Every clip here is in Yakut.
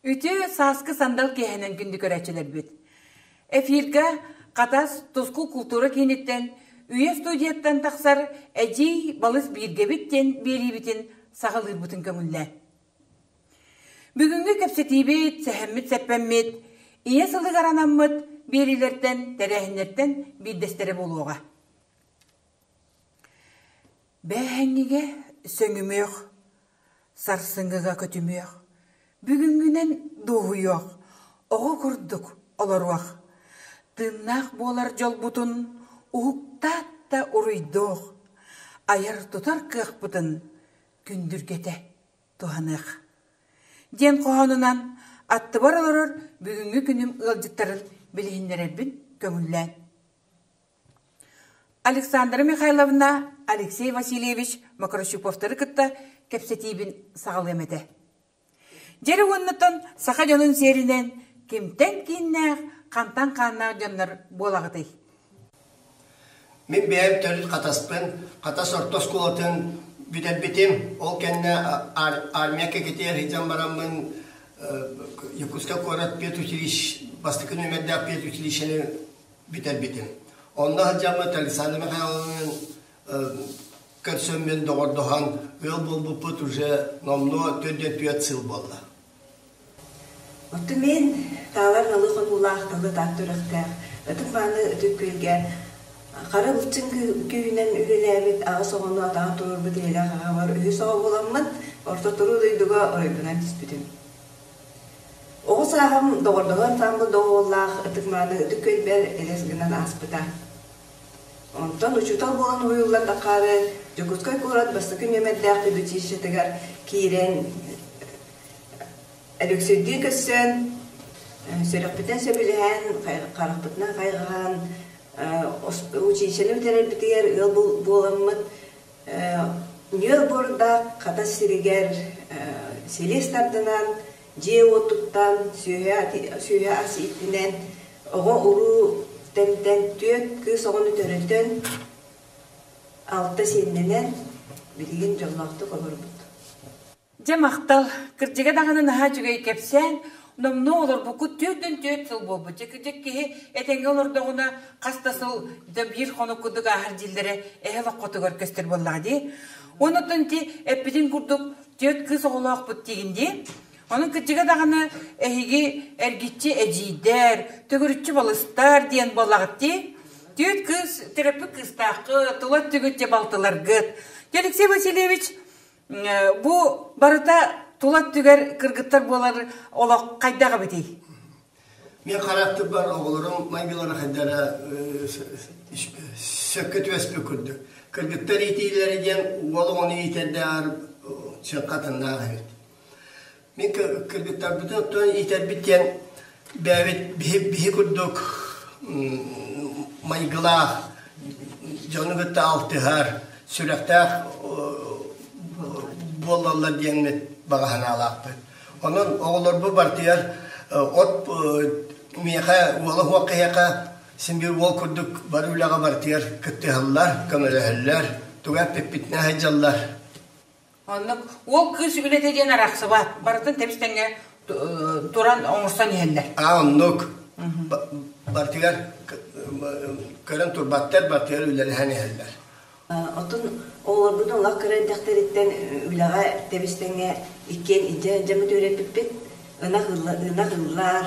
Үтүө сааскы сандал киэһэнэн күндү көрөөччүлэрбит! Эфиргэ Хатас Тускул култуура кииниттэн Үйэ студияттан тахсар Эдьиий балыс бииргэбит диэн биэриибитин саҕалыырбытын көҥүллээ. Бүгүҥҥү кэпсэтиибит, сэһэммит-сэппэммит Ийэ сылыгар анаммыт биэриилэртэн, тэрээһиннэртэн биирдэстэрэ буолуоҕа. Бээһэҥҥигэ сөҥүмүөх, сарсыҥҥыга көтүмүөх, бүгүҥҥүнэн дуоһуйуох, оҕо курдук олоруох, тыыннаах буолар дьолбутун уһуктаат да уруйдуох, айар-тутар кыахпытын күндүргэтэ туһаныах диэн хоһоонунан аттыбар олорор бүгүҥҥү күнүм ыалдьыттарын билиһиннэрэрбин көҥүллээн. Александра Михайловна Алексей Васильевич Мокрощуповтары кытта кэпсэтиибин саҕалыам этэ. Дьэри уоннатан саха дьонун сиэринэн кимтэн кииннээх, хантан хааннаах дьоннор буолаҕытый? Мин бэйэм төрүт Хатаспын, Хатас орто оскуолатын бүтэрбитим. Ол кэннэ армия кэкитигэр сылдьан бараммын Якутскай куорат педучилище, бастакы нүөмэрдээх педучилищены бүтэрбитим. Онно сылдьаммыт Александр Михайловны көрсөммүн доҕордоһон ыал буолбуппут уже номнуо 44 сыл буолла. Оттон мин таалар ылы хонуулаах тылы таатта үрэхтээх ытык-мааны Ытык Күөлгэ хара былчыҥ күүһүнэн үлэлээбит аҕыс оҕону атаҕар туруорбут ийэлээх аҕабар үһүс оҕо буоламмын орто туруу дойдуга оройбунан түспүтүм. Оҕо сааһым доҕордоһо ансаамбыл доҕуһуоллаах ытык-мааны Ытык Күөлбэр элэс гынан ааспыта. Онтон учуутал буолан уһуйуллан таххаары Дьокуускай куорат бастакы нүөмэрдээх педучилищетыгар киирэн Өлөксөйдүү көрсөн, сүрэхпитинэн сөбүлэһэн, харахпытынан хайҕаһан, училищены бүтэрэрбитигэр ыал буоламмыт Нүөл буордаах Хатас сиригэр силис тардынан, дьиэ-уот туттан, сүөһү ас ииттинэн, оҕо-уруу тэнтэн түөрт кыыс оҕону төрөтөн, алта сиэннэнэн билигин дьоллоохтук олорбут. Дьэ махтал, кырдьыга даҕаны наһаа үчүгэй кэпсээн, номнуо олорбуккут 44 сыл буолбут. Дьэ кырдьык киһи этэҥҥэ олордоҕуна хас да сыл да биир хонук курдук ааһар дииллэрэ эһэ олоххотугар көстөр буоллаҕа дии. Онон ити эппитин курдук түөрт кыыс оҕолоохпут диигин дии. Онон кырдьыга даҕаны эһиги эргиччи эдьиийдэр, төгүрүччү балыстар диэн буоллаҕыт дии. Түөрт кыыс төрөппүт кыыстааххыт, тула өттүгүт дьэ балтыларгыт. Дьэ Алексей Васильевич Бу барыта тула өттүгэр кыргыттар буолар олох хайдах эбитий? Мен характырбар оҕолорум майгылара хайдара сөпкө түбэспит курдук. Кыргыттар иитиилэрэ диэн уол оҕону иитэрдээҕэр хатыннаах эбит. Мин кыргыттарбытын оттон иитэрбит диэн бэйэбит биһи, биһи курдук майгылаах, дьону кытта алтыһар, сүрэхтээх буоллаллар диэммит баҕа санаалаахпыт. Онон оҕолорбут барытыгар от миэхэ уола суох киһиэхэ син биир уол курдук бары үлэҕэ барытыгар кыттыһаллар, көмөлөһөллөр, тугу эппиппитинэн сылдьаллар. Оннук уол кыыс үлэтэ диэн арахсыбат, барытын тэбис-тэҥҥэ туран оҥорсон иһэллэр. Аа оннук. Барытыгар көрөн турбаттар, барытыгар үлэлэһэн иһэллэр. Оттон оҕолорбутун олох кыра эрдэхтэриттэн үлэҕэ тэбис-тэҥҥэ иккиэн илдьэ дьаммыт үөрэппиппит. Ынах ынах ыллаар,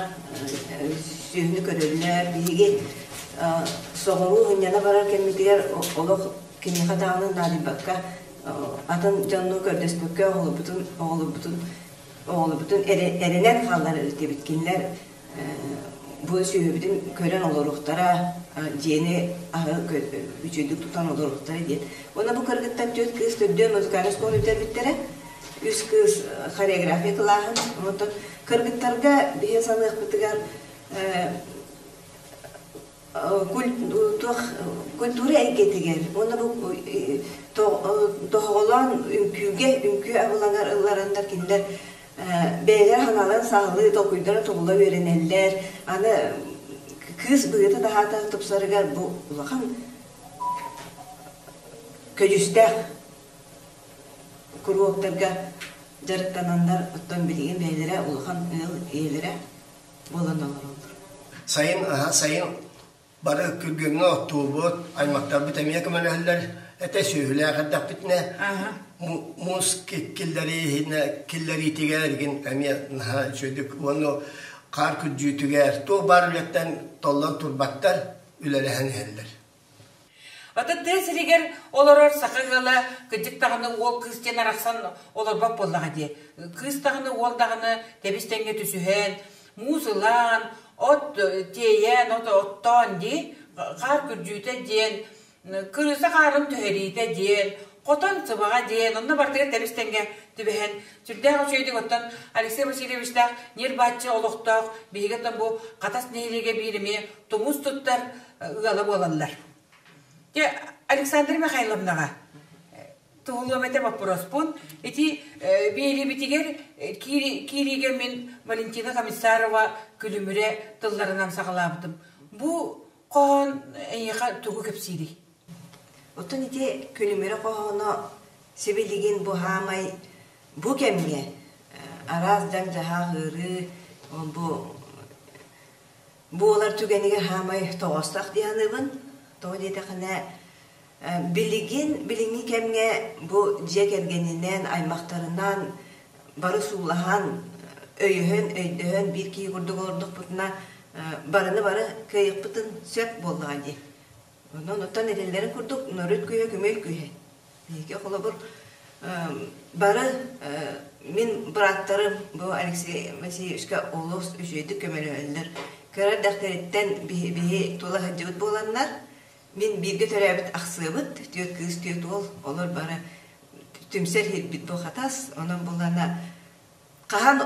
сүөһүнү көрөллөр. Биһиги соҕуруу сынньана барар кэммитигэр олох киниэхэ даҕаны наадыйбакка атын дьонну көрдөспөккө оҕолорбутун оҕолорбутун оҕолорбутун эрэнэн хааллар этибит кинилэр бу сүөһүбүтүн көрөн олоруохтара дьиэни аһы үчүгэйдик тутан олоруохтара диэн уонна бу кыргыттар түөрт кыыс төрдүөн музыкальнай оскуоланы бүтэрбиттэрэ үс кыыс хореография кылааһын онтон кыргыттарга биһи саныахпытыгар туох культура эйгэтигэр уонна бу тоһоҕолоон үҥкүүгэ үҥкүү абылаҥар ыллараннар кинилэр бэйэлэрэ санааларын сааһылыы толкуйдара тобула үөрэнэллэр аны кыыс быһыыта-таһаата тупсарыгар бу улахан көдьүүстээх куруоктарга. дьарыктананнар, оттон билигин бэйэлэрэ улахан ыал ийэлэрэ буолан олороллор. Сайын, сайын бары күргүөмҥэ оттуубут, аймахтарбыт эмиэ көмөлөһөллөр этэ, сүөһүлээх эрдэхпитинэ муус киллэриитигэр игин эмиэ наһаа үчүгэйдик уонна хаар күрдьүүтүгэр туох баар үлэттэн толлон турбаттар, үлэлэһэн иһэллэр. Атын тыа сиригэр олорор саха ыала кырдьык даҕаны уол кыыс диэн арахсан олорбот буоллаҕа дии. Кыыс даҕаны уол даҕаны тэбис-тэҥҥэ түсүһэн, муус ылан, от тиэйэн, от оттоон дии, хаар күрдьүүтэ диэн, кырыыса хаарын түһэриитэ диэн, хотон сыбаҕа диэн, онно барытыгар тэбис-тэҥҥэ түбэһэн, сүрдээх үчүгэйдик оттон Алексей Васильевичтаах ньир-бааччы олохтоох биһиги оттон бу Хатас нэһилиэгэ биир эмиэ тумус туттар ыала буолаллар. Дьэ, Александра Михайловнаҕа туһулуом этэ боппуруоспун. Ити биэриибитигэр киириигэ мин Валентина Комиссарова күлүмүрэ тылларынан саҕалаабытым. Бу хоһоон эйиэхэ тугу кэпсиирий? Оттон ити күлүмүрэ хоһооно сибилигин бу хаамай бу кэмҥэ араас дьаҥ-дьаһаах ыарыы бу Буолар түгэнигэр хаамай тоҕоостоох дии саныыбын. Тоҕо диэтэххинэ, билигин, билиҥҥи кэмҥэ бу дьиэ кэргэнинэн, аймахтарынан бары суулаһан, өйөһөн, өйдөһөн биир киһи курдук олордохпутуна барыны бары кыайыахпытын сөп буоллаҕа дии. Онон оттон этэллэрин курдук норуот күүһэ көмүөл күүһэ. Биһиги холобур бары мин бырааттарым бу Алексей Васильевичка олус үчүгэйдик көмөлөһөллөр. Кыра эрдэхтэриттэн биһи тула сылдьыбыт буоланнар, мин бииргэ төрөөбүт ахсыабыт, түөрт кыыс, түөрт уол, олор бары түмсэр иһирбит бу Хатас, онон булана хаһан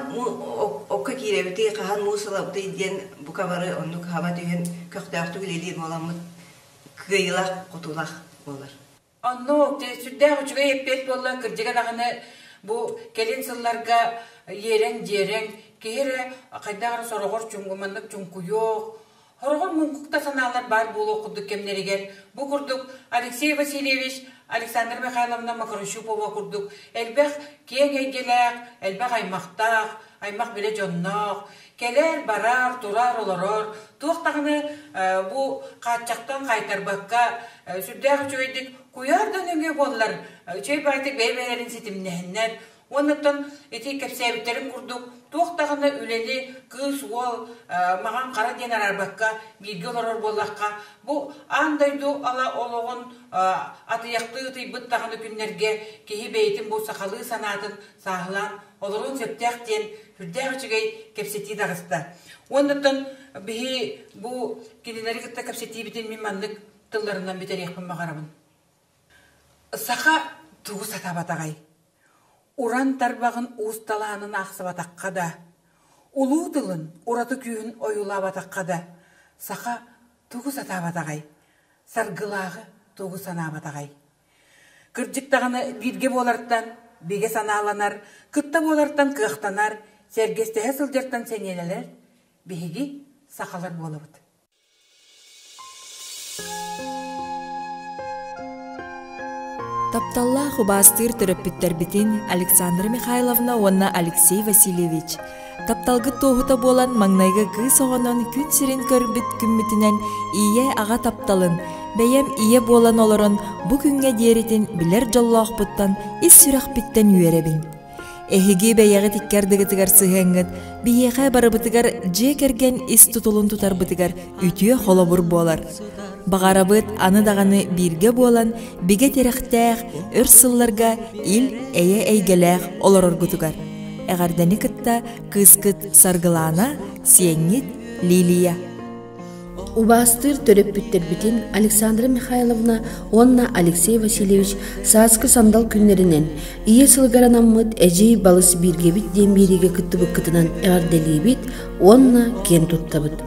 окко киирэбитий, хаһан муус ылабытый диэн бука бары оннук хаба түһэн көхтөөхтүк үлэлиир буоламмыт кыайыылаах-хотуулаах буолар. Онно сүрдээх үчүгэй эппиэт буолла, кырдьыга даҕаны бу кэлин сылларга иэрэҥ-дьиэрэҥ, киһи эрэ хайдах эрэ сороҕор маннык чуҥкуйуох, сороҕор муҥкук да санаалар баар буолуох курдук кэмнэригэр бу курдук Алексей Васильевич, Александра Михайловна Макарощупова курдук элбэх киэҥ эйгэлээх, элбэх аймахтаах, аймах билэ дьонноох, кэлэр-барар, турар-олорор, туох даҕаны бу хааччахтан хаайтарбакка сүрдээх үчүгэйдик куйаар да нөҥүө буоллар үчүгэй баайтык бэйэ-бэйэлэрин ситимнэһиннэр уоннаттан ити кэпсээбиттэрин курдук туох даҕаны үлэни кыыс уол маҕан хара диэн араарбакка бииргэ олорор буоллахха бу аан дойду ала олоҕун атыйахтыы ытыйбыт даҕаны күннэргэ киһи бэйэтин бу сахалыы санаатын сааһылаан олоруон сөптөөх диэн сүрдээх үчүгэй кэпсэтии таҕыста. Уоннаттан биһи бу кинилэри кытта кэпсэтиибитин мин маннык тылларынан бүтэриэхпин баҕарабын. Саха тугу сатаабатаҕай? Уран тарбаҕын уус талаанын аахсыбатахха да, улуу тылын ураты күүһүн ойуулаабатахха да, саха тугу сатаабатаҕай? Саргылааҕы тугу санаабатаҕай? Кырдьык даҕаны бииргэ буолартан бигэ санааланар, кытта буолартан кыахтанар, сэргэстэһэ сылдьартан сэниэлэнэр биһиги сахалар буолабыт. Тапталлаах убаастыыр төрөппүттэрбитин Александра Михайловна уонна Алексей Васильевич тапталгыт туоһута буолан маҥнайгы кыыс оҕонон күн сирин көрбүт күммүтүнэн ийэ-аҕа тапталын, бэйэм ийэ буолан олорон бу күҥҥэ диэритин билэр дьоллоохпуттан ис сүрэхпиттэн үөрэбин. Эһиги бэйэҕит икки ардыгытыгар сыһыаҥҥыт биһиэхэ барыбытыгар дьиэ кэргэн ис тутулун тутарбытыгар үтүө холобур буолар. Баҕарабыт аны даҕаны бииргэ буолан бигэ тирэхтээх өр сылларга ил-эйэ эйгэлээх олороргутугар. Эҕэрдэни кытта кыыскыт Саргылаана, сиэҥҥит Лилия. Убаастыыр төрөппүттэрбитин Александра Михайловна уонна Алексей Васильевич сааскы сандал күннэринэн Ийэ сылыгар анаммыт Эдьиий балыс бииргэбит диэн биэриигэ кыттыбыккытынан эҕэрдэлиибит уонна киэн туттабыт.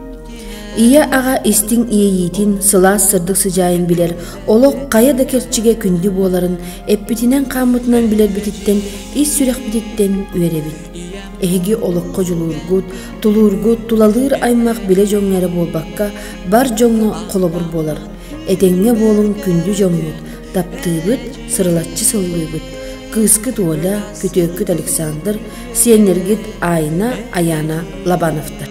Ийэ-аҕа истиҥ иэйиитин, сылаас сырдык сыдьаайын билэр, олох хайа да кэрчигэ күндү буоларын эппитинэн-хааммытынан билэрбититтэн ис сүрэхпититтэн үөрэбит. Эһиги олоххо дьулуургут, тулуургут, тулалыыр аймах билэ дьоҥҥо эрэ буолбакка, бар дьоҥҥо холобур буолар. Этэҥҥэ буолуҥ күндү дьоммут, таптыыбыт, сырылаччы сыллыыбыт. Кыыскыт Оля, күтүөккүт Александр, сиэннэргит Айна, Аяна Лобановтар.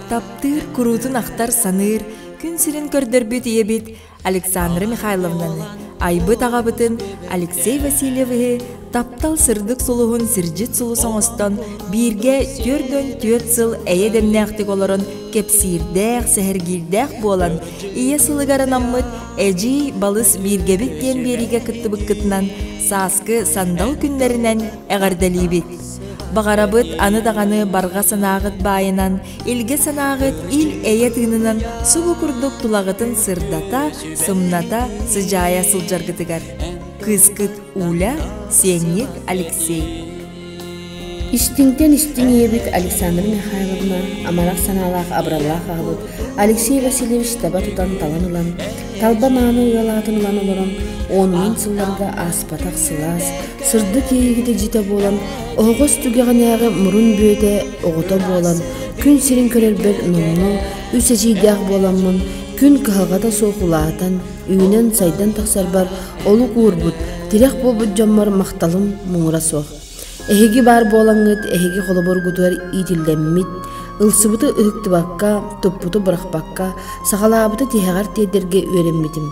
Таптыыр, куруутун ахтар саныыр, күн сирин көрдөрбүт ийэбит Александра Михайловнаны, айбыт аҕабытын Алексей Васильевиһы таптал сырдык сулуһун сирдьит сулус оҥостон бииргэ 44 сыл эйэ дэмнээхтик олорон кэпсиирдээх, сэһэргиирдээх буолан ийэ сылыгар анаммыт Эдьиий балыс бииргэбит диэн биэриигэ кыттыбыккытынан сааскы сандал күннэринэн эҕэрдэлиибит! Баҕарабыт аны даҕаны барҕа санааҕыт баайынан, илгэ санааҕыт ил-эйэ тыынынан субу курдук тулаҕытын сырдата, сымната, сыдьаайа сылдьаргытыгар. Кыыскыт Уля, сиэҥҥит Алексей. Истиҥтэн истиҥ ийэбит Александра Михайловна амарах санаалаах абыраллаах аҕабыт Алексей Васильевич таба тутан талан ылан, талба мааны ыал аатын ылан олорон, уонунан сылларга ааспатах сылаас, сырдык иэйиигитэ дьитэ буолан, оһоҕос түгэҕинээҕи мурун бүөтэ оҕото буолан, күн сирин көрөрбөр номнуо үс эдьиийдээх буоламмын, күн кыһалҕата суох улаатан, үүнэн-сайдан тахсарбар олук уурбут, тирэх буолбут дьоммор махталым муҥура суох. Эһиги баар буолаҥҥыт, эһиги холобургутугар иитиллэммит, ылсыбыты ыһыктыбакка, туппуту бырахпакка, саҕалаабыты тиһэҕэр тиэрдэргэ үөрэммитим.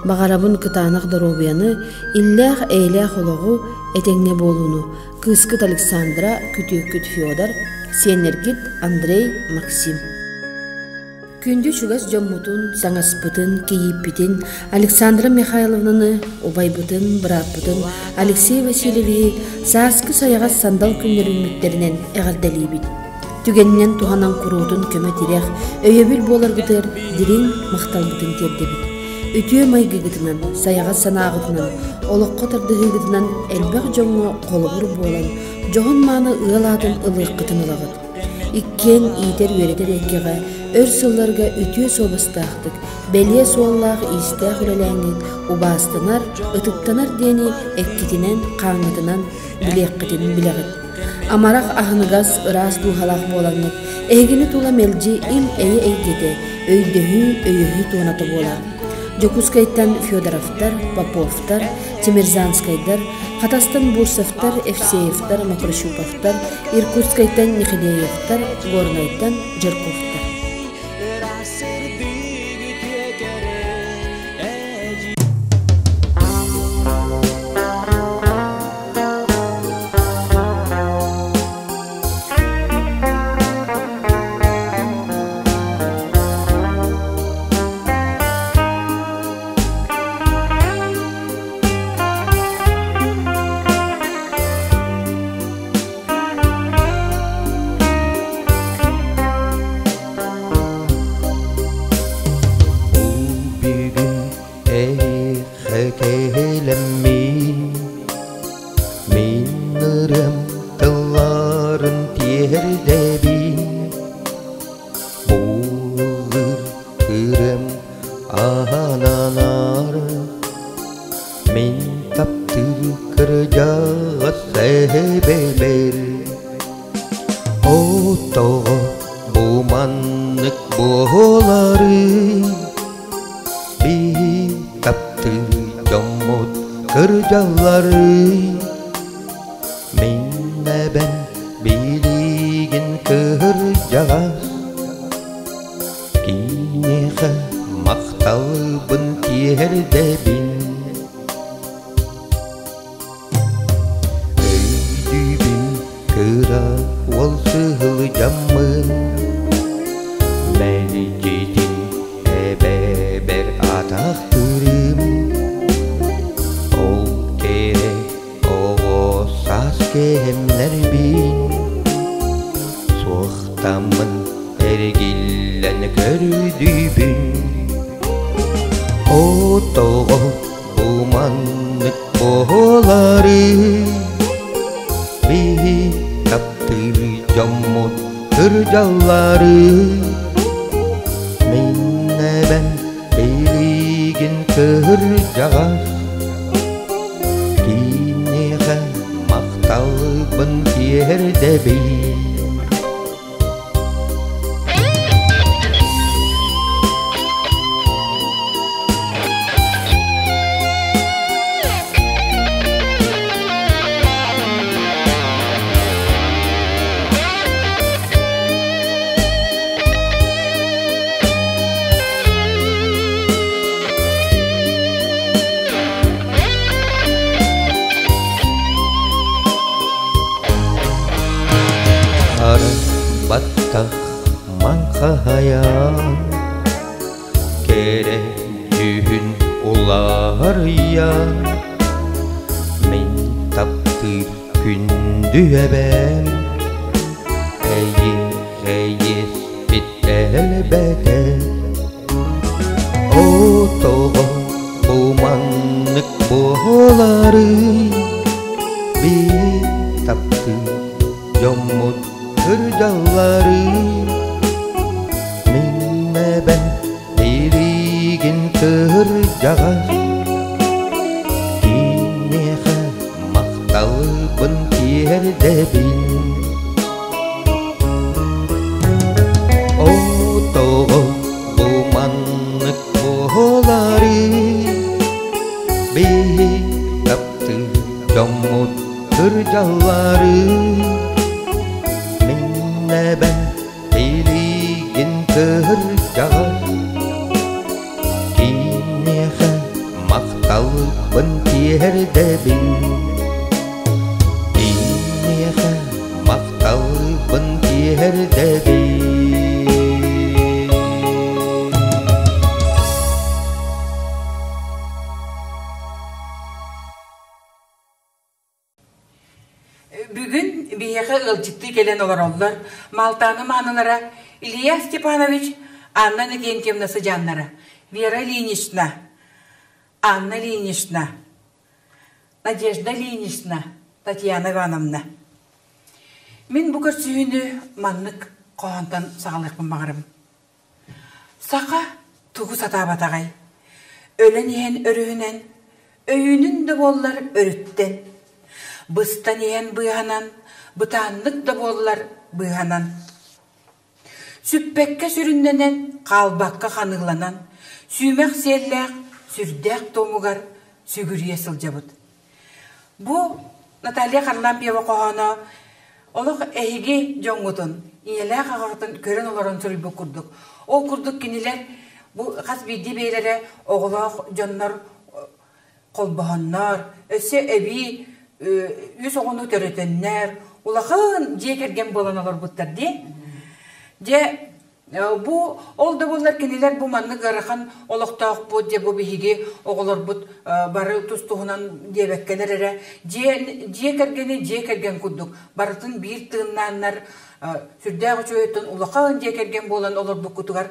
Баҕарабын кытаанах доруобуйаны, иллээх-эйэлээх олоҕу, этэҥҥэ буолууну. Кыыскыт Александра, күтүөккүт Федор, сиэннэргит Андрей, Максим. Күндү чугас дьоммутун, саҥаспытын, кийииппитин Александра Михайловнаны, убайбытын, бырааппытын Алексей Васильевиһи сааскы сайаҕас сандал күннэр үүммүттэринэн эҕэрдэлиибит. Түгэнинэн туһанан куруутун көмө-тирэх, өйөбүл буоларгытыгар дириҥ махталбытын тиэрдэбит. Үтүө майгыгытынан, сайаҕас санааҕытынан, олоххо тардыһыыгытынан элбэх дьоҥҥо холобур буолан, дьоһун-мааны ыал аатын ылыаххытын ылаҕыт. Иккиэн иитэр-үөрэтэр эйгэҕэ өр сылларга үтүө суобастаахтык, бэлиэ суоллаах-иистээх үлэлээҥҥит убаастанар, ытыктанар диэни эккитинэн-хааҥҥытынан билиэххитин билэҕит. Амарах аһыныгас, ыраас дууһалаах буолаҥҥыт, эһигини тула мэлдьи ил-эйэ эйгэтэ, өйдөһүү, өйөһүү туоната буолар. Дьокуускайтан Федоровтар, Поповтар, Тимирзанскайдар, Хатастан Бурцевтар, Евсеевтар, Мокрощуповтар, Иркутскайтан Нехлеевтар, Горнайтан Жирковтар. Бүгүн эйиэхэ кэлэммин Мин ырыам тылларын тиэрдэбин Буоллар ырыам аһананар Мин таптыыр кырдьаҕас эбэбэр Отоҕо бу маннык буоларый Биһи таптыыр дьоммут кырдьалларый Мин эбэм билигин кырдьаҕас Киниэхэ махталбын тиэрдэбин Өйдүүбүн кыра уол сыһылдьаммын Мэлдьитин эбэбэр атахтыырым Ол кэрэ оҕо саас кэмнэрбин Суохтаммын эргиллэн көрдүүбүн Отоҕо бу маннык буолары Биһи таптыыр дьоммут кырдьаллары Мин эбэм билигин кырдьаҕас Киниэхэ махталбын тиэрдэбин Хаһайан Кэрэ дьүһүн уларыйан Мин таптыыр күндү эбэм Эйи-эйиспит элбэтэ Отоҕо бу маннык буоларый Биир таптыыр дьоммут кырдьалларый Мин эбэм билигин кырдьаҕас Киниэхэ махталбын тиэрдэбин Отоҕо бу маннык буоларый Биһи таптыыр дьоммут кырдьалларый Мин эбэм билигин кырдьаҕас Киниэхэ махталбын тиэрдэбин Киниэхэ махталбын тиэрдэбин Бүгүн биһиэхэ ыалдьыттыы кэлэн олороллор Малтааны маанылара Илья Степанович, Анна Иннокентьевна сыдьааннара, Вера Ильинична, Анна Ильинична, Надежда Ильинична, Татьяна Ивановна. Мин бу көрсүһүүнү маннык хоһоонтон саҕалыахпын баҕарабын. Саха тугу сатаабатаҕай? Өлөн иһэн өрүһүнэн, өйүүнүн да буоллар өрүттэн, быстан иһэн быыһанан, бытааннык да буоллар быыһанан. Сүппэккэ сүрүннэнэн, хаалбакка ханыыланан, сүүмэх сиэллээх, сүрдээх туомугар сүгүрүйэ сылдьабыт. Бу Наталья Харлампьева хоһооно олох эһиги дьоҥҥутун, ийэлээх аҕаҕытын көрөн олорон суруйбут курдук. Ол курдук кинилэр бу хас биирдии бэйэлэрэ оҕолоох дьоннор холбоһоннор, өссө эбии үс оҕону төрөтөннөр, улахан дьиэ кэргэн буолан олорбуттар дии. Дьэ, Бу ол да буоллар кинилэр бу маннык ыарахан олохтоохпут дьэ бу биһиги оҕолорбут бары тус-туһунан диэбэккэлэр эрэ дьиэ дьиэ кэргэни дьиэ кэргэн курдук барытын биир тыыннааннар сүрдээх үчүгэйтэн улахан дьиэ кэргэн буолан олорбуккутугар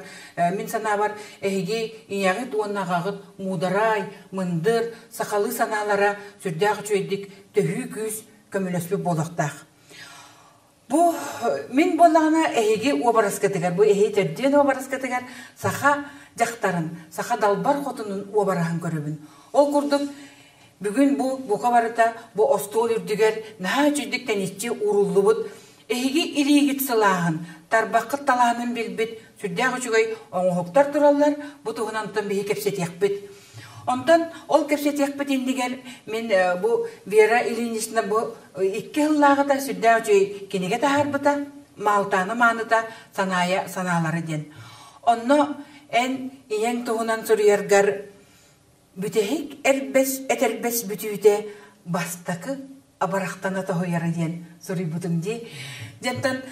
мин санаабар эһиги ийэҕит уонна аҕаҕыт муударай, мындыр, сахалыы санаалара сүрдээх үчүгэйдик төһүү күүс көмөлөспүт буолуохтаах. Бу мин буоллаҕына эһиги уобараскытыгар, бу эһиги төрдүөн уобараскытыгар саха дьахтарын, саха далбар хотунун уобараһын көрөбүн. Ол курдук бүгүн бу бука барыта бу остуол үрдүгэр наһаа үчүгдүк тэниччи ууруллубут эһиги илиигит сылааһын, тарбаххыт талаанын билбит сүрдээх үчүгэй оҥоһуктар тураллар. Бу туһунан онтон биһи кэпсэтиэхпит. Онтон ол кэпсэтиэхпит иннигэр мин бу Вера Ильинична бу икки сыллааҕыта сүрдээх үчүгэй кинигэ таһаарбыта Маалтааны мааныта санаайа санаалара диэн. Онно эн ийэҥ туһунан суруйаргар бүтэһик эрбэс этэрбэс бүтүүтэ бастакы абарахтана тоһуйара диэн суруйбутум дии. Дьэнтэн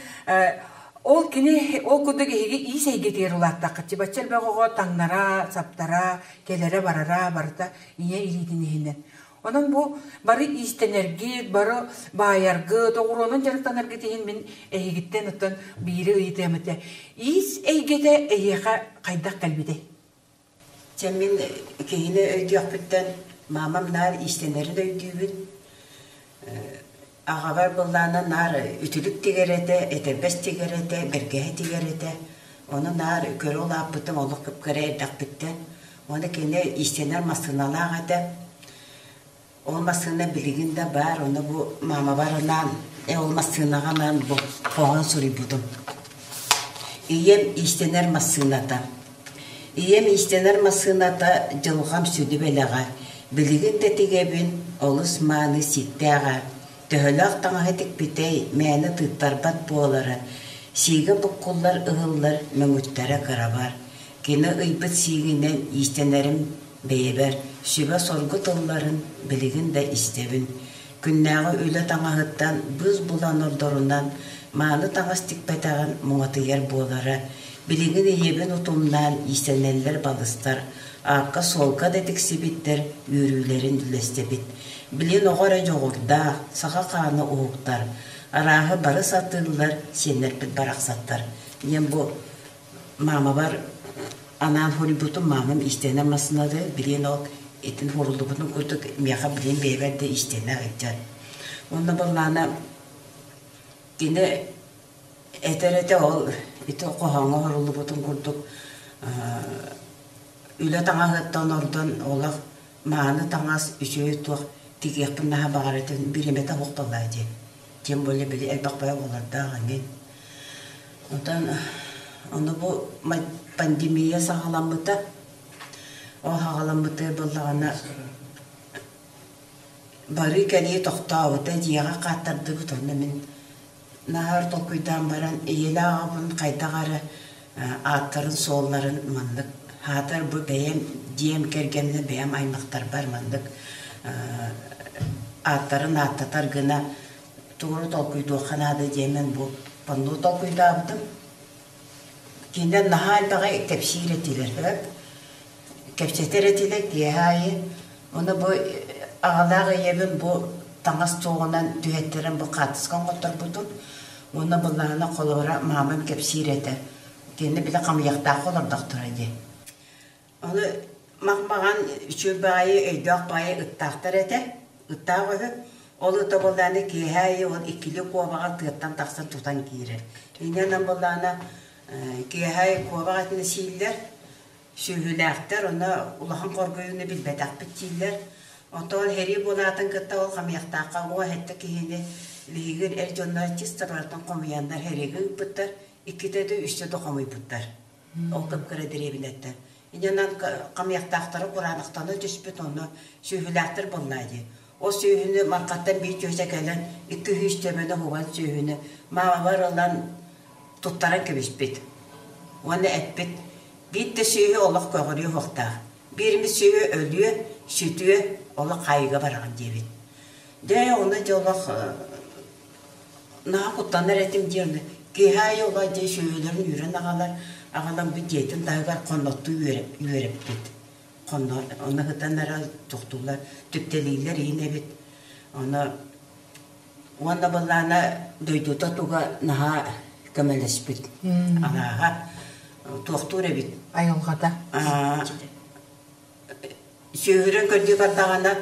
ол кини ол курдук эһиги иис эйгэтигэр улааттаххыт бачча элбэх оҕо таҥнара, саптара, кэлэрэ-барара барыта ийэ илиитин иһинэн. Онон бу бары иистэнэргит, бары баайаргыт, оҕуруонан дьарыктанаргыт иһин мин эһигиттэн оттон биири ыйытыам этэ. Иис эйгэтэ эһиэхэ хайдах кэлбитэй? Чэ мин киһини өйдүөхпүттэн маамам наар иистэнэрин өйдүүбүн. Аҕабар былаана наар үтүлүк тигэр этэ, этэрбэс тигэр этэ, бэргэһэ тигэр этэ. Ону наар көрө улааппытым олох кып-кыра эрдэхпиттэн. Уонна кини иистэнэр массыыналаах этэ. Ол массыына билигин да баар, ону бу маамабар анаан, ол массыынаҕа анаан бу хоһоон суруйбутум. Ийэм иистэнэр массыыната. Ийэм иистэнэр массыыната дьылҕам сүдү бэлэҕэ. Билигин да тигэбин, олус мааны сииктээҕэ. Төһөлөөх таҥаһы тикпитэй, мээнэ тыыттарбат буолара. Сиигэ буккуллар ыһыллар мөҥүттэрэ кырабар. Кини ыйбыт сиигинэн иистэнэрим Бэйэбэр сүбэ-соргу тылларын билигин да истэбин. Күннээҕи үлэ таҥаһыттан быыс булан ордорунан мааны таҥас тикпэтэҕин муҥатыйар буолара. Билигин ийэбин утумнаан иистэнэллэр балыстар, аакка-суолга да тиксибиттэр, үөрүүлэрин үллэстэбит. Билигин оҕо эрэ дьоҕурдаах, саха хаана уһуктар, арааһы бары сатыыллар, сиэннэрбит барахсаттар диэн бу маамабар анаан хоруйбутум, маамам иистэнэр массыынады билигин ол итин хоруллубутун курдук миэхэ билигин бэйэбэр да иистэнэ сылдьар. Уонна былаана кини этэр этэ ол ити хоһооҥҥо оһоруллубутун курдук үлэ таҥаһыттан ордон олох мааны таҥас үчүгэй туох тигиэхпин наһаа баҕар этим бириэмэтэ суох буоллаа дии тем более били элбэх бөҕө оҕолордоох эҥин онтон ону бу пандемия саҕаламмыта ол саҕаламмыта буоллаҕына барыы кэлии тохтообута дьиэҕэ хааттардыбыт онно мин Наһаар толкуйдаан баран, ийэлээх аҕабын хайдах эрэ ааттарын-суолларын маннык аатар бу бэйэм дьиэм кэргэнинэ бэйэм аймахтарбар маннык ааттарын ааттатар гына тугу толкуйдуохха наада диэммин бу панно толкуйдаабытым. Кинилэр наһаа элбэҕи кэпсиир этилэр. Кэпсэтэр этилэр киэһэ аайы. Ону бу аҕалаах ийэбин бу таҥас туоҕунан түһэттэрэн бу хаартыска оҥотторбутум. Уонна былаана холобура маамам кэпсиир этэ. Кини били хамыйахтаах олордохторо дии. Ону мах-маҕан үчүгэй баҕайы өйдөөх баҕайы ыттаахтар этэ. Ыттаах үһү. Ол ыта буоллаҕына киэһэ аайы ол иккилии куобаҕа тыаттан тахсан тутан киирэр. Инньэ буоллаҕына киэһэ аайы куобах этин сииллэр. Сүөһүлээхтэр онно улахан хоргуйууну билбэтэхпит дииллэр. Оттон сэрии буолаатын кытта ол хамыйахтаахха уо сэттэ киһини биһиги эр дьоннор чисто барытын хомуйаннар сэриигэ ыыппыттар, иккитэ да үстэ да хомуйбуттар. Ол кып-кыра дэриэбинэттэн. Инньэнэн хамыйахтаахтара кураанахтана түспүт, онно сүөһүлээхтэр буоллаа дии. Ол сүөһүнү Мархаттан биир чүөчэ кэлэн 200 төбөнү уган сүөһүнү маамабар ылан туттаран кэбиспит. Уонна эппит, биир да сүөһү олох көҕүрүө суохтаах. Биирмит сүөһү өлүө, сүтүө, олох хаайыыга бараҕын диэбит. Дьэ, онно дьэ олох наһаа куттанар этим диэн киэһэ аайы олох дьэ сүөһүлэрин үүрэн аҕалар, аҕалан бу дьиэтин таһыгар хонноттуу үөрэппит. Хонно онно сытан эрэ тохтууллар, түптэлииллэр иһин эбит. Ону Уонна былаана дойдута туга наһаа көмөлөспүт. Алааһа туохтуур эбит. Айылҕата. Сүөһүрэн көрдүү бардаҕына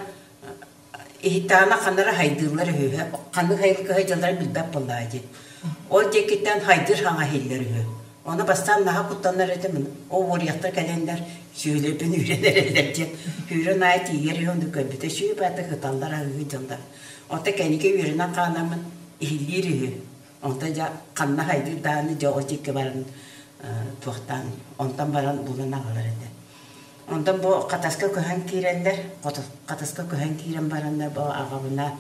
иһиттэҕинэ ханнара хайдыыллар үһү. Ханнык хайылгы сылдьалларын билбэт буоллаҕа дии. Ол диэкиттэн хайдыыр хаҥа иһиллэр үһү. Ону бастаан наһаа куттанар этим. Ол уоруйахтар кэлэннэр сүөһүлэрбин үүрэн эрэллэр диэн. Үүрэн аайы тиийэр үһү, ону көрбүтэ сүө баата ыталлар аһыы дьоннор. Онто кэнники үөрэнэн хааламмын иһиллиир үһү. Онто дьэ ханна хайдыыр даҕаны дьэ ол диэки баран туохтаан онтон баран булан аҕалар этэ. Онтон бу Хатаска көһөн киирэллэр. Хатаска көһөн киирэн бараннар бу аҕабына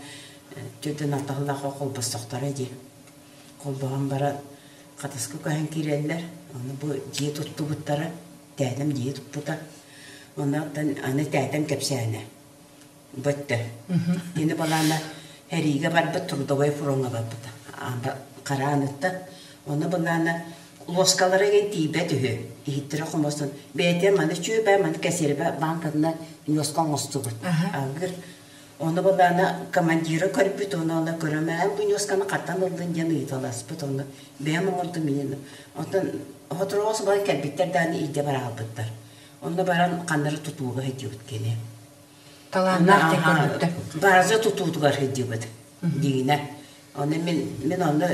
төрдүн алтаһылаах холбостохторо дии. Холбоһон баран Хатаска көһөн киирэллэр. Ону бу дьиэ туттубуттара. Тээтэм дьиэ туппута. Онон аны тээтэм кэпсээнэ. Бөттө. Кини балаана сэриигэ барбыт, трудовой фроҥҥа барбыта. Харааныттан. Ону былаана луоскалара игин тиийбэт үһү. Иһиттэрэ хомостон. Бэйэтэ маны чүөбэ, маны кэсиэрбэ бааҥкатына ньуоска оҥостубут. Агыр. Ону былаана командира көрбүт, ону аны көрөмөөн бу ньуосканы хантан ыллын диэн ыйыталаспыт. Ону бэйэм оҥордум иһин. Оттон хотуроҕос буолан кэлбиттэр даҕаны илдьэ бараалбыттар. Онно баран ханнары тутууга сылдьыбыт кини. Талааннаах диэн көрбүттэр. База тутуутугар сылдьыбыт дигинэ. Ону мин мин онно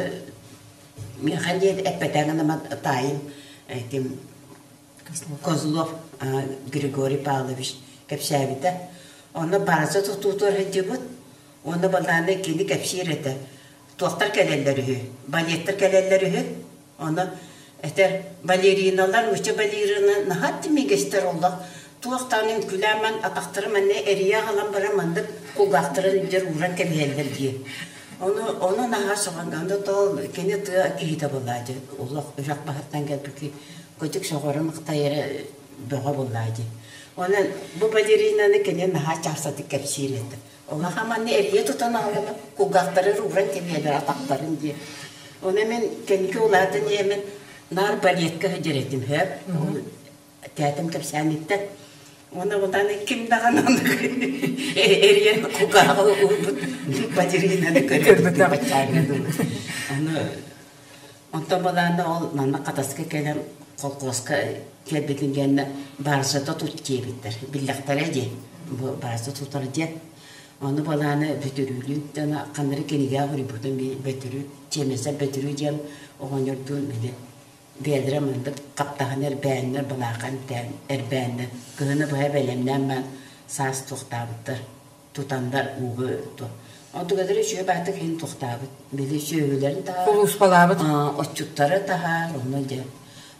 миэхэ диэн эппэтэҥин таайым этим Козлов Григорий Павлович кэпсээбитэ. Онно база тутуутугар сылдьыбыт. Уонна балааны кини кэпсиир этэ. Туохтар кэлэллэр үһү, балеттар кэлэллэр үһү. Ону этэр балериналар, нуучча балерина наһаа тимигэстэр олох туох даҕаны үҥкүүлээн атахтарын манна эрийэ аҕалан баран маннык кулгаахтарын илдьэр ууран кэбиһэллэр дии. Ону ону наһаа сөҕөн ону тоол кини тыа киһитэ буоллаа дии. Олох үрэх баһыттан кэлбит кытык сөҕөрө махтайара бөҕө буоллаа дии. Онон бу балеринаны кини наһаа чаастатык кэпсиир этэ. Улахан манна эрийэ тутан аҕалан кулгаахтары ууран кэбиһэллэр атахтарын дии. Ону мин кэнники улаатан иһэммин. Наар балетка сылдьар этим сөп. Тээтэм кэпсээниттэн. Уонна утаны ким даҕаны эрийэн кугааҕы уурбут балеринаны көрбүт баччааҥҥа дылы. Ону онтон балаана ол манна Хатаска кэлэн колхозка кэлбитин кэннэ баржата тут диэбиттэр. Биллэхтэрэ дии. Бу баржа тутар диэн. Ону балаана Бөтүрүүлүүн ханнары кинигэ суруйбутум Бөтүрүү, Чиэмэсэ Бөтүрүү диэн оҕонньордуун били бэйэлэрэ маннык хаптаһын эрбээннэр, былаахы эмтээн эрбээннэр кыһыны быһа бэлэмнээн баран саас туохтаабыттар, тутаннар ууга Онтугадары үчүгэй баатык иһин туохтаабыт. Били сүөһүлэрин таһаар, Сулууспалаабыт. Отчуттары таһаар, онно дьэ.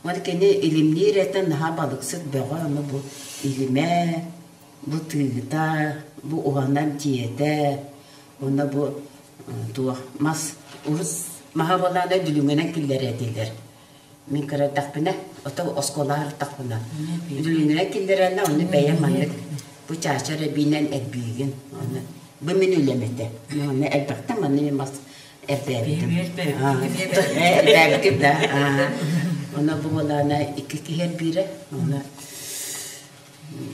Уонна кини илимниир этэ наһаа балыксыт бөҕө, ону бу илимэ, бу тыыта, бу уһанар дьиэтэ, уонна бу туох мас урут маһа буоллаҕына дүлүҥҥэнэн киллэрэр этилэр. Мин кыра эрдэхпинэ, ото оскуолаҕа ырыттахпына, дүлүҥҥэнэн киллэрэллэр, ону бэйэм маннык бу чаачар эбиинэн эрбиигин. Ону бу мин үлэм этэ. Онно элбэхтэн манна мин мас эрбээбитим. Эрбээбитим да. Онно бу буоллаҕына икки киһи эрбиирэ. Онно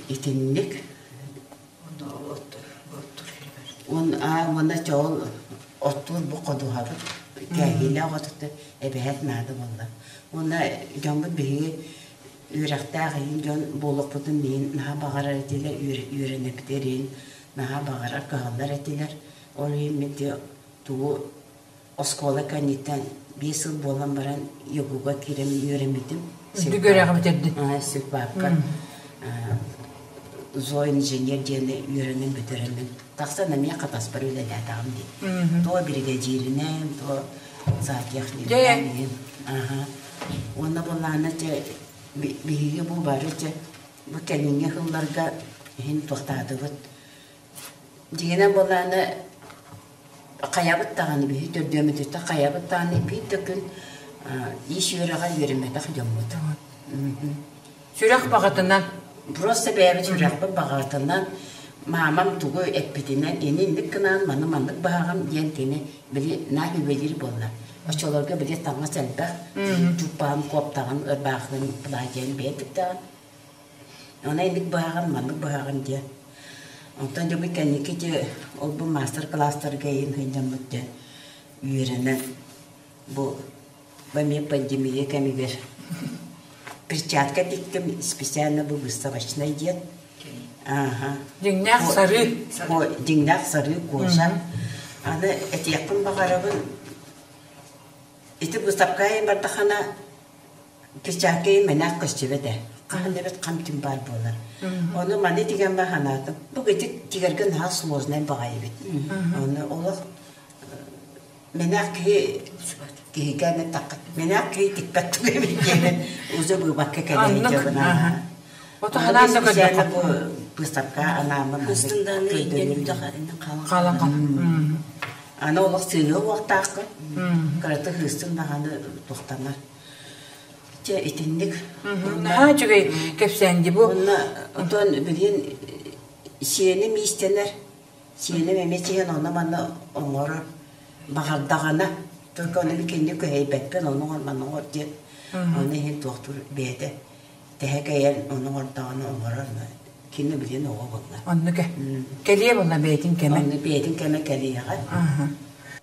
Итинник уонна чоол оттуур бу ходуһабыт кээһиилээх отуттан эбэһээт наада буолла. Уонна дьоммут биһиги үөрэхтээх иһин дьон буолуохпутун иһин наһаа баҕарар этилэр, үөрэнэбитигэр иһин наһаа баҕарар, кыһаллар этилэр. Ол иһин мин тугу Оскуола кэнниттэн 5 сыл буолан баран ЯГУга киирэн үөрэммитим. Үрдүк үөрэҕи бүтэрдин. Силбаапка зооинженер диэни үөрэнэн бүтэрэммин тахсан эмиэ Хатаспар үлэлээтэҕим дии. То биригэдьииринэн, то зоотехнигынан иһин. Уонна буоллаҕына дьэ биһиги бу бары дьэ бу кэлиҥҥи сылларга иһин туохтаатыбыт. Дьиҥинэн буоллаҕына хайабыт даҕаны биһи төрдүөммүтүттэн хайабыт даҕаны биир да күн иис үөрэҕэ үөрэммэтэх дьоммут. Сүрэх баҕатынан. Просто бэйэбит сүрэхпит баҕатынан маамам тугу эппитинэн ини инник гынан маны маннык баһаҕын диэн кини били наа үбэлиир буолла. Оччолорго били таҥас элбэх чуппаан куоптаҕын ырбаахын платьен бэйэ тиктэҕин Онон инник быһаҕын, маннык быһаҕын диэн. Онтон дьэ бу кэнники дьэ ол бу маастар-кылаастарга иһин сылдьаммыт дьэ үөрэнэн бу эмиэ пандемия кэмигэр перчатка тиктим специально бу выставочнай диэн. Ааха. Дьиҥнээх сарыы. Дьиҥнээх сарыы кожа. Аны этиэхпин баҕарабын ити выставка бардахана Перчатка мэнээх көстүбэт ээ. Хаһан эбит хам-түм баар буолар. Ону маны тигэн ба санаатым. Бу ити тигэргэ наһаа сложнай баҕайы эбит. Ону олох мэнээх киһи киһигэ тахха мэнээх киһи тикпэт тугу эбит диэн уже быыбакка кэлэн дьабын. Ото ханаан да көрдөххө. Бу быыстапка анааммын Хаалан хаалан. Аны олох сыыһа уохтааххын. Кыраты хыыстын даҕаны туохтанар. Чэ итинник. Наһаа үчүгэй кэпсээн дии бу. Уонна отон билигин сиэним иистэнэр. Сиэним эмиэ сиэн онно-манна оҥорор. Баҕардаҕына только ону кинини күһэйбэппин ону оҥор манна оҥор диэн. Ону иһин туохтуур бэйэтэ тэһэ кэйэн ону оҥордоҕуна оҥорор. Кини билигин оҕо буолла. Оннук кэлиэ буолла бэйэтин кэмэ. Онно бэйэтин кэмэ кэлиэҕэ.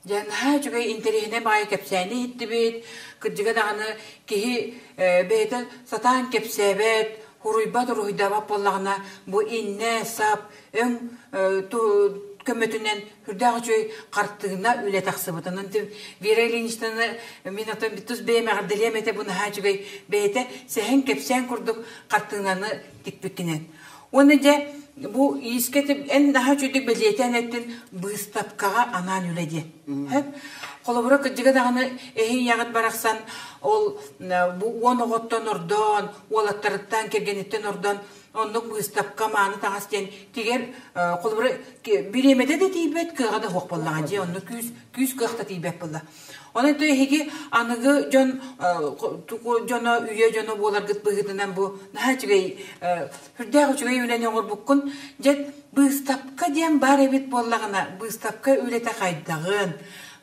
Дьэ, наһаа үчүгэй интэриэһинэй баҕайы кэпсээни иһиттибит. Кырдьыга даҕаны киһи бэйэтэ сатаан кэпсээбэт, хуруйбат, уруһуйдаабат буоллаҕына, бу иннэ, сап, өҥ көмөтүнэн сүрдээх үчүгэй хартыына үлэ тахсыбыт. Онон Вера Ильиничнаны мин оттон тус бэйэм эҕэрдэлиэм этэ бу наһаа үчүгэй бэйэтэ сэһэн кэпсээн курдук хартыынаны тикпиккинэн. Уонна дьэ бу иискэ эн наһаа үчүгдүк бэлиэтээн эттин быыстапкаҕа анаан үлэ диэн. Холобура кырдьыга даҕаны эһи ийэҕит барахсан ол бу уон оҕоттон ордон, уолаттарыттан, кэргэниттэн ордон оннук быыстапка мааны таҥас диэн тигэр холобура бириэмэтэ да тиийбэт, кыаҕа да суох буоллаҕа дии, онно күүс күүс кыах да тиийбэт буолла. Онон то эһиги аныгы дьон дьоно үйэ дьоно буоларгыт быһыытынан бу наһаа үчүгэй сүрдээх үчүгэй үлэни оҥорбуккун. Дьэ быыстапка диэн баар эбит буоллаҕына, быыстапка үлэтэ хайдаҕын,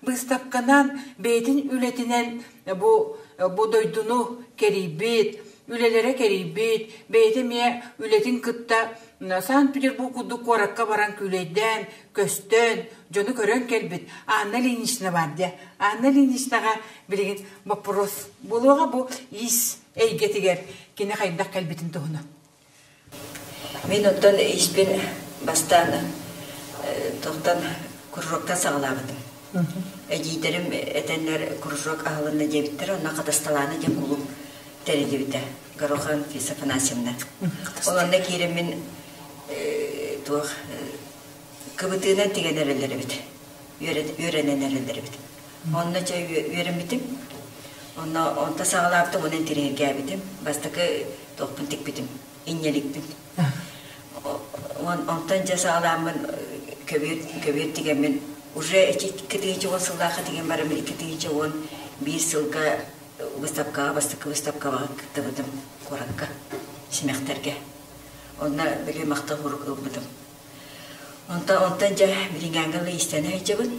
быыстапканан бэйэтин үлэтинэн бу бу дойдуну кэрийбит, үлэлэрэ кэрийбит, бэйэтэ эмиэ үлэтин кытта Санкт-Петербург курдук куоракка баран күүлэйдээн, көстөн, дьону көрөн кэлбит Анна Ильинична баар дии. Анна Ильиничнаҕа билигин боппуруос буолуоҕа бу иис эйгэтигэр кини хайдах кэлбитин туһунан. Мин оттон ииспин бастаан тохтон кружоктан саҕалаабытым. Эдьиийдэрим этэннэр кружок аһылынна диэбиттэр, онно Хатасталаана диэн кулууп тэриллибитэ. Горохова Анфиса Афанасьевна. Ол онно киирэммин туох кыбытыынан тигэн эрэллэр эбит. Үөрэнэн эрэллэр эбит. Онно чэ үөрэммитим. Онно онто саҕалаабытым, онон интэриэһиргээбитим. Бастакы туохпун тикпитим, инньэликпин. Онтон дьэ саҕалааммын көбүөр, көбүөр тигэммин уже эти 2010 сыллаахха тигэн бараммын 2011 сылга выставкаҕа бастакы выставкаҕа кыттыбытым куоракка симэхтэргэ. Онно били махтал сурук ылбытым. Онтон онтон дьэ билиҥҥээҥҥэ ыла иистэнэ сылдьабын.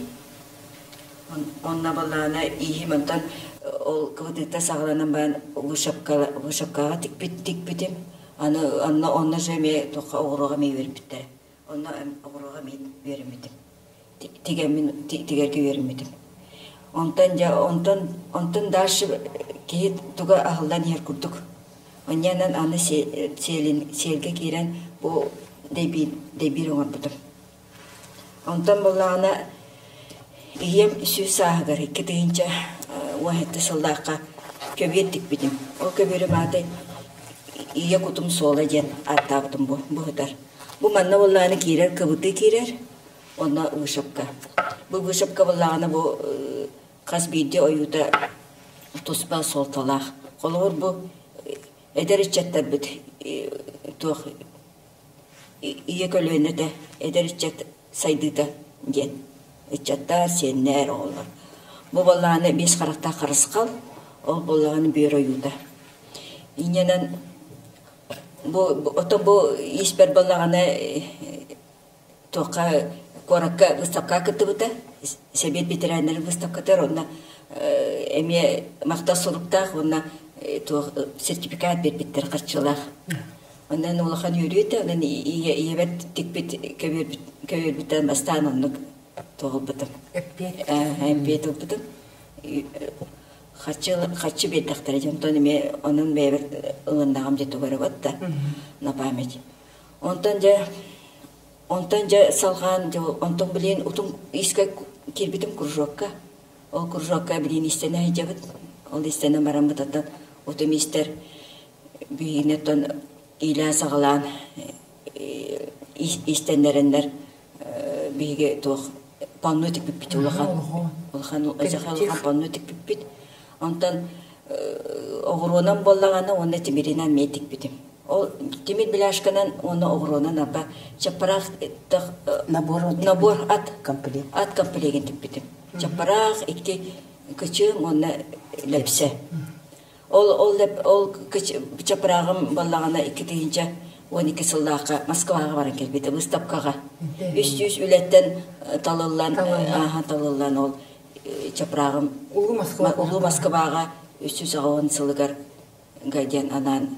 Онно балаана ииһим онтон ол кыбытыыта саҕаланан баран вышивкаҕа тикпит тикпитим. Аны онно онно же эмиэ туохха оҕуруоҕа эмиэ үөрбүттэрэ. Онно оҕуруоҕа эмиэ үөрэммитим. Тигэммин тигэргэ үөрэммитим. Онтон дьэ онтон онтон дальше киһи туга аһыллан иһэр курдук. Онньанан аны сиэлин сиэлгэ киирэн бу дэйбиир дэйбиир оҥорбутум. Онтон буоллаҕына ийэм сүүс сааһыгар 2017 сыллаахха көбүөр тикпитим. Ол көбүөрүм аата Ийэ кутум суола диэн ааттаабытым бу быһытар. Бу манна буоллаҕына киирэр кыбытыы киирэр, онно вышивка. Бу вышивка буоллаҕына бу хас биирдии ойуута туспа суолталаах. Холобур бу эдэр ыччаттарбыт туох ийэ көлүөнэтэ эдэр ыччат сайдыыта диэн ыччаттар, сиэннэр, оҕолор. Бу буоллаҕына биэс харахтаах харысхал, ол буоллаҕына бүөр ойуута. Инньэнэн бу ото бу ииспэр буоллаҕына туохха куоракка выставкаҕа кыттыбыта, сэбиэт ветераннарын выставкатыгар онно эмиэ махтал суруктаах уонна туох сертификат биэрбиттэр харчылаах. Онон улахан үөрүү этэ, онон ийэбэр тикпит көбүөрбүттэн бастаан оннук туолбутум. Эппиэт ылбытым. Харчы харчы биэрдэхтэрэ дьэ онтон эмиэ онон бэйэбэр ылыннаҕым дьэ тугу эрэ да на память. Онтон дьэ онтон дьэ салҕаан дьэ онтон билигин утум иискэ киирбитим кружокка. Ол кружокка билигин иистэнэ сылдьабыт. Ол иистэнэн бараммыт оттон утум иистэр Биһигини оттон иилээн-саҕалаан иистэннэрэннэр биһиги туох панно тикпиппит улахан улахан улахан панно тикпиппит. Онтон оҕуруонан буоллаҕына уонна тимиринэн эмиэ тикпитим. Ол тимир бляшканан уонна оҕуруонан арба чаппараах набор набор ат комплект ат комплегин тикпитим. Чаппараах икки кычыым уонна лэпсэ. Ол ол ол чапырааҕым баллаҕына 2012 сыллаахха Москваҕа баран кэлбитэ выставкаҕа. 300 үлэттэн талыллан ааһан талыллан ол чапырааҕым Улуу Москва Улуу Москваҕа 380 сылыгар диэн анаан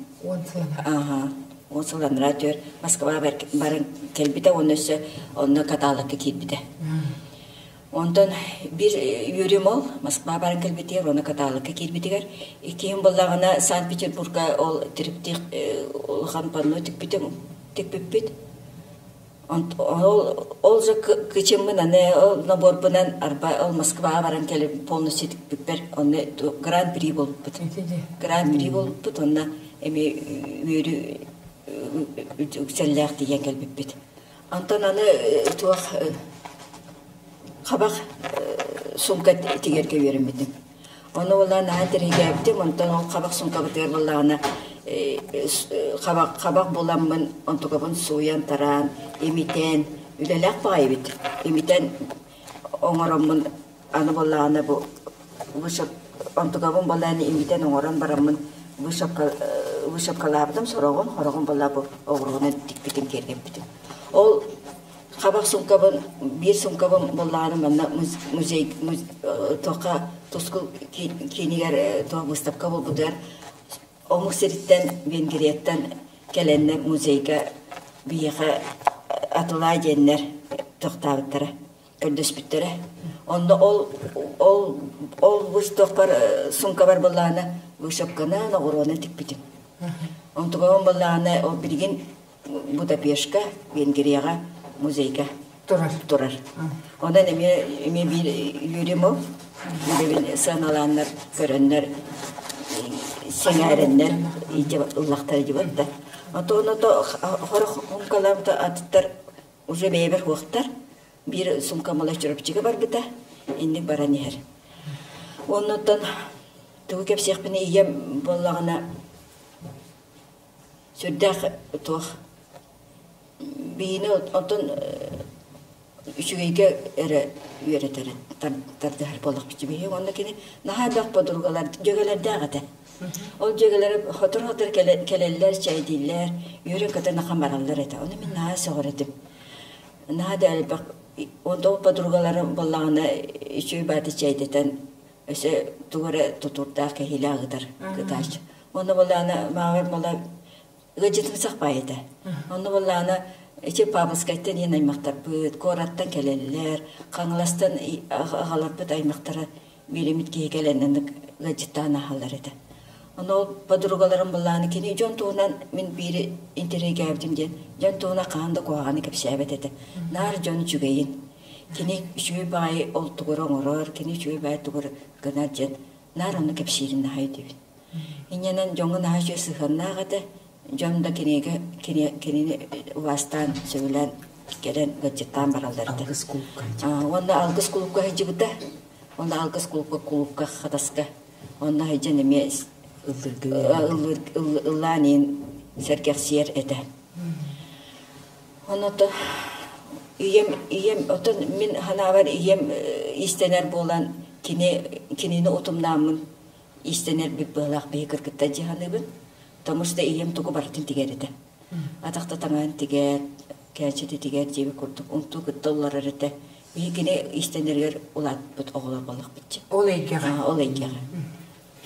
ааха 10 сыл анараа түөр Москваҕа баран кэлбитэ уонна өссө онно каталогка киирбитэ. Онтон биир үөрүүм ол Москва баран кэлбитигэр уонна каталогка киирбитигэр. Иккиһин буоллаҕына Санкт-Петербурга ол триптих улахан панно тикпитим тикпиппит. Ол ол же кычыммын аны ол наборбунан арба ол Москваҕа баран кэлэн полностью тикпиппэр онно гран-при буолбуппут. Гран-при буолбуппут онно эмиэ үөрүү үксэллээх тиийэн кэлбиппит. Онтон аны туох хабах сумка тигэргэ үөрэммитим. Ону буоллаҕына наһаа интэриэһиргээбитим. Онтон ол хабах сумкабытыгар буоллаҕына хабах, хабах буламмын онтукабын сууйан-тараан, имитэн, үлэлээх баҕайы эбит. Имитэн оҥороммун аны буоллаҕына бу онтукабын буоллаҕына имитэн оҥорон бараммын вышивка вышивкалаабытым сороҕун, сороҕун буоллаҕа бу оҕуруонан тикпитим, киэргэппитим. Ол. Хабах сумкабын, биир сумкабын буллаҕына манна музей туохха Тускул киинигэр туох выставка буолбутугар омук сириттэн Венгрияттан кэлэннэр музейга биһиэхэ атылаа диэннэр тохтообуттара, көрдөспүттэрэ. Онно ол ол ол выставкар сумкабар былаана вышивканан оҕуруонан тикпитим. Онтугабын былаана ол билигин Будапешка, Венгрияҕа музейга турар. Турар. Онон эмиэ эмиэ биир үөрүм ол. Үлэбин сыаналааннар, көрөннөр, сэҥээрэннэр ыллахтара дьыбат да. Ото то хорох хумкалаабыта атыттар уже бэйэбэр хуохтар. Биир сумка мала Чурапчыга барбыта, инник баран иһэр. Оннуттан тугу кэпсиэхпин ийэм буоллаҕына сүрдээх туох биһини онтон үчүгэйгэ эрэ үөрэтэр тардыһар буоллахпыт биһи уонна кини наһаа элбэх подругалар дьүөгэлэрдээх этэ ол дьүөгэлэрэ хотор-хотор кэлэллэр чэйдииллэр үөрэн-көтөн ахан бараллар этэ ону мин наһаа сөҕөр этим наһаа да элбэх онто ол подругаларым буоллаҕына үчүгэй бааты чэйдэтэн өссө тугу эрэ тутуурдаах кэһиилээх ыытар кытааччы Онно буоллаҕына мааҕыр мала ыалдьытымсах баай этэ. Онно буоллаҕына ити Павловскайтан иһин аймахтарбыт, куораттан кэлэллэр, Хаҥаластан аҕаларбыт аймахтара бииримит киһи кэлэн ыннык ыалдьыттаан аһаллар этэ. Ону ол подругаларым буоллаҕына кини дьон туһунан мин биири интэриэһиргээбитим диэн дьон туһунан хаһан да куһаҕаны кэпсээбэт этэ. Наар дьон үчүгэйин. Кини үчүгэй баҕайы ол тугу эрэ оҥорор, кини үчүгэй баҕайы тугу эрэ гынар диэн наар ону кэпсиирин наһаа өйдүүбүн. Инньэнэн дьоҥҥо наһаа үчүгэй сыһыаннаах этэ. Дьон да кинигэ кинини убаастаан, сөбүлээн кэлэн ыалдьыттаан бараллар этэ. Алгыс кулуупка Уонна Алгыс кулуупка сылдьыбыта. Онно Алгыс кулуупка кулуупка Хатаска. Онно сылдьан эмиэ ыллаан иин сэргэхсийэр этэ. Онно ийэм ийэм оттон мин санаабар ийэм иистэнэр буолан кини кинини утумнааммын иистэнэрбит быһалаах биһи кыргыттар дии саныыбын. Потому что ийэм тугу барытын тигэр этэ. Атахта таҥаһын тигэр, кээчити тигэр диэбит курдук унтуу кытта уларар этэ. Биһи кини иистэнэригэр улааппыт оҕолор буоллахпыт. Ол эйгэҕэ. Ол эйгэҕэ.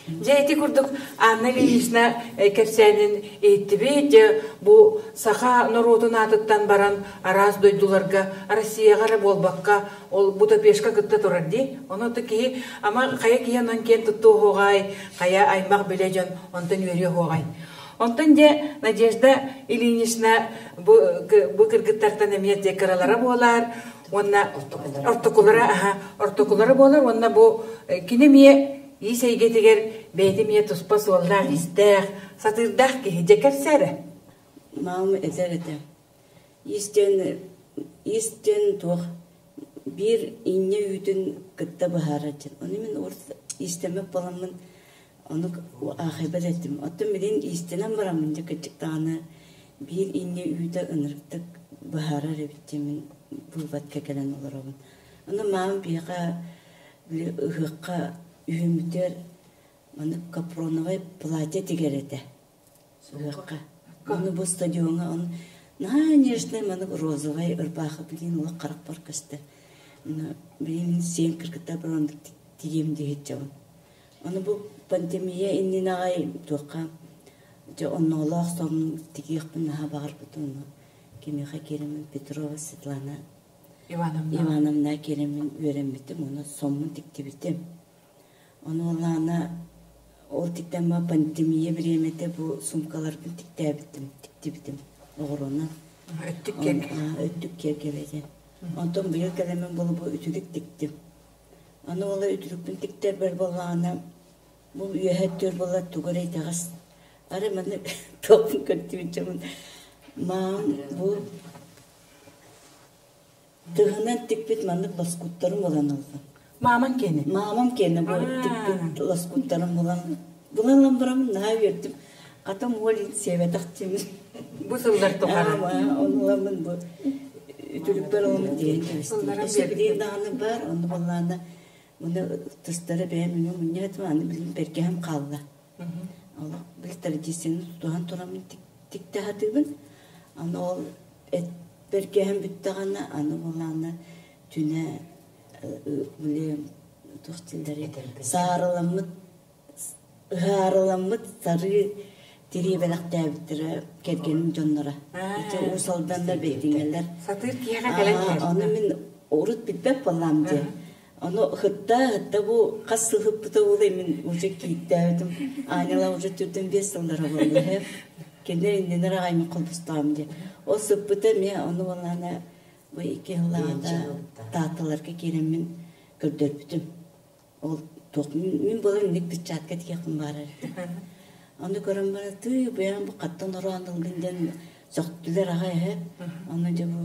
Дьэ ити курдук Анна Ильинична кэпсээнин иһиттибит. Дьэ бу саха норуотун аатыттан баран араас дойдуларга Россияҕа эрэ буолбакка ол Будапешка кытта турар дии. Ону киһи ама хайа киһи онон киэн туттуо уһуоҕай, хайа аймах билэ дьон онтон үөрүө уһуоҕай. Онтон дьэ Надежда Ильинична бу, бу кыргыттартан эмиэ дьэ кыралара буолар уонна ортокулара аха ортокулара буолар уонна бу кини эмиэ иис эйгэтигэр бэйэтэ эмиэ туспа суоллаах-иистээх, сатыырдаах киһи дьэ кэпсээрэ. Маам этэр этэ. Иистэн иистэн туох биир инньэ үүтүн кытта быһаарар диэн. Ону мин урут иистэммэт буоламмын ону аахайбат этим. Оттон билигин иистэнэн бараммын дьэ кырдьык даҕаны биир инньэ үүтэ ынырыктык быһаарар эбит диэн мин выводка кэлэн олоробун. Ону маам биһиэхэ били ыһыахха үһүммүтүгэр маннык капроновай платье тигэр этэ. Ыһыахха. Ону бу стадиоҥҥа он наһаа нежный маннык розовай ырбаахы билигин олох харахпар көстөр. Билигин сиэн кыргыттар баран тигиэм диэһит дьабын. Ону бу пандемия иннинэ аҕай туохха дьэ онноолоох сонун тигиэхпин наһаа баҕарбытым ону кимиэхэ киирэммин Петрова Светлана Ивановна Ивановна киирэммин үөрэммитим уонна соммун тиктибитим. Ону Лана ол тиктэн пандемия бириэмэтэ бу суумкаларбын тиктээбитим, тиктибитим оҕуруонан. Өттүк киэргэ. Өттүк киэргэбэтин. Онтон быйыл кэлэммин буолу бу үтүлүк тиктим. Аны ол үтүлүкпүн тиктэрбэр буоллаҕына бу үөһэ өттүгэр буолла тугу эрэ итэҕэс арай манна туохпун көрдүбүт дьоммун маам бу Тыһынан тикпит маннык лоскуттарым булан ыллым. Маамаҥ киэнэ? Маамам киэнэ бу тикпит лоскуттарым булан булан ылан бараммын наһаа үөрдүм. Хатым уол сиэбэтэх дьиҥ. Бу сыллар тухары. Ону ыламмын бу үтүлүкпэр ыламмын тиийэн кэбистим. Өссө билигин даҕаны баар, онно буоллаҕына муну тыстары бэйэм мунньа мунньа аны билигин бэргэһэм хаалла. Олох били традицияны тутуһан тураммын тиктэ сатыыбын. Аны ол эт. Бэргэһэм бүттэҕинэ аны буоллаҕына түнэ били туох дииллэрий саарыламмыт ыһаарыламмыт сарыы тирии бэлэхтээбиттэрэ кэргэним дьонноро. Ити Уус Алданнар бэйдиҥэлэр. Сатыыр киһиэхэ кэлэн иһэр. Ону мин урут билбэт буоллаам дии. Ону хытта хытта бу хас сыл хыппыта буолуой мин уже кииттээбитим. Аанньала уже түрдэн биэс сыллара буолла. Кинилэр иннинэр аҕай мин холбостоҕум дии. Ол сыппыта эмиэ ону буоллаҕына бу икки сыллааҕыта Таатталарга киирэммин көрдөрбүтүм. Ол туох мин буолан инник перчатка тигиэхпин баарар этим. Ону көрөн баран тыы бэйэм бу хаттан ороон ыллын диэн сөхтүлэр аҕай эһэ. Ону дьэ бу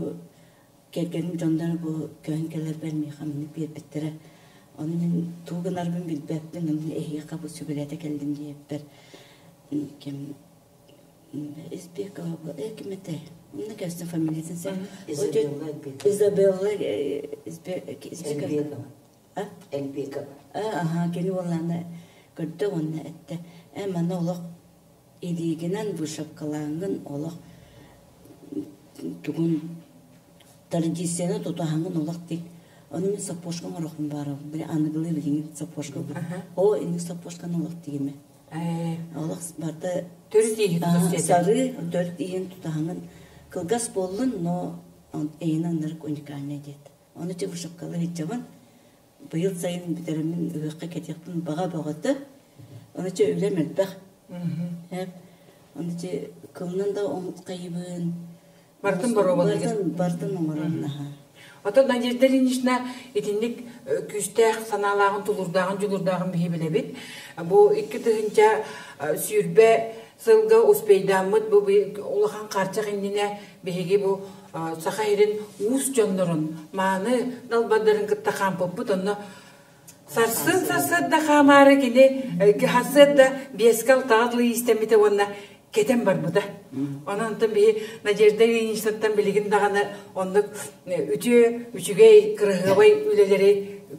кэргэним дьонноро бу көһөн кэлэрбэр миэхэ маннык биэрбиттэрэ. Ону мин тугу гынарбын билбэппин, ону эһиэхэ бу сүбэлэтэ кэллим диэбиппэр ким Избекова ким этэй? Мне кажется, фамилиятын Изабелла Изабелла Избекова. А? Элбекова. Аха, кини уоллаана көрдө уонна эттэ. Э, манна олох илиигинэн вышивкалааҥҥын олох тугун традицияны тутуһаҥҥын олох тик. Ону мин сапожка оҥорохпун баарабын. Били аныгылыы билигин сапожка О, инник сапожканы олох тигимэ. Олох барыта Төрүт ииһин тутус сарыы төрүт ииһин тутаһаҥын кылгас буоллун, но эйин аннарык уникальный диэт. Ону ти вышивкалыы сылдьабын. Быйыл сайын бүтэрэммин ыһыахха кэтиэхпин баҕа бөҕөтө. Ону чи үлэм элбэх. Ону чи кылынан да хайыбын. Бартын боруобалыгын. Бартын оҥорон наһаа. Оттон Надежда Ильинична итинник күүстээх санаалааҕын, тулуурдааҕын, дьулуурдааҕын биһи билэбит. Бу 2020 сылга успейдааммыт бу улахан хаарчах иннинэ биһиги бу Саха сирин уус дьоннорун мааны далбардарын кытта хаампыппыт. Онно сарсын сарсыарда хаамаары кини сарсыарда биэскэ алтаҕа дылы иистэммитэ уонна кэтэн барбыта. Онон онтон биһи Надежда Ильиничнаттан билигин даҕаны оннук үтүө, үчүгэй, кыраһыабай үлэлэри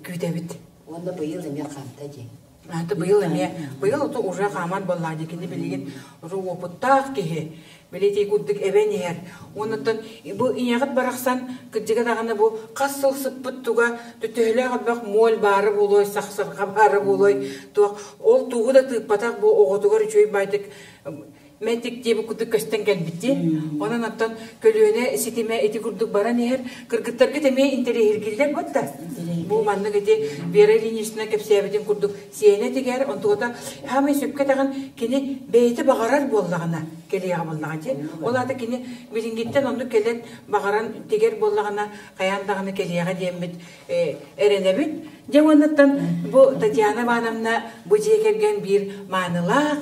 күүтэбит. Уонна быйыл эмиэ хаамта дии. Аты быйыл эмиэ быйыл ото уже хаамар буоллаа дии кини билигин уже уопуттаах киһи билити курдук эбэн иһэр уоннаттан бу ийэҕит барахсан кырдьыга даҕаны бу хас сыл сыппыт туга төһөлөөх элбэх моль баара буолуой сахсырҕа баара буолуой туох ол тугу да тыыппатах бу оҕотугар үчүгэй баайдык мэтик диэбит курдук көстөн кэлбит Онон оттон көлүөнэ ситимэ ити курдук баран иһэр. Кыргыттаргыт эмиэ интэриэһиргиллэр буолта. Бу маннык ити Вера Ильинична кэпсээбитин курдук сиэнэ тигэр, онтугата хаамай сөпкө этэҕин кини бэйэтэ баҕарар буоллаҕына кэлиэҕэ буоллаҕа дии. Ол аата кини билиҥҥиттэн оннук кэлэн баҕаран тигэр буоллаҕына хайаан даҕаны кэлиэҕэ диэммит эрэнэбит. Дьэ уоннаттан бу Татьяна Ивановна бу дьиэ кэргэн биир маанылаах,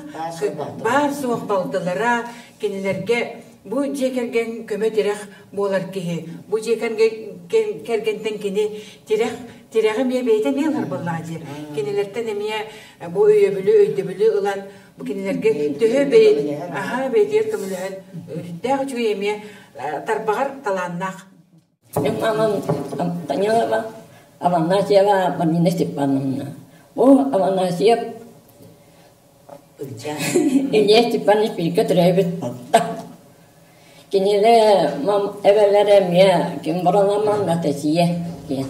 баар-суох балтылара, кинилэргэ бу дьиэ кэргэн көмө-тирэх буолар киһи. Бу дьиэ кэргэнтэн кини тирэх тирэҕи эмиэ бэйэтэ эмиэ ылар буоллаҕа дии. Кинилэртэн эмиэ бу өйөбүлү, өйдөбүлү ылан бу кинилэргэ төһө аһаа бэйэтигэр көмөлөһөн үрдээх үчүгэй эмиэ тарбаҕар талааннаах. Мин мамам Антонилова Афанасьева Марина Степановна. Бу Афанасьев Илья Степанович бииргэ төрөөбүт балта. Кинилэр мам эбэлэрэ эмиэ ким Бараламанна Тесия диэн.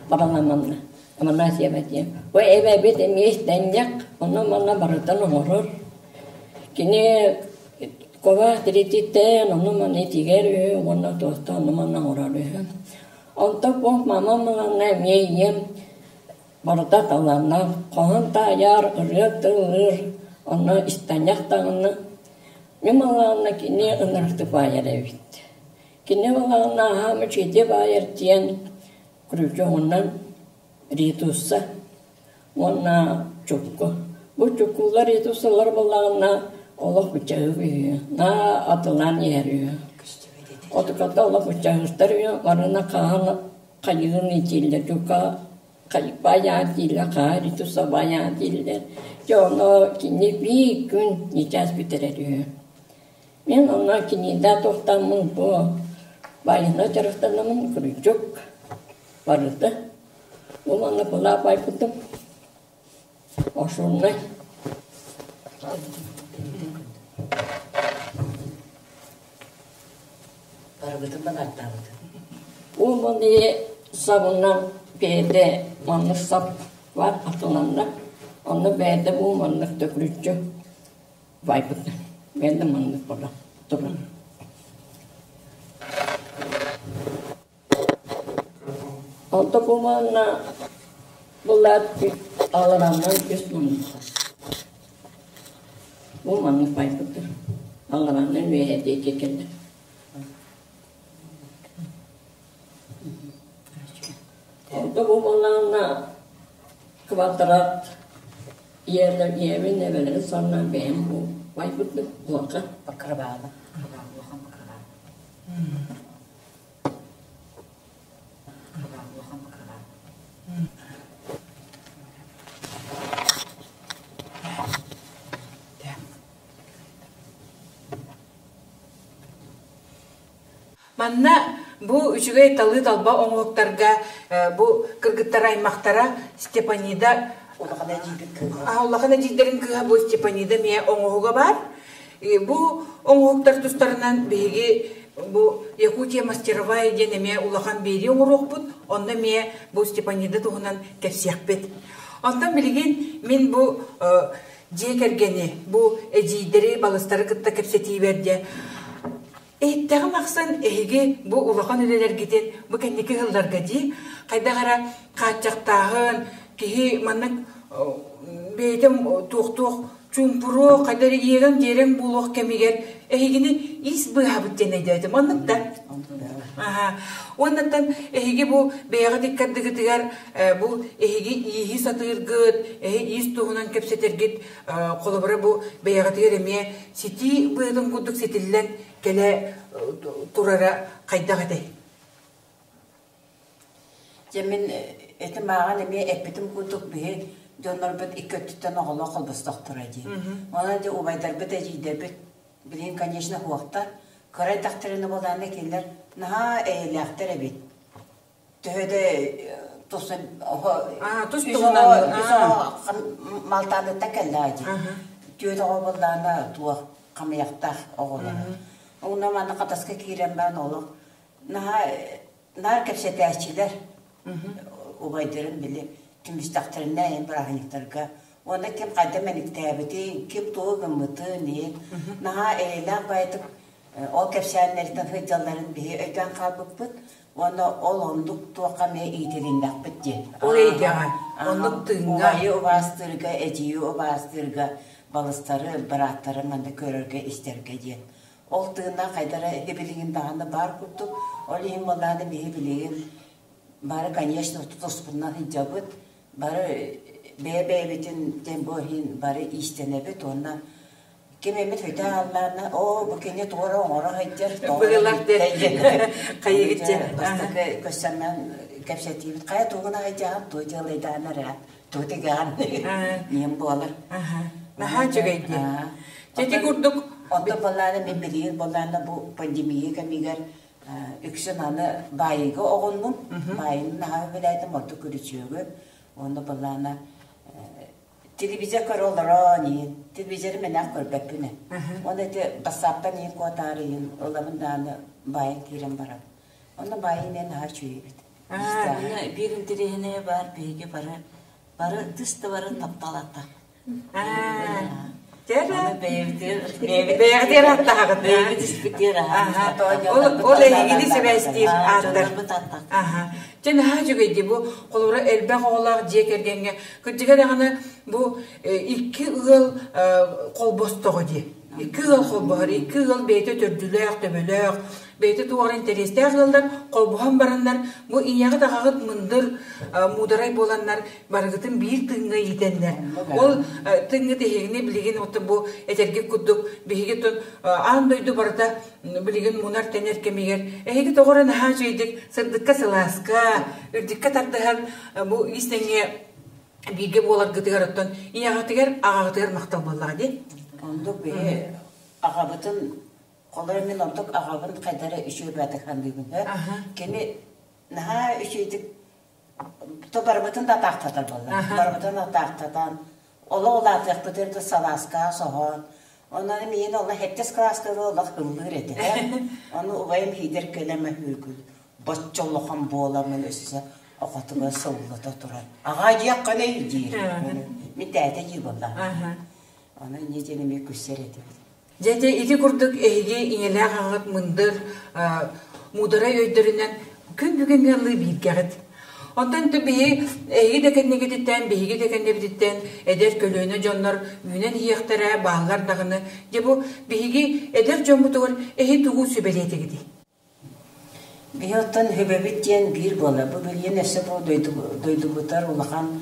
Бараламанна Афанасьева диэн. Бу эбэбит эмиэ истэнньэх, онно-манна барытын оҥорор. Кини Куба тирититтэн ону-маны тигэр үһү уонна туоста ону-маны оҥорор үһү. Онтон бу мамам ыланна эмиэ ийэм барыта талааннаах хоһоон таайар, ырыа тыллыыр, онно истанньах даҕаны. Мин ылаанна кини ынырыктык баайар эбит. Кини ылаанна аһаам үчүгэйдик баайар диэн крючогунан ритусса уонна чукку. Бу чуккулар ритусалар буоллаҕына олох быччаһык үһү, наа атылаан иһэр үһү. Отуката олох быччаһыктар үһү, барына хаһан хайыгын итииллэр, чукка баайаан дииллэр, хаһан ритуса баайаан дииллэр. Дьэ ону кини биир күн ньычаас бүтэрэр үһү. Мин онно киниэхэ туохтааммын бу баайына дьарыктанаммын күрдьүк барыта. Ол манна былаап айбытым. Ошуннай. Барыбытын балааттаабыт. Ууманы сабынан бэйэтэ маннык сап бар атыланна. Онно бэйэтэ бу маннык төкүрүччү байбыт. Бэйэтэ маннык буола турар. Онто бу манна булаат алараннан үс муннукка. Бу маннык байбыттар. Алараннан үөһэ диэки кэллэ. Онто бу буоллаҕына квадрат ийэлэр ийэбин эбэлэрин саннаан бэйэм бу байбытым уока. Покрывало. Улахан покрывало. Улахан покрывало. Манна бу үчүгэй талыы-талба оҥоһуктарга бу кыргыттар аймахтара Степанида Улахан эдьиийбит кыыһа. Улахан эдьиийдэрин кыыһа бу Степанида эмиэ оҥоһуга баар. Бу оҥоһуктар тустарынан биһиги бу Якутия мастеровая диэн эмиэ улахан биэрии оҥоруохпут, онно эмиэ бу Степанида туһунан кэпсиэхпит. Онтон билигин мин бу дьиэ кэргэни, бу эдьиийдэри, балыстары кытта кэпсэтиибэр дьэ Иһиттэҕим ахсын эһиги бу улахан үлэлэргитин бу кэнники сылларга дии хайдах эрэ хааччахтааһын, киһи маннык бэйэтэ туох-туох чуумпуруох, хайдах эрэ иэрэҥ-дьиэрэҥ буолуох кэмигэр эһигини ис быыһаабыт диэн өйдөөтүм. Оннук да? Аха. Уоннаттан эһиги бу бэйэҕит иккардыгытыгар бу эһиги ииһи сатыыргыт, эһи иис туһунан кэпсэтэргит холобура бу бэйэҕитигэр эмиэ ситии быатын курдук ситиллэн кэлэ турара хайдах этэй? Дьэ мин этим ааҕан эмиэ эппитим курдук биһи дьоннорбут икки өттүттэн оҕолор холбостохторо дии. Онон дьэ убайдарбыт, эдьиийдэрбит билигин, конечно, суохтар. Кыра эрдэхтэринэ буолааны кинилэр наһаа эйэлээхтэр эбит. Төһө да тус тус туһунан Малтааныттан кэллэҕэ дии. Түөрт оҕо буоллаҕына туох хамыйахтаах оҕолор. Онно манна хатаска киирэн баран олох наһаа наар кэпсэтээччилэр убайдарын били түмүстэхтэринэ эн бырааһынньыктарга уонна ким хайда мэниктээбитин, ким тугу гыммытын иһин наһаа эйэлээх баайытык ол кэпсээннэриттэн сылдьалларын биһи өйдөөн хаалбыппыт уонна ол оннук туохха эмиэ иитилиннэхпит диэн. Ол эйгэҕэ, оннук тыыҥҥа. Убайы убаастыырга, эдьиийи убаастыырга, балыстары, бырааттары манна көрөргө, истэргэ диэн. Ол тыыннаах хайдара билигин даҕаны баар курдук. Ол иһин буоллаҕына биһи билигин бары, конечно, тутуспутунан сылдьабыт. Бары бэйэ-бэйэбитин диэн бу иһин бары иистэнэбит уонна ким эмит өтө ааллаана оо бу кини туора оҥоро сылдьар быһыылаах диэн хайыгыт дьэ бастакы көссөннөн кэпсэтиибит хайа тугун айдьаан тугу дьыалайдаан эрэ тугу тигэҕин диэн буолар наһаа үчүгэй дии дьэ курдук онтон буоллаана мин билигин буоллаана бу пандемия кэмигэр үксүн аны баайыыга оҕуннум баайыны наһаа билээтим ордук күрүчүөгү уонна буоллаана Телевизор көрө олорон иһин, телевизоры мэнээх көрбөппүн ээ. Уонна ити бассааптан иһин куотаары иһин ылабын даҕаны баайан киирэн баран. Онно баайыы эмиэ наһаа үчүгэй эбит. Уонна биир интэриэһинэйэ баар биһиги бары бары тыс да бары таптал аттах. Бэйэҕитигэр аттаһаҕыт. Бэйэбит испитигэр Ол эһигини сибээстиир ааттар. Дьэ наһаа үчүгэй дии бу холобура элбэх оҕолоох дьиэ кэргэҥҥэ кырдьыга даҕаны бу икки ыал холбостоҕо дии. Икки ыал холбоһор, икки ыал бэйэтэ төрдүлээх, төбөлөөх, бэйэтэ туох эрэ интэриэстээх ыаллар холбоһон бараннар бу ийэҕит аҕаҕыт мындыр муударай буоланнар барыгытын биир тыыҥҥа иитэннэр ол тыыҥҥыт эһигини билигин бу этэргит курдук биһиги аан дойду барыта билигин мунар-тэнэр кэмигэр эһиги тоҕо эрэ наһаа үчүгэйдик сырдыкка-сылааска, үрдүккэ тардыһан бу иис-тэҥҥэ бииргэ буоларгытыгар оттон ийэҕитигэр, аҕаҕытыгар махтал буоллаҕа дии. Оннук биһи аҕабытын холоро мин онтук аҕабын хайдара үчүгэй баатык саныыбын Кини наһаа үчүгэйдик то барыбытын да атаахтатар буолла. Барыбытын атаахтатан, олох улаатыахпытыгар да салааскаҕа соһон, Онон миин олох хэттис кылааска олох ыллыыр этэ. Ону убайым хиидэр кэлэмэ хүүкүл боччо улахан буоламмын өссө оҕотугар сыллата турар. Аҕаа диэххинэй диир. Мин тээтэ дии буолла. Аны инньэ диэн эмиэ күссэр этибит. Дьэ ити курдук эһиги ийэлээх аҕаҕыт мындыр муударай өйдөрүнэн күн бүгүҥҥү ыллыы бииргэҕит. Онтон биһи эһиги да кэннигититтэн, биһиги да кэннибититтэн эдэр көлүөнэ дьоннор үүнэн иһиэхтэрэ, бааллар даҕаны. Дьэ бу биһиги эдэр дьоммутугар эһи тугу сүбэлиэтигитий? Биһи оттон Хөбөбүт диэн биир буолар. Бу билигин өссө бу дойдубутар улахан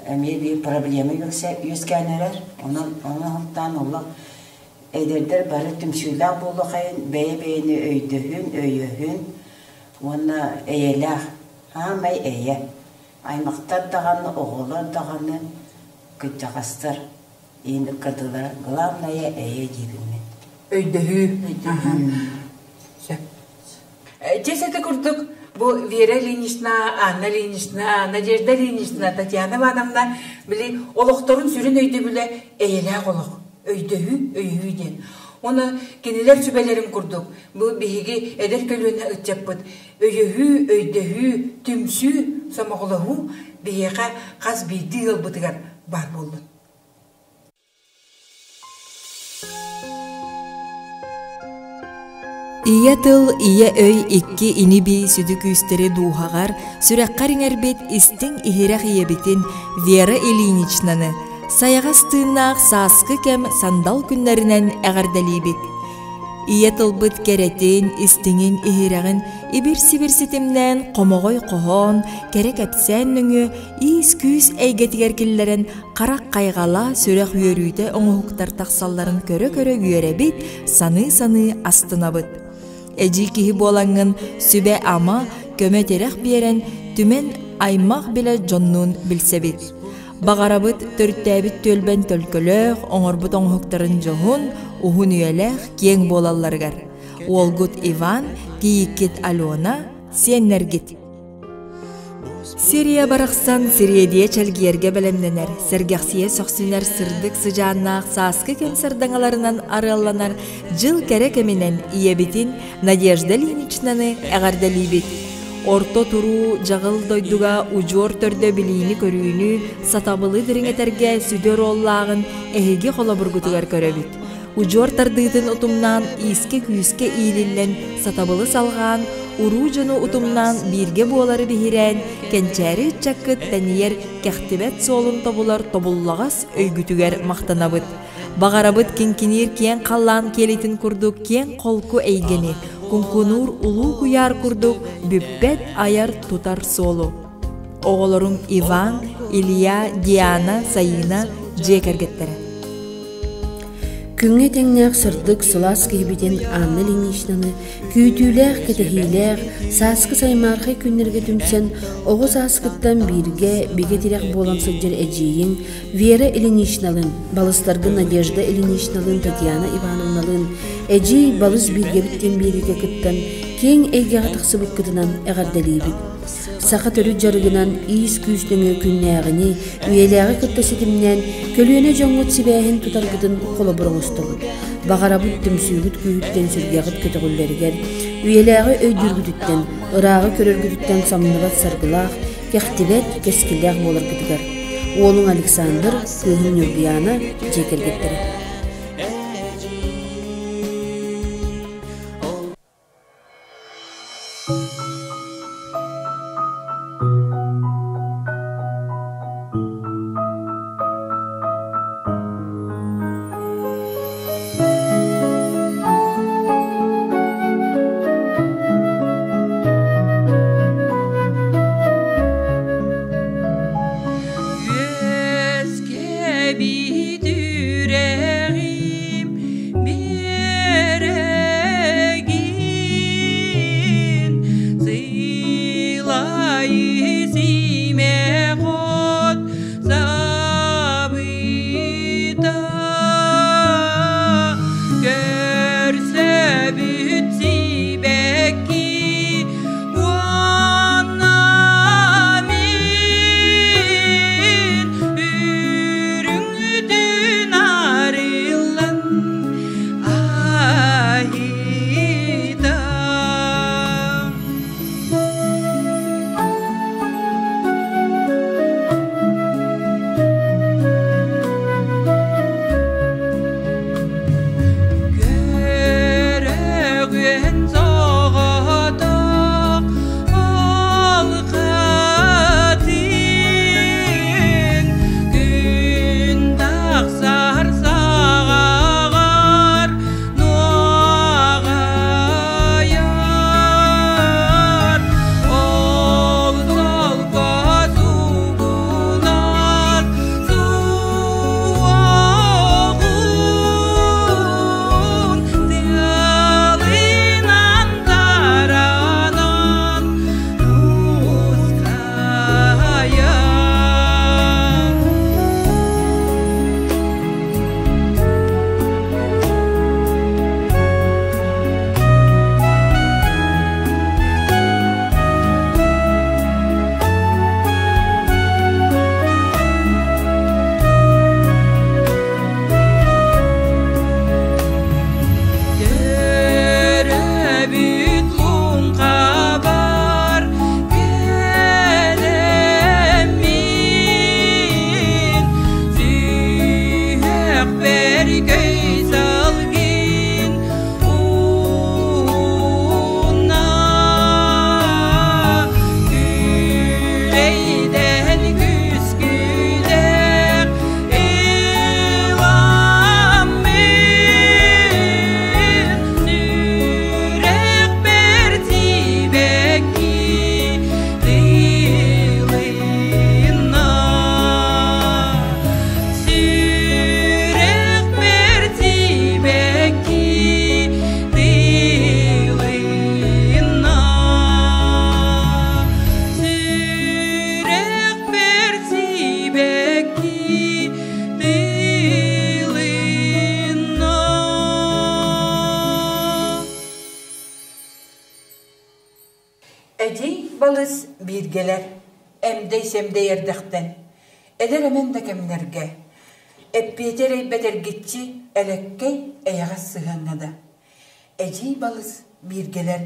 эмиэ биир проблема үөскээн эрэр. Онон ону аһылтаан олох эдэрдэр бары түмсүүлээх буолуохайын, бэйэ-бэйэни өйдөһүн, өйөһүн уонна эйэлээх, аамай эйэ. Аймахтар даҕаны, оҕолор даҕаны, кырдьаҕастар иин ыккардылара главное эйэ диибин мин. Өйдөһүү. Сөп. Дьэ сити курдук бу Вера Ильинична, Анна Ильинична, Надежда Ильинична, Татьяна Ивановна били олохторун сүрүн өйдөбүлэ эйэлээх олох, өйдөһүү, өйөһүү диэн. Уонна кинилэр сүбэлэрин курдук бу биһиги эдэр көлүөнэ ыччаппыт өйөһүү, өйдөһүү, түмсүү, сомоҕолоһуу биһиэхэ хас биирдии ыалбытыгар баар буоллун. Ийэ тыл, ийэ өй икки ини-бии сүдү күүстэри дууһаҕар, сүрэххэр иҥэрбит истиҥ иһирэх ийэбитин Вера Ильиничнаны сайаҕас тыыннаах сааскы кэм сандал күннэринэн эҕэрдэлиибит! Ийэ тылбыт кэрэтин, истиҥин, иһирэҕин ибир-сибир ситимнээн хомоҕой хоһоон, кэрэ кэпсээн нөҥүө иис-күүс эйгэтигэр киллэрэн харах хайҕала, сүрэх үөрүүтэ оҥоһуктар тахсалларын көрө-көрө үөрэбит, саныы-саныы астынабыт. Эдьиий киһи буолаҥҥын сүбэ-ама, көмө-тирэх биэрэн, түмэн аймах-билэ дьоннуун билсэбит. Баҕарабыт төрүттээбит түөлбэн төлкөлөөх, оҥорбут оҥоһуктарын дьоһун, уһун үйэлээх, киэҥ буолалларыгар. Уолгут Иван, кийииккит Алена, сиэннэргит. Сирия барахсан сириэдийэ чэлгийэргэ бэлэмнэнэр, сэргэхсийэ сөхсүнэр сырдык сыдьааннаах сааскы кэм сардаҥаларынан арыалланар дьыл кэрэ кэминэн ийэбитин Надежда Ильиничнаны эҕэрдэлиибит. Орто туруу дьаҕыл дойдуга удьуор төрдө билиини-көрүүнү, сатабылы дириҥэтэргэ сүдү оруоллааҕын эһиги холобургутугар көрөбүт. Удьуор тардыытын утумнаан иискэ-күүскэ иилиллэн, сатабылы салҕаан, уруу дьону утумнаан бииргэ буолары биһирээн, кэнчээри ыччаккыт тэнийэр, кэхтибэт суолун тобулар тобуллаҕас өйгүтүгэр махтанабыт. Баҕарабыт киҥкиниир киэҥ халлаан киэлитин курдук киэҥ-холку эйгэни, куҥкунуур улуу куйаар курдук бүппэт айар-тутар суолу. Оҕолоруҥ Иван, Илья, Диана, Саина дьиэ кэргэттэрэ. Күҥҥэ тэҥнээх сырдык сылаас киһибитин Анна Ильиничнаны күүтүүлээх, кэтэһиилээх, сааскы саймаархай күннэргэ түмсэн, оҕо сааскыттан бииргэ бигэ тирэх буолан сылдьар эдьиийиҥ Вера Ильиничналыын, балыстаргын Надежда Ильиничналыын, Татьяна Ивановналыын эдьиий балыс бииргэбит диэн биэриигэ кыттан, киэҥ эйгэҕэ тахсыбыккытынан эҕэрдэлиибит. Саха төрүт дьарыгынан иис-күүс нөҥүө күннээҕини, үйэлээҕи кытта ситимнээн, көлүөнэ дьоҥҥут сибээһин тутаргытын холобур оҥостобут. Баҕарабыт түмсүүгүт күүһүттэн сүргэҕит көтөҕүллэригэр, үйэлээҕи өйдүүргүтүттэн, ырааҕы көрөргүтүттэн самныбат саргылаах, кэхтибэт, кэскиллээх буоларгытыгар. Уолуҥ Александр, кыыһыҥ Ньургуйаана дьиэ кэргэттэрэ. Үөскэбит үрэҕим Биэрэгин сыйлайы симэх от сабыта Көрсөбүт сибэкки уонна мин үрүҥ бииргэлэр, эмдэй-сэмдэй эрдэхтэн, эдэр эмэн да кэмнэргэ, эппиэти эрэйбэт эргиччи элэккэй эйэҕэс сыһыаҥҥа да. Эдьиий балыс бииргэлэр,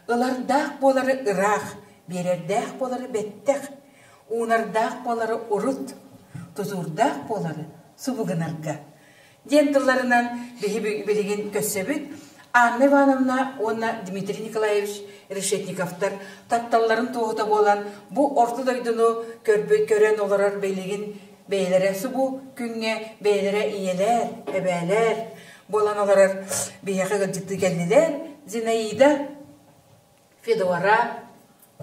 ылардаах буолары ыраах, биэрэрдээх буолары бэттэх, уунардаах буолары урут, тутуурдаах буолары субу гынарга диэн тылларынан биһи билигин көрсөбүт. Анна Ивановна уонна Дмитрий Николаевич Решетниковтар тапталларын туоһута буолан бу орто дойдуну көрбүт, көрөн олорор билигин бэйэлэрэ субу күҥҥэ бэйэлэрэ ийэлэр, эбээлэр буолан олорор биһиэхэ ыалдьыттыы кэллилэр. Зинаида, Федора,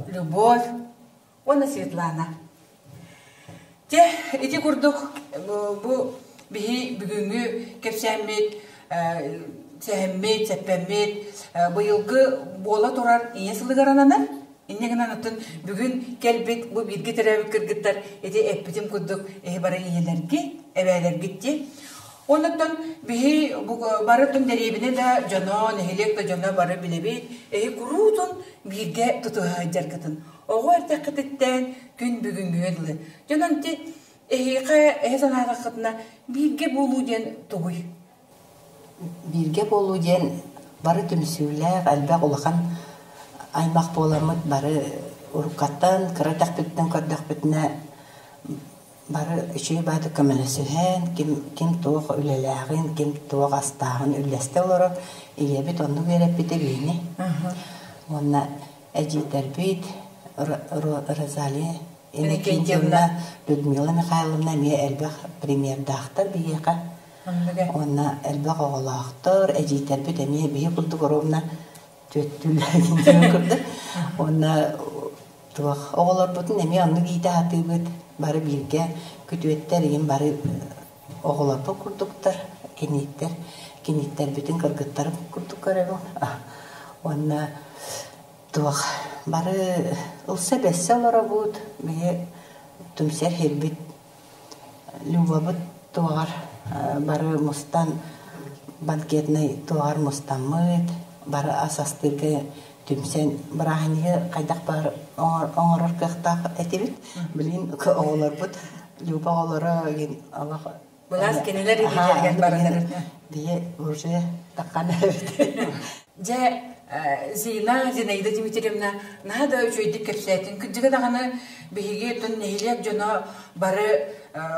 Любовь уонна Светлана. Дьэ, ити курдук бу биһи бүгүҥҥү кэпсээммит, сэһэммит, сэппэммит быйылгы буола турар ийэ сылыгар ананар. Инньэ гынан оттон бүгүн кэлбит бу бииргэ төрөөбүт кыргыттар ити эппитим курдук эһи бары ийэлэрги, эбээлэргит дии. Оннуттан биһи бары дэриэбинэ да дьоно, нэһилиэк да дьоно бары билэбит, эһи куруутун бииргэ тутуһа сылдьаргытын. Оҕо эрдэххититтэн күн бүгүҥҥүгэ дылы. Дьонон ти эһиэхэ эһи санаатаххытына бииргэ буолуу диэн тугуй? Бииргэ буолуу диэн бары түмсүүлээх, элбэх улахан аймах буоламмыт бары уруккаттан, кыра эрдэхпититтэн көрдөхпүтүнэ бары үчүгэй баҕайытык көмөлөсүһэн, ким, ким туох үлэлээҕин, ким туох астааҕын үллэстэ олорор. Ийэбит оннук үөрэппитэ биһини. Уонна эдьиийдэрбит Розалия Иннокентьевна, Людмила Михайловна эмиэ элбэх примердаахтар биһиэхэ. Уонна элбэх оҕолоохтор, эдьиийдэрбит эмиэ биһи курдук ровно түөттүүлэр курдук. Уонна туох оҕолорбутун эмиэ оннук иитэ сатыыбыт. Бары бииргэ күтүөттэр игин бары оҕолорбут курдуктар, кинииттэр, кинииттэрбитин кыргыттарым курдук көрөбүн. Уонна туох бары ылса-бэссе олоробут, биһи түмсэр сирбит Любабыт туоҕар бары мустан банкетнай туоҕар мустаммыт, бары ас астыырга түмсэн бырааһынньыгы хайдах баар оҥорор кыахтаах этибит. Билигин оҕолорбут Люба оҕолоро олох Былаас кинилэр илиилэригэр баранар. Бие уже таххан эбит. Дьэ, Зина, Зинаида Дмитриевна, наһаа да үчүгэйдик кэпсээтин. Кырдьыга даҕаны биһиги оттон нэһилиэк дьоно бары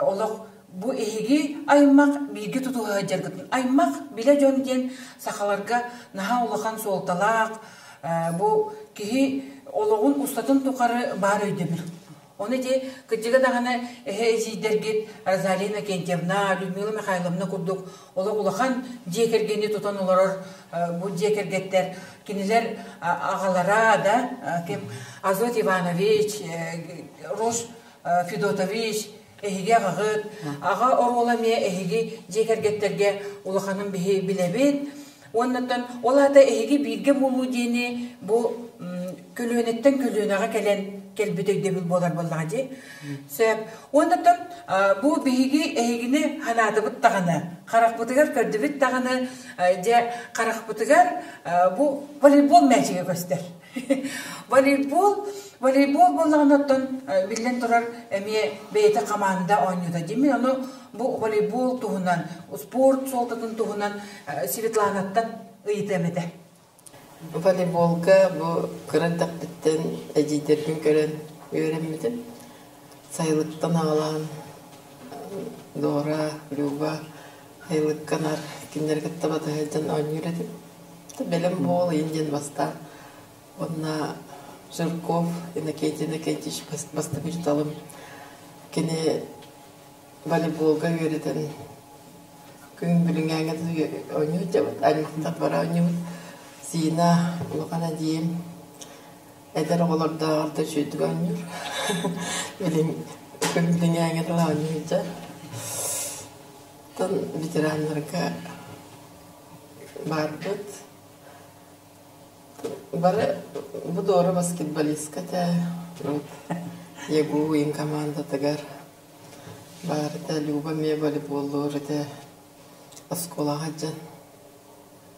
олох бу эһиги аймах бииргэ тутуһа сылдьаргытын. Аймах билэ дьон диэн сахаларга наһаа улахан суолталаах бу киһи олоҕун устатын тухары баар өйдөбүл. Ону ити кырдьыга даҕаны эһэ эдьиийдэргит Розалия Иннокентьевна, Людмила Михайловна курдук олох улахан дьиэ кэргэни тутан олорор бу дьиэ кэргэттэр кинилэр аҕалара да ким Азот Иванович, Рош Федотович эһиги аҕаҕыт, аҕа оруола эмиэ эһиги дьиэ кэргэттэргэ улаханын биһи билэбит. Уоннаттан ол аата эһиги бииргэ буолуу диэни бу көлүөнэттэн көлүөнэҕэ кэлэн кэлбит өйдөбүл буолар буоллаҕа дии. Сөп. Уоннаттан бу биһиги эһигини ханаатыбыт даҕаны, харахпытыгар көрдүбүт даҕаны, дьэ харахпытыгар бу волейбол мээчигэ көстөр. Волейбол, волейбол буоллаҕына оттон биллэн турар эмиэ бэйэтэ команда оонньуута дии. Мин ону бу волейбол туһунан, спорт суолтатын туһунан Светланаттан ыйытыам этэ. Волейболга бу кыра эрдэхпиттэн эдьиийдэрбин көрөн үөрэммитим. Сайылыктан аҕалаан Дора, Люба сайылыкканар кинилэри кытта батыһа сылдьан оонньуур этим. Бэлэм буол иин диэн бастаан уонна Жирков Иннокентий Иннокентьевич бастакы учууталым кини волейболга үөрэтэн күн билиҥҥээҥҥэ оонньуу сылдьабыт, аймахтар бары оонньуубут. Сина улахан эдьиийим эдэр оҕолордооҕор да үчүгэйдик оонньуур. Билин күн билиҥҥээҥҥэ дылы оонньуу сылдьар. Оттон ветераннарга баарбыт. Бары бу Дора баскетболистка этэ. ЯГУ командатыгар баар этэ, Люба эмиэ волейболлуур этэ оскуолаҕа сылдьан.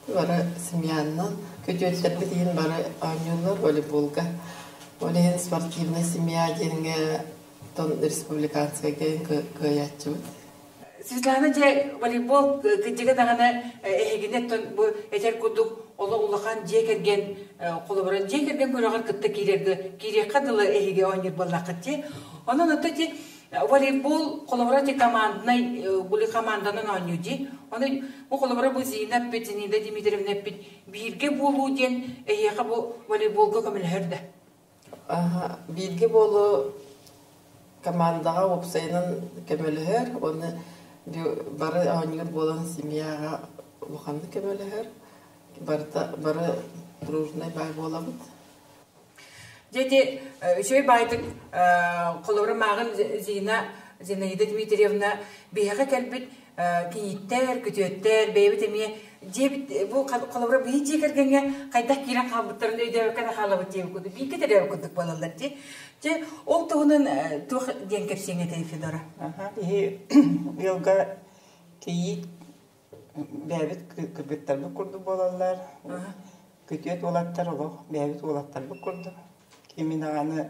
Бары семьяннан күтүөттэрбит иһин бары оонньууллар волейболга. Ол иһин спортивная семья диэҥҥэ тон республиканскайга кыайааччыбыт. Светлана дьэ волейбол кырдьыга даҕаны эһигини оттон бу этэр курдук олох улахан дьиэ кэргэн холобура дьиэ кэргэн күрэҕэр кытта киирэргэ киириэххэ дылы эһиги оонньуур буоллаххыт дии. Онон оттон ити волейбол холобура ити команднай були команданан оонньуу дии. Ону бу холобура бу Зина эппит, Зинаида Дмитриевна эппит бииргэ буолуу диэн эһиэхэ бу волейболга көмөлөһөр да? Бииргэ буолуу командаҕа уопсайынан көмөлөһөр уонна бары оонньуур буолан семьяҕа улаханнык көмөлөһөр. Барыта бары дружнай баай буолабыт. Дьэ ити үчүгэй баайдык холобура мааҕын Зина Зинаида Дмитриевна биһиэхэ кэлбит кийииттэр, күтүөттэр, бэйэбит эмиэ дьиэбит бу холобура биһи дьиэ кэргэҥҥэ хайдах киирэн хаалбыттарын өйдөөбөккө да хаалабыт диэбит курдук бииргэ төрөөбүт курдук буолаллар дии. Дьэ ол туһунан туох диэн кэпсиэҥ этэй Федора? Биһи ыалга кийиит бэйэбит кыргыттарбыт курдук буолаллар. Күтүөт уолаттар олох бэйэбит уолаттарбыт курдук. Кими даҕаны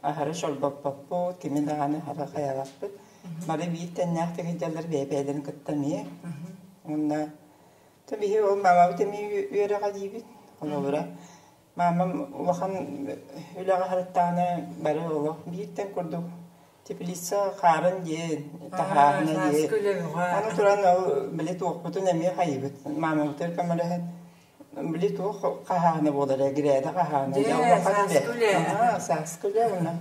аһары чорбоппоппут, кими даҕаны аһары хайалаппыт. Бары биир тэннээхтик сылдьаллар бэйэ-бэйэлэрин кытта эмиэ. Уонна то биһи ол мамабыт эмиэ үөрэҕэ диибит. Холобура, мамам улахан үлэҕэ сырыттаҕына бары олох биир тэҥ курдук теплица хаарын диэн, таһааһына диэн. Аны туран ол били туохпутун эмиэ хайыбыт. Мамабытыгар көмөлөһөн били туох хаһаана буолар грээдэ хаһаана дьэ улахан үлэ сааскы үлэ уонна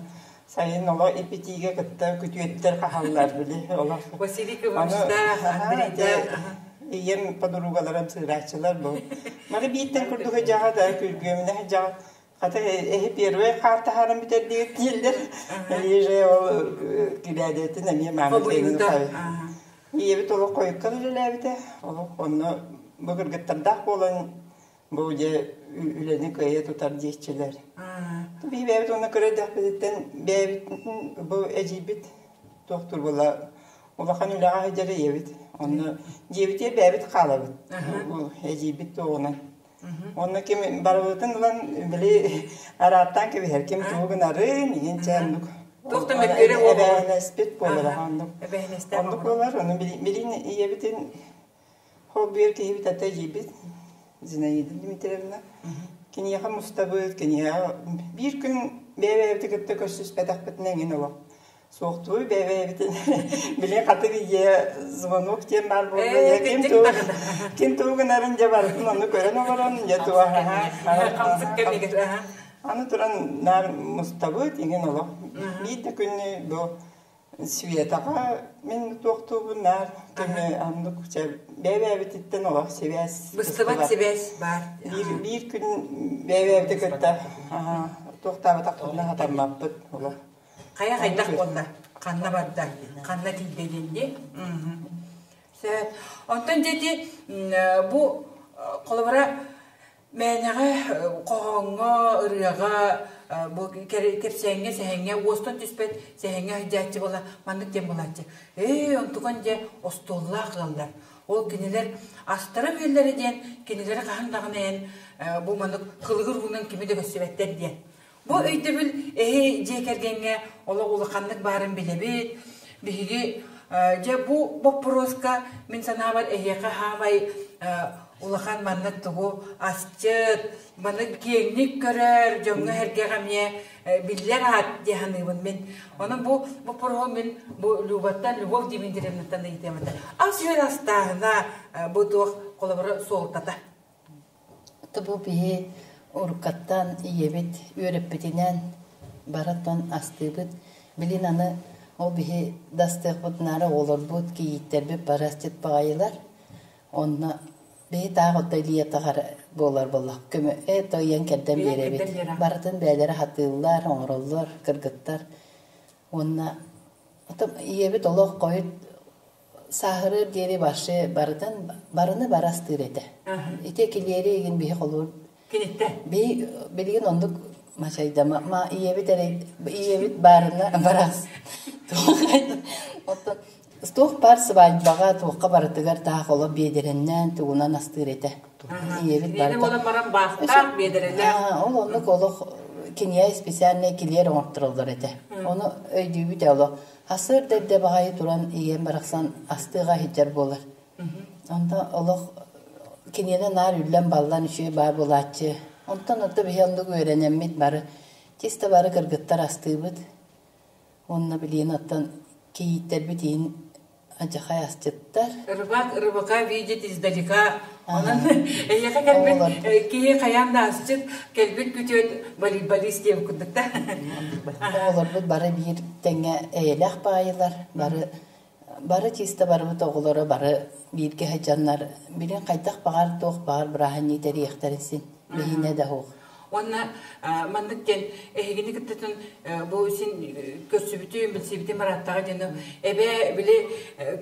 сайын оло ипитиигэ кытта күтүөттэр хаһаллар били олох Василий Ивановичтаах Андрейдаах ийэм подругаларым сыырааччылар бу маны бииртэн курдук дьаҕа да күргүөмүнэ дьаҕа хата эһи первый хаар таһааран бүтэрдигит дииллэр же ол кирээдэтин эмиэ маама Ийэбит олох хойукка үлэлээбитэ. Олох онно бу кыргыттардаах буолан бу дьэ үлэни кыайа тутар диэччилэр. Биһи бэйэбит уонна кыра эрдэхпититтэн бэйэбитин бу эдьиийбит туохтуур буолла улахан үлэҕэ сылдьар ийэбит. Онно дьиэбитигэр бэйэбит хаалабыт. Эдьиийбит туоҕунан. Онно ким барыбытын ылан били арааттаан кэбиһэр ким тугу гынарын игин чэ оннук Туох да мөккүөрэ эбээһинэспит буолара оннук оннук буолар ону билин ийэбитин холбуйар киһибит ата эдьиийбит Зинаида Дмитриевна киниэхэ мустабыт киниэхэ биир күн бэйэ-бэйэбити кытта көрсүспэтэхпитинэ эҥин олох Суохтуур бэйэ-бэйэбитин били хатыр ийэ звонок диэн баар буолла ким тугу ким тугу гынарын дьэ барытын ону көрөн олорон дьэ туох аны туран наар мустабыт иҥин олох биир да күнү бу Светаҕа мин туохтуубун наар көмө аннык бэйэ-бэйэбититтэн олох сибээс быстыбат сибээс баар биир биир күн бэйэ-бэйэбити кытта туохтаабатахпытына хатаммаппыт олох Хайа хайдах буолла? Ханна барда? Ханна тиийдэ диэн дии. Сөп. Онтон дьэ бу холобура мээнэҕэ хоһооҥҥо, ырыаҕа бу кэпсээҥҥэ, сэһэҥҥэ уостан түспэт сэһэҥҥэ сылдьааччы буола маннык диэн буолааччы. Ээ, онтукан дьэ остуоллаах ыаллар. Ол кинилэр астара-үөллэрэ диэн кинилэри хаһан даҕаны эн бу маннык кылыгыр уунан кими да көрсүбэттэр диэн. Бу өйдөбүл эһи дьиэ кэргэҥҥэ олох улаханнык баарын билэбит. Биһиги дьэ бу боппуруоска мин санаабар эһиэхэ хаамай улахан маннык тугу асчыт, маннык киэҥник көрөр, дьоҥҥо-сэргэҕэ эмиэ биллэр аат дии саныыбын мин. Онон бу боппуруоһу мин бу Любаттан, Любовь Дмитриевнаттан ыйытыам этэ. Ас-үөл астааһына бу туох холобура суолтата? Бу биһи уруккаттан ийэбит үөрэппитинэн барытын астыыбыт. Билин аны ол биһи да астыахпытынаары оҕолорбут, кийииттэрбит бары асчыт баҕайылар. Онно биһи таах отто илии-атах эрэ буолар буоллах көмө ээ ыйан кэрдэн биэрэбит. Барытын бэйэлэрэ сатыыллар, оҥороллор кыргыттар. Уонна ийэбит олох хойут Сааһырыар диэри вообще барытын барыны бары астыыр этэ. Ити килиэри игин биһи холуур Киниттэ? Би билигин оннук мачайдама ма ийэбит эрэ ийэбит баарына барас. Оттон туох баар сыбаайбаҕа туохха барытыгар таах оло биэдэрэннээн тугунан астыыр этэ. Ийэбит барыта. Буолан баран баахтаах биэдэрэлээх. Ол оннук олох киниэ специальный килиэр оҥортороллор этэ. Ону өйдүүбүт олох. Хасыр эрдэ баҕайы туран ийэм барахсан астыаҕа иһдьэр буолар. Онто олох киниэнэ наар үллэн-баллан үчүгэй баар буолааччы. Онтон ото биһи оннук үөрэнэммит бары чисто бары кыргыттар астыыбыт. Уонна билигин оттон кийииттэрбит иһин адьахай асчыттар. Рыбак рыбака видит издалека. Онон эйиэхэ кэлбит киһи хайаан да асчыт, кэлбит күтүөт волейболист диэн курдук да. Оҕолорбут бары биир тэҥҥэ эйэлээх баайылар, бары бары чисто барыбыт оҕолоро бары бииргэ сылдьаннар билин хайдах баҕар туох баҕар бырааһынньык тэрийиэхтэрин син биһиэнэ да суох. Уонна маннык диэн эһигини кыттытын бу син көрсүбүтүм, билсибитим ырааттаҕа диэн эбээ били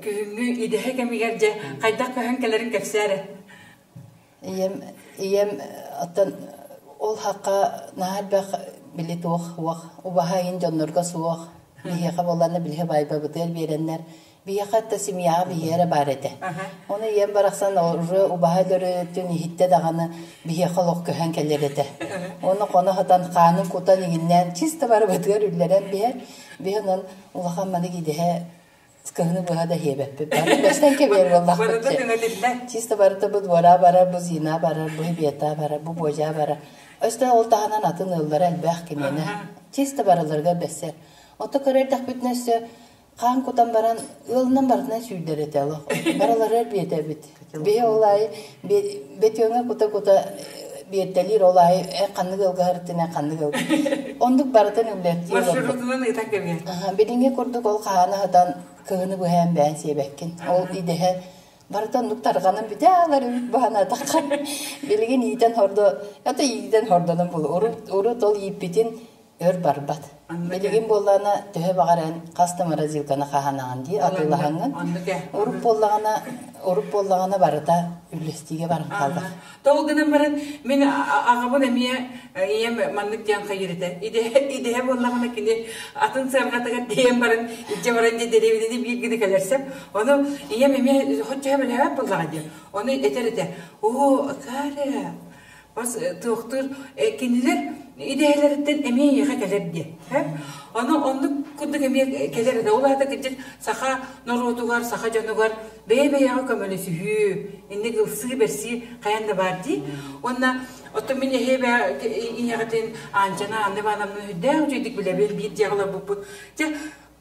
күһүҥҥү идэһэ кэмигэр дьэ хайдах көһөн кэлэрин кэпсээрэ. Ийэм ийэм оттон ол хакка наһаа элбэх били туох уох убаһа иһин дьоннорго суох биһиэхэ буоллаҕына билиһи баайбабытыгар биэрэннэр биһиэхэ да семьяҕа биһиэ эрэ баар этэ. Ону ийэм барахсан уже убаһа өлөрүтүн иһиттэ даҕаны биһиэхэ олох көһөн кэлэр этэ. Ону хоно сытан хаанын кутан иҥиннээн чисто барыбытыгар үллэрэн биһэр. Биһи онон улахан маннык идэһэ кыһыны быһа да иһиэбэппит. Бары бэстэн кэбиэр буоллахпыт. Чисто барыта бу двора барар, бу Зина барар, бу Бета барар, бу Божа барар. Өстө ол таһынан атын ыаллара элбэх киниэнэ. Чисто барыларыгар бэссэр. Ото көрөрдөхпүтүнэ өссө хаан кутан баран ыалынан барытынан сүүрдэр этэ олох. Барыларыгар биэтэбит. Биһи ол аайы бетүөҥҥэ кута-кута биэртэлиир ол аайы эн ханнык ыалга сырыттын эн ханнык ыалга. Оннук барытын үллэртиир Маршрутунан ыытан кэбиһэр. Билиҥҥи курдук ол хааны сытан кыһыны быһаан бэйэн сиэбэккин. Ол идэһэ барыта оннук тарҕанан бүтэ аалар эбит баһанаатахха. Билигин иитэн хордо, это иитэн хордонон булу. Урут, урут ол ииппитин өр барбат. Билигин буоллаҕына төһө баҕар эн хас да морозилканы хаһанаҕын дии атыылаһаҥҥын. Урут буоллаҕына урут буоллаҕына барыта үллэстиигэ баран хаалар. Тоҕо гынан баран мин аҕабын эмиэ ийэм маннык диэн хайыр этэ. Идэһэ буоллаҕына кини атын сыарҕатыгар тиийэн баран илдьэ баран дии дэриэбинэни биир гына кэлэрсэм. Ону ийэм эмиэ хоччо бэлэһэбэт буоллаҕа диэн. Ону этэр этэ. Оо, Каря, Бас туохтуур кинилэр идэһэлэриттэн эмиэ эйиэхэ кэлэр диэн. Ону оннук курдук эмиэ кэлэр этэ. Ол аата кырдьык саха норуотугар, саха дьонугар бэйэ-бэйэҕэ көмөлөсүһүү, инник ылсыы-бэрсии хайан да баар дии. Уонна оттон мин эһиэбэ ийэҕитин Аанчана Анна Ивановна үрдээх үчүгдүк билэбин, биир дьиэҕэ олорбуппут. Дьэ,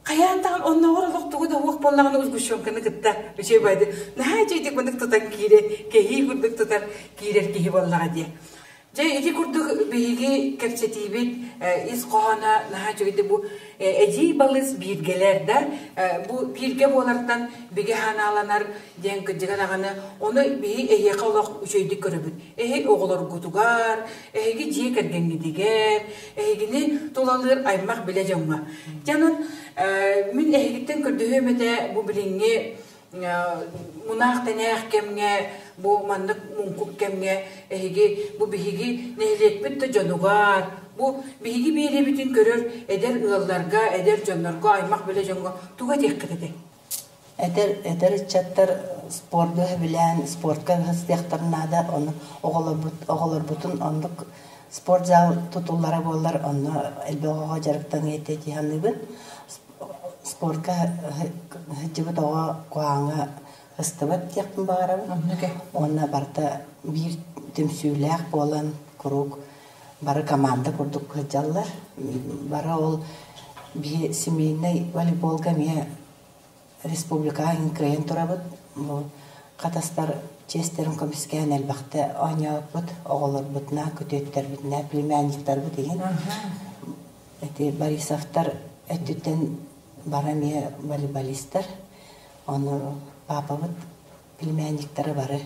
Хайаан даҕаны оннооҕор олох тугу да уох буоллаҕына сгущенканы кытта үчүгэй байды наһаа үчүгэйдик мындык тутан киирэ кэһии курдук тутар киирэр киһи буоллаҕа диэ. Дьэ ити курдук биһиги кэпсэтиибит ис хоһооно наһаа үчүгэйдик бу эдьиий балыс бииргэлэр да бу бииргэ буолартан бигэ ханааланар диэн кырдьыга даҕаны ону биһи эһиэхэ олох үчүгэйдик көрөбүт. Эһи оҕолоргутугар, эһиги дьиэ кэргэҥҥитигэр, эһигини тулалыыр аймах билэ дьоҥҥо. Дьэ онон мин эһигиттэн көрдөһүөм этэ бу билиҥҥи мунаах-тэнээх кэмҥэ, бу маннык муҥкук кэмҥэ эһиги бу биһиги нэһилиэкпит да дьонугар, бу биһиги биэриэбитин көрөр эдэр ыалларга, эдэр дьоннорго, аймах билэ дьоҥҥо тугу этиэххит этэй? Эдэр, эдэр ыччаттар спорду сөбүлээн, спортка сыстыахтарын наада. Ону оҕолорбут, оҕолорбутун оннук спортзал тутуллара буоллар, онно элбэх оҕо дьарыктаныа этэ дии саныыбын. Спортка сылдьыбыт оҕо куһаҕаҥҥа сыстыбат диэхпин баҕарабын. Уонна барыта биир түмсүүлээх буолан куруук бары команда курдук сылдьаллар. Бары ол биһи семейнай волейболга эмиэ республикаҕа иһин кыайан турабыт. Бу хатастар чиэстэрин көмүскээн элбэхтэ оонньообуппут, оҕолорбутуна, күтүөттэрбитинэ, племянниктарбыт иһин. Ити Борисовтар өттүттэн бары эмиэ волейболистар. Ону папабыт племянниктара бары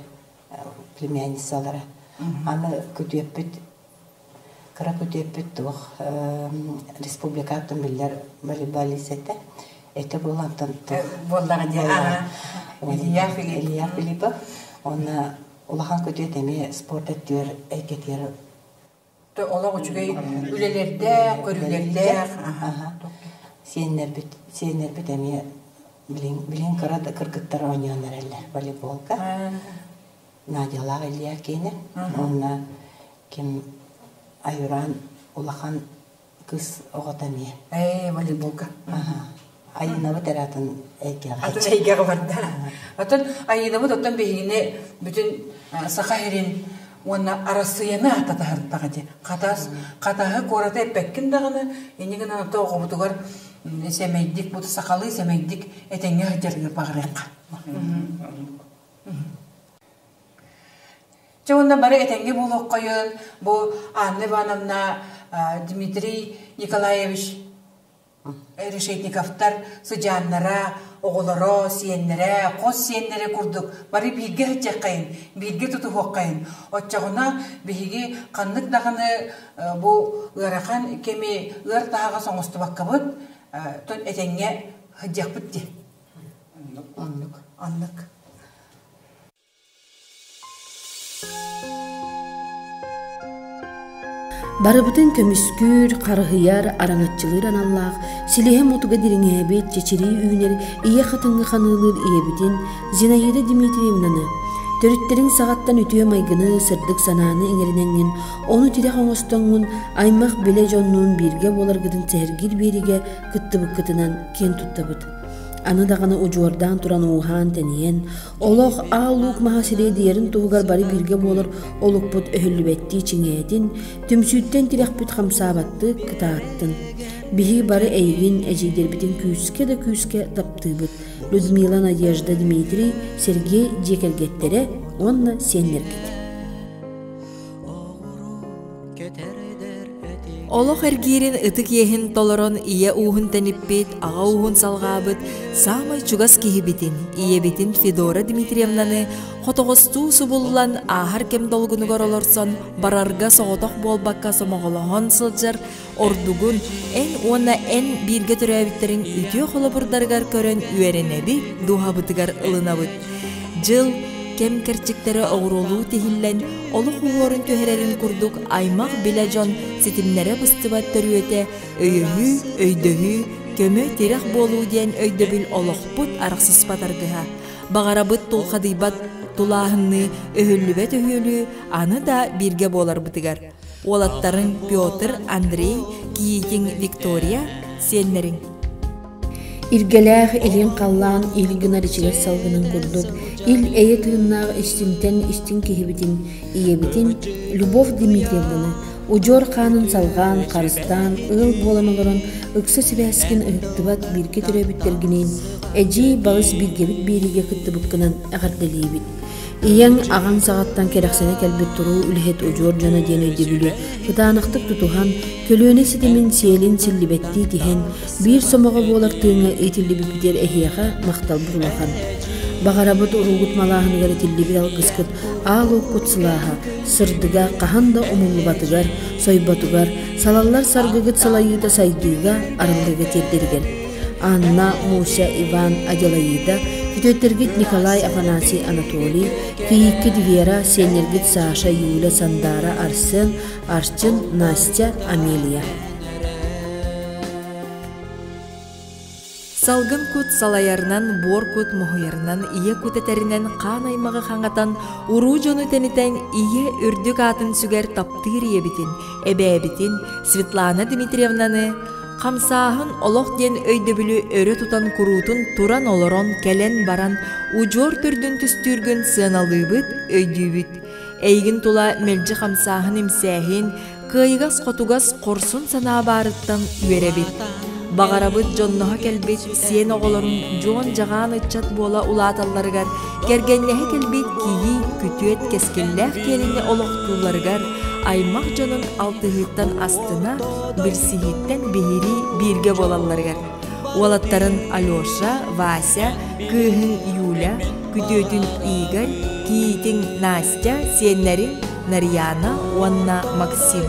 племянницалара. Аны күтүөппүт Кыра күтүөппүт туох республикаттан биллэр волейболист этэ. Этэ буолантан туох буоллаҕа дии. Илья Филиппов. Илья Филиппов. Уонна улахан күтүөт эмиэ спорт өттүгэр эйгэтигэр олох үчүгэй үлэлэрдээх, көрүүлэрдээх. Сиэннэрбит, сиэннэрбит эмиэ билин, билин кыра да кыргыттар оонньоон эрэллэр волейболга. Надялаах Илья киэнэ. Уонна ким Айуран улахан Кыс оҕото эмиэ. Ээ, волейболга. Айыынабыт эрэ атын эйгэҕэ. Атын эйгэҕэ барда. Оттон Айыынабыт оттон биһигини бүтүн Саха сирин уонна Арассыыйаны ааттатаһырдаҕа дии. Хатас, Хатаһы куораты эппэккин даҕаны, инньэ гынан ото оҕобутугар сэмэйдик, бу сахалыы сэмэйдик этэҥҥэ сылдьарыгар баҕарыахха. Чэ уонна бары этэҥҥэ буолуоххайын, бу Анна Ивановна, Дмитрий Николаевич Решетниковтар сыдьааннара, оҕолоро, сиэннэрэ, хос сиэннэрэ курдук бары бииргэ сылдьыаххайын, бииргэ тутуһуоххайын. Оччоҕуна биһиги ханнык даҕаны бу ыарахан кэми ыар таһаҕас оҥостубаккабыт, этэҥҥэ сылдьыахпыт дии. Оннук. Оннук. Барыбытын көмүскүүр, харыһыйар, араҥаччылыыр аналлаах, силиһэ мутуга дириҥээбит, чэчирии үүнэр ийэ хатыҥҥа ханыылыыр ийэбитин Зинаида Дмитриевнаны, төрүттэриҥ саҕаттан үтүө майгыны, сырдык санааны иҥэринэҥҥин, ону тирэх оҥостоҥҥун аймах-билэ дьоннуун бииргэ буоларгытын сэһэргиир биэриигэ кыттыбыккытынан киэн туттабыт. Аны даҕаны удьуордаан туран ууһаан-тэнийэн, Олох аал луук маһа сириэдийэрин туһугар бары бииргэ буолар олукпут өһүллүбэттии чиҥээтин, түмсүүттэн тирэхпит хамсаабаттыы кытааттын. Биһиги бары эйигин, эдьиийдэрбитин күүскэ да күүскэ таптыыбыт. Людмила, Надежда, Дмитрий, Сергей дьиэ кэргэттэрэ уонна сиэннэргит. Олох эргиирин ытык иэһин толорон ийэ ууһун тэниппит, аҕа ууһун салҕаабыт саамай чугас киһибитин, ийэбитин Федора Дмитриевнаны хотоҕостуу субуллан ааһар кэм долгунугар олорсон барарга соҕотох буолбакка сомоҕолоһон сылдьар ордугун эн уонна эн бииргэ төрөөбүттэриҥ үтүө холобурдарыгар көрөн үөрэнэбит, дууһабытыгар ылынабыт. Дьыл, кэм кэрчиктэрэ оҕуруолуу тиһиллэн, олох уһуорун түһэрэрин курдук аймах-билэ дьон ситимнэрэ быстыбат төрүөтэ өйөһүү, өйдөһүү, көмө-тирэх буолуу диэн өйдөбүл олохпут арахсыспат аргыһа. Баҕарабыт тулхадыйбат тулааһынныы, өһүллүбэт өһүөлүү аны да бииргэ буоларбытыгар. Уолаттарыҥ Петр, Андрей, кийиитиҥ Виктория, сиэннэриҥ. Илгэлээх илин халлаан ил гынар ичигэс салгынын курдук ил-эйэ тыыннаах истиҥтэн истиҥ киһибитин, ийэбитин Любовь Дмитриевнаны удьуор хаанын салҕаан, харыстаан, ыал буолан олорон ыкса сибээскин ыһыктыбат бииргэ төрөөбүттэргиниин эдьиий балыс бииргэбит биэриигэ кыттыбыккынан эҕэрдэлиибит. Ийэҥ, аҕаҥ саҕаттан кэрэхсэнэ кэлбит туруу үлэһит удьуор дьоно диэн өйдөбүлү кытаанахтык тутуһан, көлүөнэ ситимин сиэлин силлибэттии тиһэн, биир сомоҕо буолар тыыҥҥа иитиллибиппитигэр эһиэхэ махталбыт улахан. Баҕарабыт уруугут малааһыныгар этиллибит алгыскыт аал уоккут сылааһа, сырдыга хаһан да умуллубатыгар, сойботугар, салаллар саргыгыт салайыыта сайдыыга, арыллыыга тиэрдэригэр. Анна, Муся, Иван, Аделаида, күтүөттэргит Николай, Афанасий, Анатолий, кийииккит Вера, сиэннэргит Саша, Юля, Сандара, Арсен, Арчын, Настя, Амелия. Салгын кут салайарынан, буор кут моһуйарынан, ийэ кут этэринэн хаан аймаҕы хаҥатан, уруу дьону тэнитэн ийэ үрдүк аатын сүгэр таптыыр ийэбитин, эбээбитин Светлана Дмитриевнаны Хамсааһын олох диэн өйдөбүлү өрө тутан куруутун туран-олорон, кэлэн-баран удьуор төрдүн түстүүргүн сыаналыыбыт, өйдүүбүт. Эйигин тула мэлдьи хамсааһын-имсээһин, кыайыгас-хотугас хорсун санаа баарыттан үөрэбит. Баҕарабыт дьонноһо кэлбит сиэн оҕолорун дьуон-дьаҕаан ыччат буола улааталларыгар, кэргэннэһэ кэлбит кийиит, күтүөт кэскиллээх киэлини олохтуулларыгар, аймах дьонун алтыһыыттан астына, билсиһииттэн биһирии бииргэ буолалларыгар. Уолаттарын Алеша, Вася, кыыһын Юля, күтүөтүн Игорь, кийиитин Настя, сиэннэрин Нарьяна уонна Максим.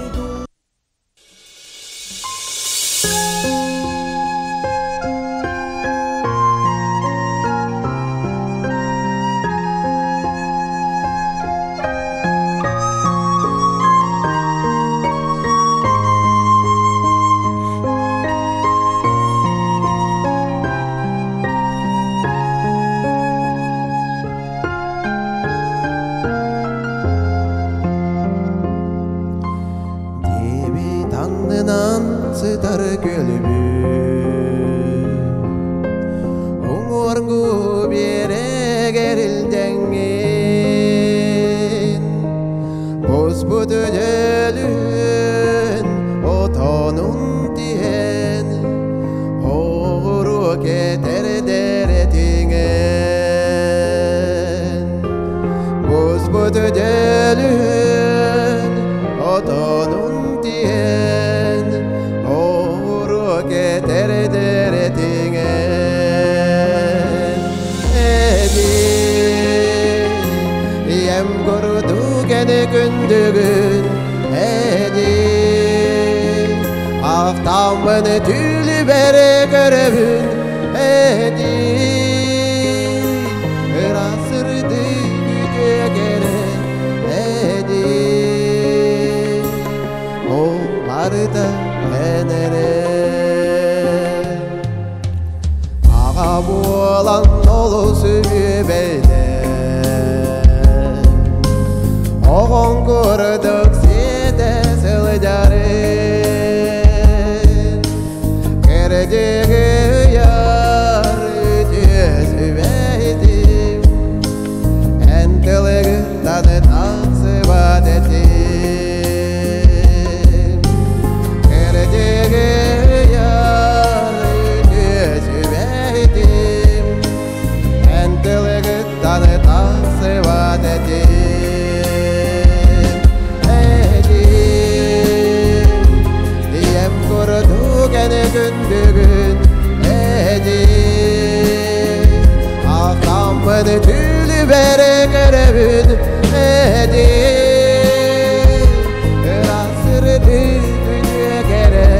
өлүбүн Уҥуоргу биэрэгэр илдьэҥҥин Буспут өлүн отонун тиһэн Оҕуруо кэтэрдэр этиҥэн Буспут өлүн отонун тиһэн Оҕуруо кэтэрдэр этиҥэн Эдий, ийэм курдук эни күндүгүн Эдий, ахтаммын түүлүбэр көрөбүн Эдий, ыраас сырдык үтүө кэрэ Эдий, ол барыта эн эрэ. Аҕа буолан олус үбэйдэ Оҕоҥ курдук сиэтэ сылдьарын Кэрдиги ыйар үтүө сүбэһитим Эн тылыгыттан тахсыбат этим Кэрдиги ыйар үтүө сүбэһитим Эн тылыгыттан тахсыбат этим Этим Ийэм курдук эни күндүгүн Этим Ахтаммын түүлүбэр көрөбүн Этим Ыраас сырдык үтүө кэрэ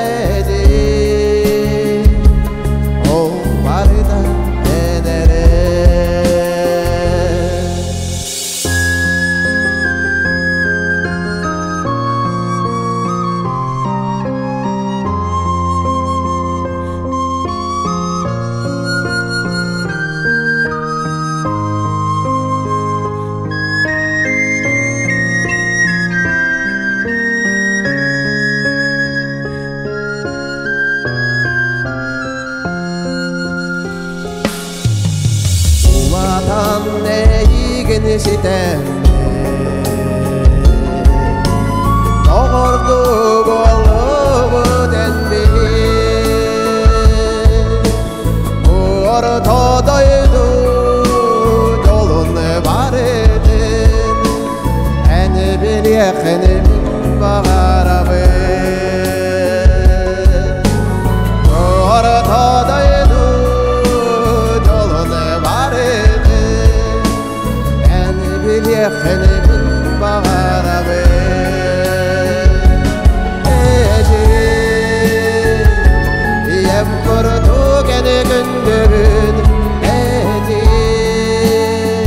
Этим Ол барыта эн эрэ. Улаатан эйигин ситэн Доҕордуу буоллубут эн Орто дойду дьолун барытын Эн билиэххин баҕарабын Орто дойду дьолун барытын Эн билиэххин баҕарабын Эдий, ийэм курдук эни күндүбүн Эдий,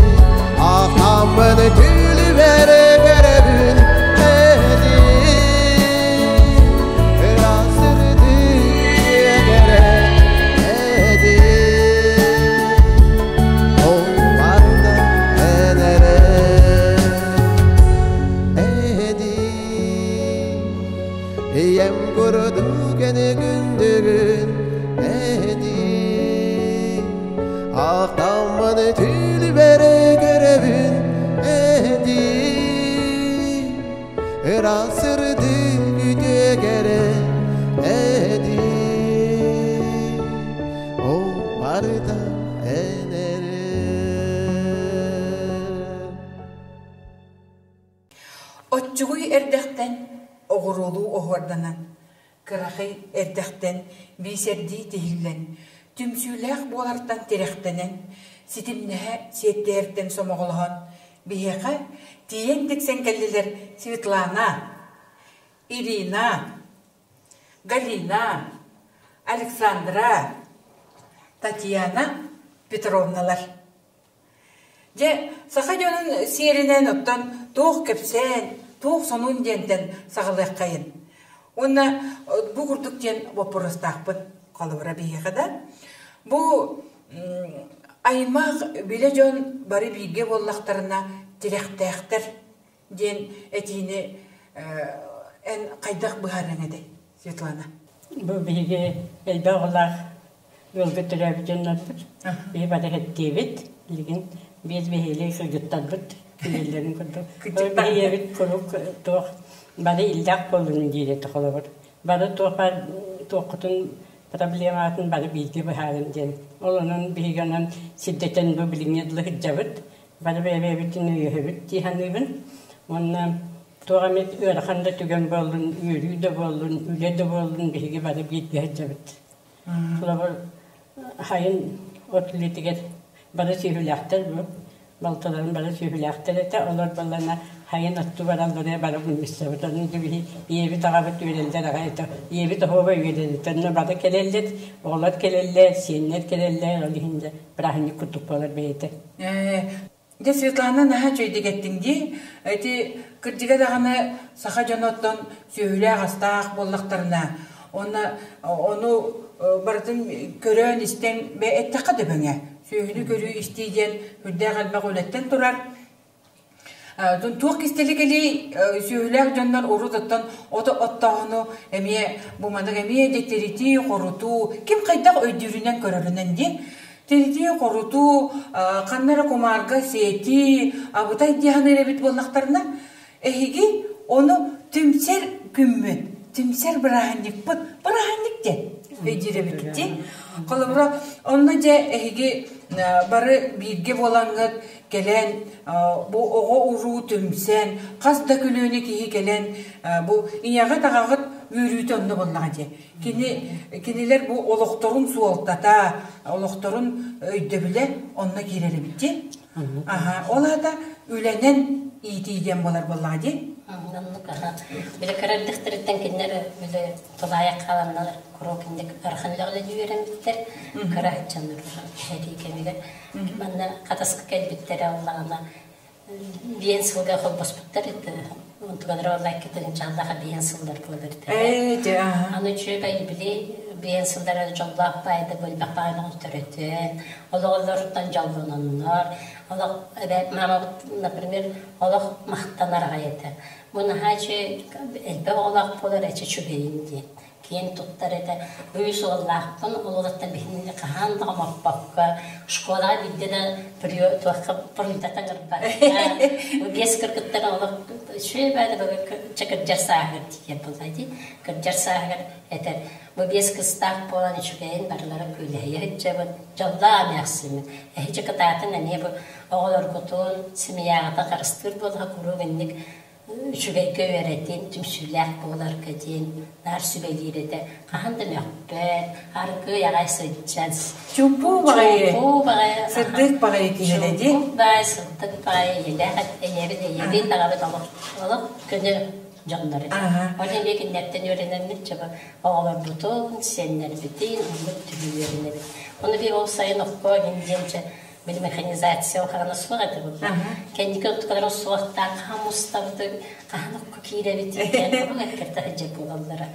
ахтаммын түүлүбэр көрөбүн Эдий, ыраас сырдык эрэ Эдий, ол барда эн эрэ Эдий, ийэм курдук эни күндүгүн Эдий, ахтаммын түүлүбэр көрөбүн Эдий, ыраас сырдык үтүө кэрэ Эдий, ол барыта эн эрэ. Оччугуй эрдэхтэн оҕуруолуу оһуорданан, кыракый эрдэхтэн биисэрдии тиһиллэн, түмсүүлээх буолартан тирэхтэнэн, ситимнэһэ сиэттиһэртэн сомоҕолоһон, биһиэхэ тиийэн тиксэн кэллилэр Светлана, Ирина, Галина, Александра, Татьяна Петровналар. Дьэ, саха дьонун сиэринэн оттон туох кэпсээн, туох сонун диэнтэн саҕалыаххайын. Уонна бу курдук диэн боппуруостаахпын холобура биһиэхэ да. Бу аймах билэ дьон бары бииргэ буоллахтарына тирэхтээхтэр диэн этиини эн хайдах быһаарыаҥ этэй, Светлана? Бу биһиги элбэх оҕолоох ыалга төрөөбүт дьоннорбут. Биһи бары хэттиэбит. Билигин биэс биһиги кыргыттарбыт күлэллэрин курдук. Биһиэбит куруук туох бары иллээх буоллун диир этэ холобур. Бары туох баар туоххутун проблематын бары бииргэ быһааран диэн. Ол онон биһиги онон сирдэтэн бу билиҥҥи дылы сылдьабыт. Бары бэйэ-бэйэбитин өйөһөбүт дии саныыбын. Уонна туох эмит ыарахан да түгэн буоллун, үөрүү да буоллун, үлэ да буоллун биһиги бары бииргэ сылдьабыт. Холобур, сайын от үлэтигэр бары сүөһүлээхтэр бу. Балтыларым бары сүөһүлээхтэр этэ. Олор баллана сайын оттуу бараллара бары мунньустабыт. Онон биһи ийэбит аҕабыт үөрэллэр аҕай этэ. Ийэбит оһуоба үөрэр этэ. Онно бары кэлэллэр, оҕолор кэлэллэр, сиэннэр кэлэллэр. Ол иһин дьэ бырааһынньык курдук буолар бэйэтэ. Дьэ, Светлана наһаа үчүгэйдик эттиҥ дии. Ити кырдьыга даҕаны саха дьоноттон сүөһүлээх-астаах буоллахтарына, уонна ону барытын көрөн-истэн эттэххэ дөбөҥө. Сүөһүнү көрүү-истии диэн үрдээх элбэх үлэттэн турар. Туох кистэлэ кэлий сүөһүлээх дьоннор урут оттон ото оттооһуну эмиэ бу маннык эмиэ дьэ тиритии, хорутуу, ким хайдах өйдүүрүнэн көрөрүнэн диэн Тиритии-хорутуу, ханна эрэ кумаарга сиэтии, абытай дии саныыр эбит буоллахтарына, эһиги ону түмсэр күммүт, түмсэр бырааһынньыкпыт, бырааһынньык диэн өйдүүр эбиккит дии. Холобура, онно дьэ эһиги бары бииргэ буолаҥҥыт кэлэн, бу оҕо-уруу түмсэн, хас да көлүөнэ киһи кэлэн, бу ийэҕит-аҕаҕыт үөрүүтэ онно буоллаҕа дии. Кини, кинилэр бу олохторун суолтата, олохторун өйдөбүлэ онно киирэр эбит дии. Аха, ол аата үлэнэн иитии диэн буолар буоллаҕа дии. Оннук аха. Били кыра эрдэхтэриттэн кинилэр били тулаайах хааланнар куруук инник ыарахан үлэҕэ үөрэммиттэр. Кыра дьоннор сэрии кэмигэр манна хатаска кэлбиттэрэ оллаҕына биэн сылга холбоспуттар это онтугалара лайкытын чаллаха биэн сыллар буолар аны үчүгэй били биэн сыллара дьоллоох баайда бөлбөх баайын төрөтөн олоҕолоруттан дьоллононнор олох мамабыт например олох махтанар аҕай этэ бу наһаа үчүгэй элбэх оҕолоох буолар эчи үчүгэйин диэн киэн туттар этэ. Үс уоллаахпын, ол уолаттан биһигини хаһан да хомоппокко, школаҕа биирдэ да туохха буруйдатан ырбакка, биэс кыргыттар олох үчүгэй баада кырдьар сааһыгар тиийэр буолла дии. Кырдьар сааһыгар этэр, бу биэс кыстаах буолан үчүгэйин барылара күүлэһийэ сылдьабыт, дьоллоох эмээхсиммит. Эһичи кытаатын эмиэ бу оҕолоргутун, семьяҕыта харыстыыр буоллаха куруук инник үчүгэйгэ үөрэтин, түмсүүлээх буоларга диэн наар сүбэлиир этэ. Хаһан да мөхпөт, аргыый аҕай сылдьан. Чуумпу баҕайы, Чуумпу баҕайы, сырдык баҕайы киһи дии. Чуумпу баҕайы, сырдык баҕайы ийэлээх ийэбит, ийэбит, аҕабыт олох, олох көнө дьоннор этэ. Ол эмиэ кинилэртэн үөрэнэммит чаба оҕолорбутун, сиэннэрбитин оннук түһүү үөрэнэбит. Ону би ол сайын окко диэн били механизация хаһана суох этэ буолла. Кэнники оттукалара суохтаах хаһан мустабыт, хаһан окко киирэбит диэн ол эккэртэ сылдьар буолаллара.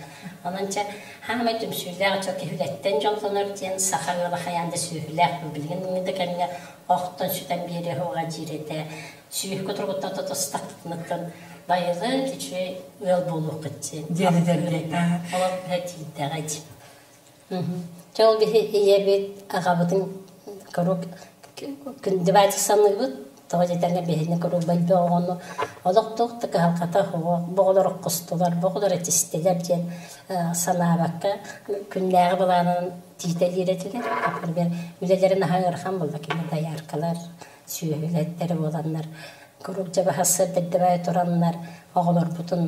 Онон чэ хаамай түмсүүлээх дьон киһилэттэн дьоллонор диэн саха ыала хайаан да сүөһүлээх билигин да кэмҥэ охтон сүтэн биэриэ суоҕа диир этэ. Сүүһү кутуругуттан тутустахпытыттан байылы үчүгэй ыал буолуохпут диэн. Диэн этэллэр. Олох тиийдэҕэ дии. Дьэ ол биһи ийэбит, аҕабытын куруук күндүбаачык саныыбыт. Тоҕо диэтэҥҥэ биһини куруук бэлбэ оҕону олох туох да кыһалҕата суох, бу оҕолор оххустулар, бу оҕолор этистилэр диэн санаабакка күннээҕи былаанынан тиитэлиир этилэр. Например, үлэлэрин наһаа ыарахан буолла кини дояркалар, сүөһүлэттэр буоланнар куруук дьэ баһассыардардэбэ тураннар оҕолорбутун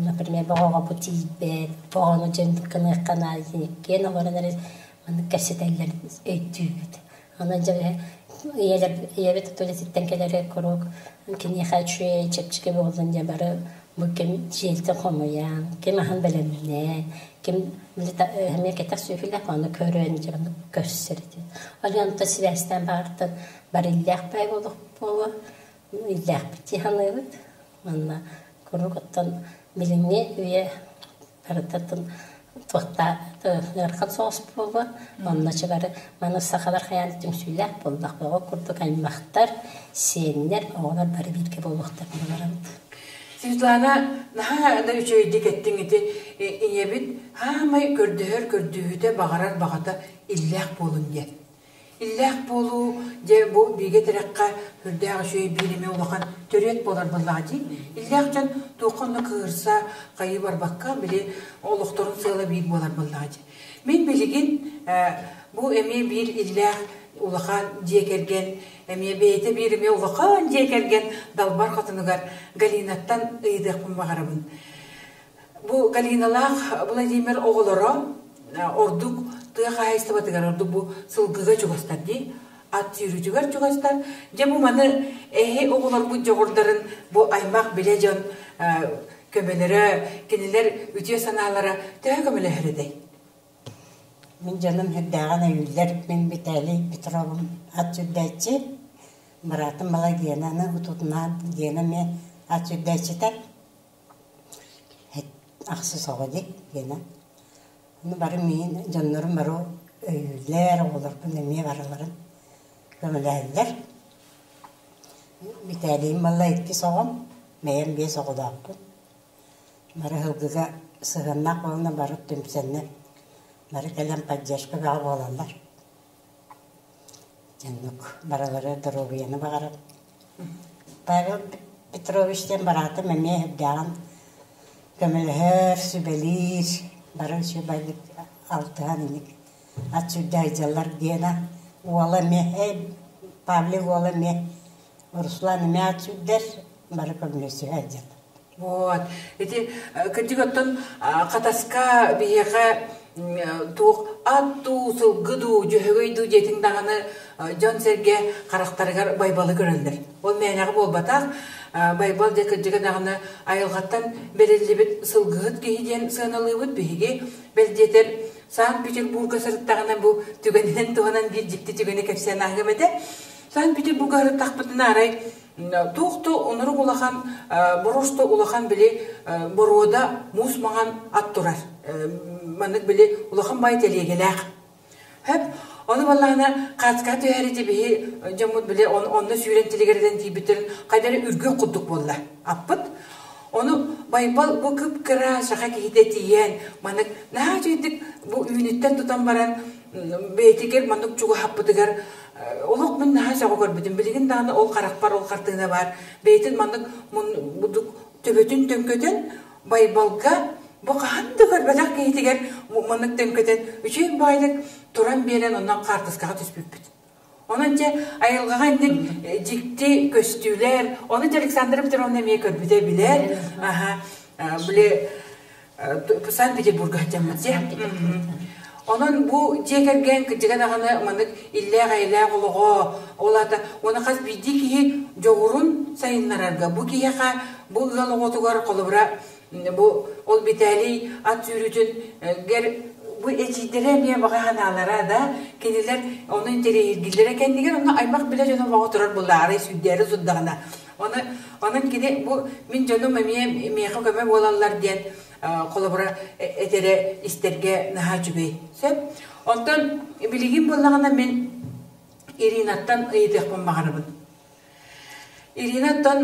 например оҕоҕо бу тиийбэт бу оҕону дьэ гыныахха наада диэн иккиэн олорон эрэ маннык кэпсэтэллэр өйдүүбүт онон дьэ ийэлэр ийэбит үлэтиттэн кэлэрэ куруук киниэхэ үчүгэй чэпчэки буоллун диэн бары бу ким дьиэтин хомуйан ким аһын бэлэмнээн ким эмиэ кэтэх сүөһүлээх ону көрөн дьэ көрсөр этэ ол онтон сибээстээн баҕартан бар иллээх баай буолуох буолуо иллээхпит дии саныыбыт манна куруук оттон билиҥҥи үйэ барытатын туохтаа ыарахан соҕус буолуо онно чэ бары маны сахалар хайаан түмсүүлээх буоллах оҕо курдук аймахтар сиэннэр оҕолор бары бииргэ буолуохтарын баҕарабыт. Светлана, наһаа да үчүгэйдик эттиҥ ити ийэбит хаамай көрдөһөр көрдүүһүтэ баҕарар баҕата иллээх буолун диэн. Иллээх буолуу дьэ бу бигэ тирэххэ үрдээх үчүгэй биир эмэ улахан төрүөт буолар буоллаҕа дии. Иллээх дьон туохха онно кыырса хайыы барбакка били олохторун сыала биир буолар буоллаҕа дии. Мин билигин бу эмиэ биир иллээх улахан дьиэ кэргэн эмиэ бэйэтэ биир эмиэ улахан дьиэ кэргэн далбар хотунугар Галинаттан ыйытыахпын баҕарабын. Бу Галиналаах Владимир оҕолоро ордук тыа хаһаайыстыбатыгар ордук бу сылгыга чугастар дии ат сүүрүүтүгэр чугастар. Дьэ бу маны эһи оҕолорбут дьоҕурдарын бу аймах билэ дьон көмөлөрө, кинилэр үтүө санаалара төһө көмөлөһөр этэй? Мин дьонум сүрдээҕин өйүүллэр. Мин Виталий Петровым ат сүүрдээччи, быраатым бала Генаны утутунаан Гена эмиэ ат сүүрдээччитэ. Ахсыс оҕо дии Гена. Ону бары миин дьоннорум бары өйүүллэр, оҕолорбун эмиэ барыларын көмөлөһөллөр. Виталийым балла иккис оҕом, бэйэм биэс оҕолоохпун. Бары сылгыга сыһыаннаах буоланнар бары түмсэннэр, бары кэлэн поддержка бөҕө буолаллар. Дьоннук барылара доруобуйаны баҕарар. Павел Петрович диэн бараатым эмиэ үрдээҕин көмөлөһөр, сүбэлиир, бары үчүгэйдик алтыһан иник ат сүүрдэ сылдьаллар диэнэ уола эмиэ Павлик уола эмиэ Руслан эмиэ ат сүүрдэр, бары көмөлөсүһэ сылдьаллар. Вот. Ити кырдьык оттон Хатаска биһиэхэ туох ат дуу, сылгы дуу, дьөһөгөй дуу диэтиҥ даҕаны дьон-сэргэ харахтарыгар Байбалы көрөллөр. Ол мээнэҕэ буолбатах. Байбал дьэ кырдьыга даҕаны айылҕаттан бэриллибит сылгыһыт киһи диэн сыаналыыбыт биһиги. Бэл диэтэр Санкт-Петербурга сырыттаҕына бу түгэнинэн туһанан биир дьикти түгэни кэпсээн ааһыам этэ. Санкт-Петербурга сырыттахпытына арай Туох да онорук улахан, боруоста улахан били боруода муус маҥан ат турар. Маннык били улахан бай тэлиэгэлээх. Хөп, ону баллаана хаацка түһэрити биһи дьоммут били онно сүүрэн тилигэрдэн тиийбиттерин хайдары үргүөх курдук буолла. Аппыт. Ону Байбал бу кып-кыра саха киһитэ тиийэн маннык наһаа үчүгэйдик бу үүнүттэн тутан баран бэйэтигэр маннык чугаһаппытыгар олох мин наһаа сөҕө көрбүтүм. Билигин даҕаны ол харахпар ол хартыына баар. Бэйэтин маннык мундук төбөтүн төҥкөтөн Байбалга бу хаһан да көрбөтөх киһитигэр маннык төҥкөтөн үчүгэй баайдык туран биэрэн онон хаартыскаҕа түспүппүт. Онон дьэ айылҕаҕа инник дьикти көстүүлэр, ону дьэ Александра Петровна эмиэ көрбүтэ билэр. Аха, били Санкт-Петербурга сылдьаммыт дьэ. Онон бу дьиэ кэргэн кырдьыга даҕаны маннык иллээх-эйэлээх олоҕо, ол аата уонна хас биирдии киһи дьоҕурун сайыннарарга бу киһиэхэ бу ыал оҕотугар холобура бу ол Виталий ат сүүрүүтүн гэр бу эдьиийдэрэ эмиэ баҕа санаалара да кинилэр ону интэриэһиргииллэрэ кэннигэр онно аймах билэ дьоно баҕа турар буллаарай сүүрдээри турдаҕына Оны, онон кини бу мин дьонум эмиэ миэхэ көмө буолаллар диэн холобура этэрэ истэргэ наһаа үчүгэй. Сөп. Онтон билигин буоллаҕына мин Иринаттан ыйытыахпын баҕарабын. Иринаттан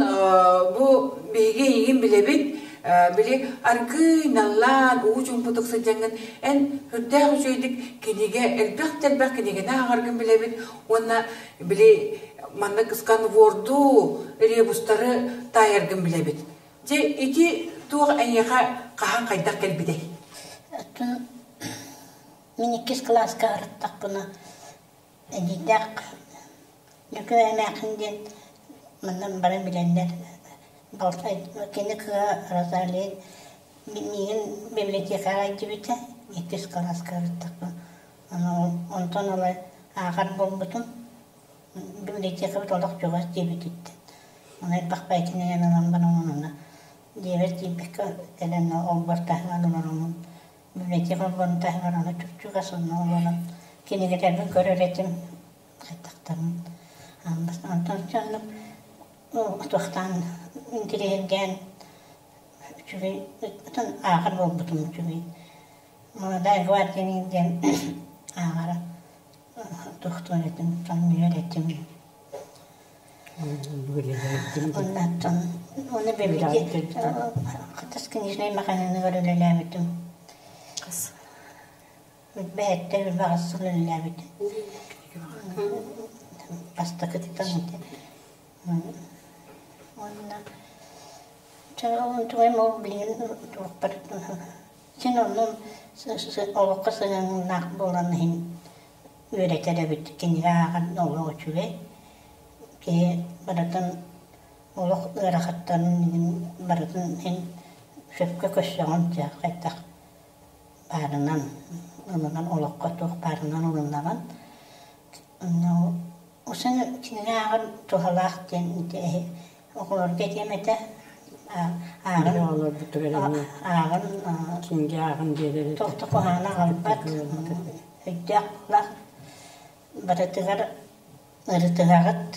бу биһиги эйигин билэбит, били аргыый наллаан уу чуумпутук сылдьаҥҥын эн үрдээх үчүгэйдик кинигэ элбэх да элбэх кинигэни ааҕаргын билэбит уонна били маннык сканворду, ребустары таайаргын билэбит. Дьэ, ити туох эйиэхэ хаһан хайдах кэлбитэй? Оттон мин иккис кылааска арыттахпына эдьиийдээх Нөкөө эмээхсин диэн манна баран билэллэр. Кини кыыһа Розалия миигин библиотекаҕа илдьибитэ иккис кылааска арыттахпына. Онтон ыла ааҕар буолбутум. Библиотекабыт олох чугас диэбититтэн. Ону элбэх бэйэтинэн ылан баран онно дьиэбэр тиийбэккэ кэлэн олбуор таһыгар олороммун библиотека олбуорун таһыгар ону чугас онно олорон кинигэлэрбин көрөр этим хайдахтарын. Онтон оннук туохтаан интириэһиргээн үчүгэй оттон ааҕар буолбутум үчүгэй. Молодая гвардия диэн ааҕара тохтуур этим, сонньуйар этим. Оннаттан оны бэбити хатас книжнай маханыыныгар үлэлээбитим. Бэһэттэ үрбэҕэс сыл үлэлээбитим. Бастакыттан Уонна тугай ол билигин туохпар син оннун олоххо сыһыаннаах буолан иһин үөрэтэр эбит кинигэ ааҕан олох үчүгэй киһи барытын олох ыарахаттарын барытын иһин сөпкө көрсөҕүн дьэ хайдах баарынан ылынан олоххо туох баарынан ылынаҕын Усын кинигэ ааҕар туһалаах диэн оҕолорго этиэм этэ. Ааҕын ааҕын кинигэ ааҕын биэрэр туох да куһаҕаны аҕалбат өйдөөх буоллах барытыгар ырытыһаҕыт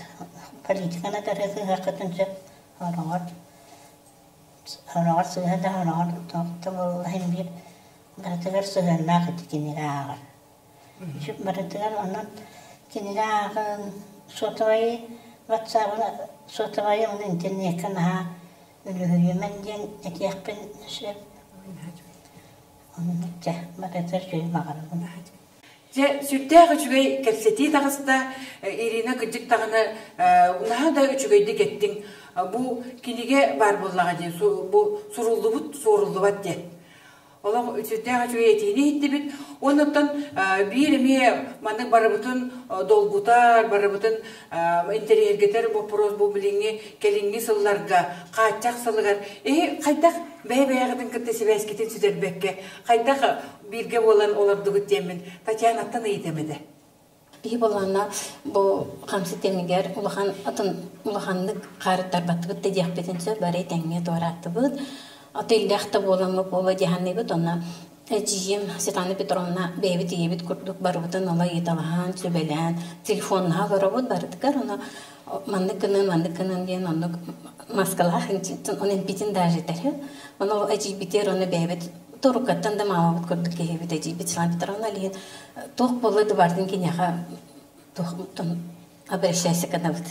политиканы да ырытыһыаххытын сөп сороҕор сороҕор сыыһа да сороҕор туох да буолла иһин биир барытыгар сыһыаннаах ити кинигэ ааҕар Барытыгар онон кинигэ ааҕын, сотовай ватсабын, сотовайы уонна интернеккэ наһаа үлүһүйүмэн диэн этиэхпин сөп. Оннук дьэ, барытыгар үчүгэй баҕарабын. Дьэ, сүрдээх үчүгэй кэпсэтии таҕыста. Ирина кырдьык даҕаны наһаа да үчүгэйдик эттиҥ. Бу кинигэ баар буоллаҕа дии, бу суруллубут суоруллубат диэн. Олох сүрдээх үчүгэй этиини иһиттибит. Оннуттан биир эмиэ маннык барыбытын долгутар, барыбытын интэриэһиргэтэр боппуруос бу билиҥҥи кэлиҥҥи сылларга хааччах сылыгар эһи хайдах бэйэ-бэйэҕитин кытта сибээскитин сүтэрбэккэ хайдах бииргэ буолан олордугут диэммин Татьянаттан ыйытыам этэ. Биһи болаана бу хамсы кэмигэр улахан атын улаханнык хаарыттарбаттыбыт да диэхпитин сөп бары тэҥҥэ туорааттыбыт. Аты иллээх да буоламмыт буола дьаһанныыбыт онно эдьиийим Светлана Петровна бэйэбит ийэбит курдук барыбытын ыла ыйыталаһан, сүбэлээн, телефоннаһа олоробут барытыгар ону маннык гынан, маннык гынан диэн оннук маскалаах он эмпитин даже этэр. Ону эдьиийбитигэр ону бэйэбит туруккаттан да маамабыт курдук киһибит эдьиийбит Светлана Петровна Алиһин туох буолла да бардын киниэхэ обращайся гынабыт.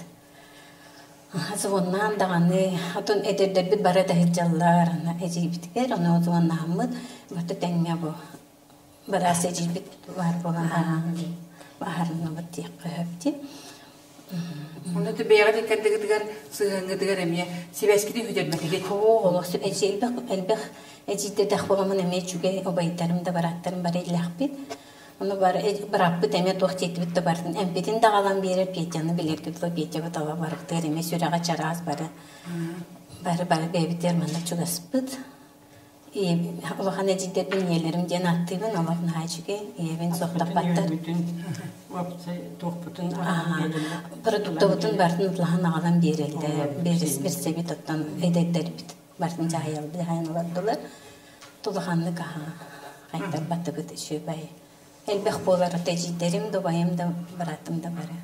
Звоннаан даҕаны, отон эдэрдэрбит бары да сылдьаллар, эдьиийбитигэр, ону звоннааммыт, бары тэҥҥэ бу быраас эдьиийбит баар буолан аһарынныбыт диэххэ сөп дии. Онно бэйэҕит иккэрдигитигэр сыһыаҥҥытыгар эмиэ сибээскитин сүтэрбэтигит. Оо, олох элбэх элбэх эдьиийдэрдээх буоламмын эмиэ үчүгэй убайдарым да барааттарым бары иллээхпит. Ону бары бырааппыт эмиэ туох диэтибит да барытын эмпитин да аҕалан биэрэр Петяны билэргит дуо Петябыт ала барытыгар эмиэ сүрэҕэ чараас бары бары бары бэйэбитигэр манна чугаспыт. Улахан эдьиийдэрбин ийэлэрим диэн ааттыыбын, олох наһаа үчүгэй, ийэбин суохтаппаттар. туохпутун аҕалан биэрэллэр. Продуктабытын барытын улахан аҕалан биэрэллэр. Берсебит оттон эдэрдэрбит барытын дьаһайан олордулар. Тулаханнык аһа хайдарбаттыбыт үчүгэй. Элбэх буолар эдьиийдэрим да, убайым да, быраатым да бары.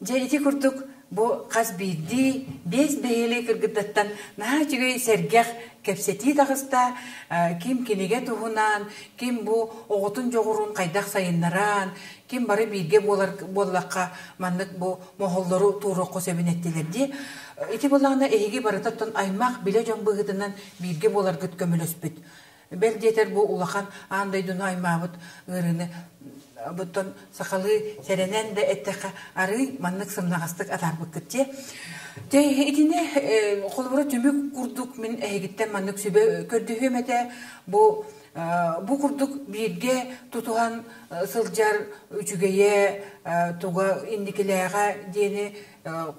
Дьэ ити курдук бу хас биирдии биэс бэһиэлэй кыргыттаттан наһаа үчүгэй сэргэх кэпсэтии таҕыста. Ким кинигэ туһунан, ким бу оҕотун дьоҕурун хайдах сайыннаран, ким бары бииргэ буолар буоллахха маннык бу моһоллору туоруохха сөбүн эттилэр дии. Ити буоллаҕына эһиги барытыттан аймах билэ дьон быһыытынан бииргэ буоларгыт көмөлөспүт. Бэл диэтэр бу улахан аан дойдуну аймаабыт ыарыыны буттан сахалыы сэрэнэн да эттэххэ арыый маннык сымнаҕастык атаарбыккыт дии. Дьэ итини холобура түмүк курдук мин эһигиттэн маннык сүбэ көрдөһүөм этэ. Бу бу курдук бииргэ тутуһан сылдьар үчүгэйэ туга инникилээҕэ диэни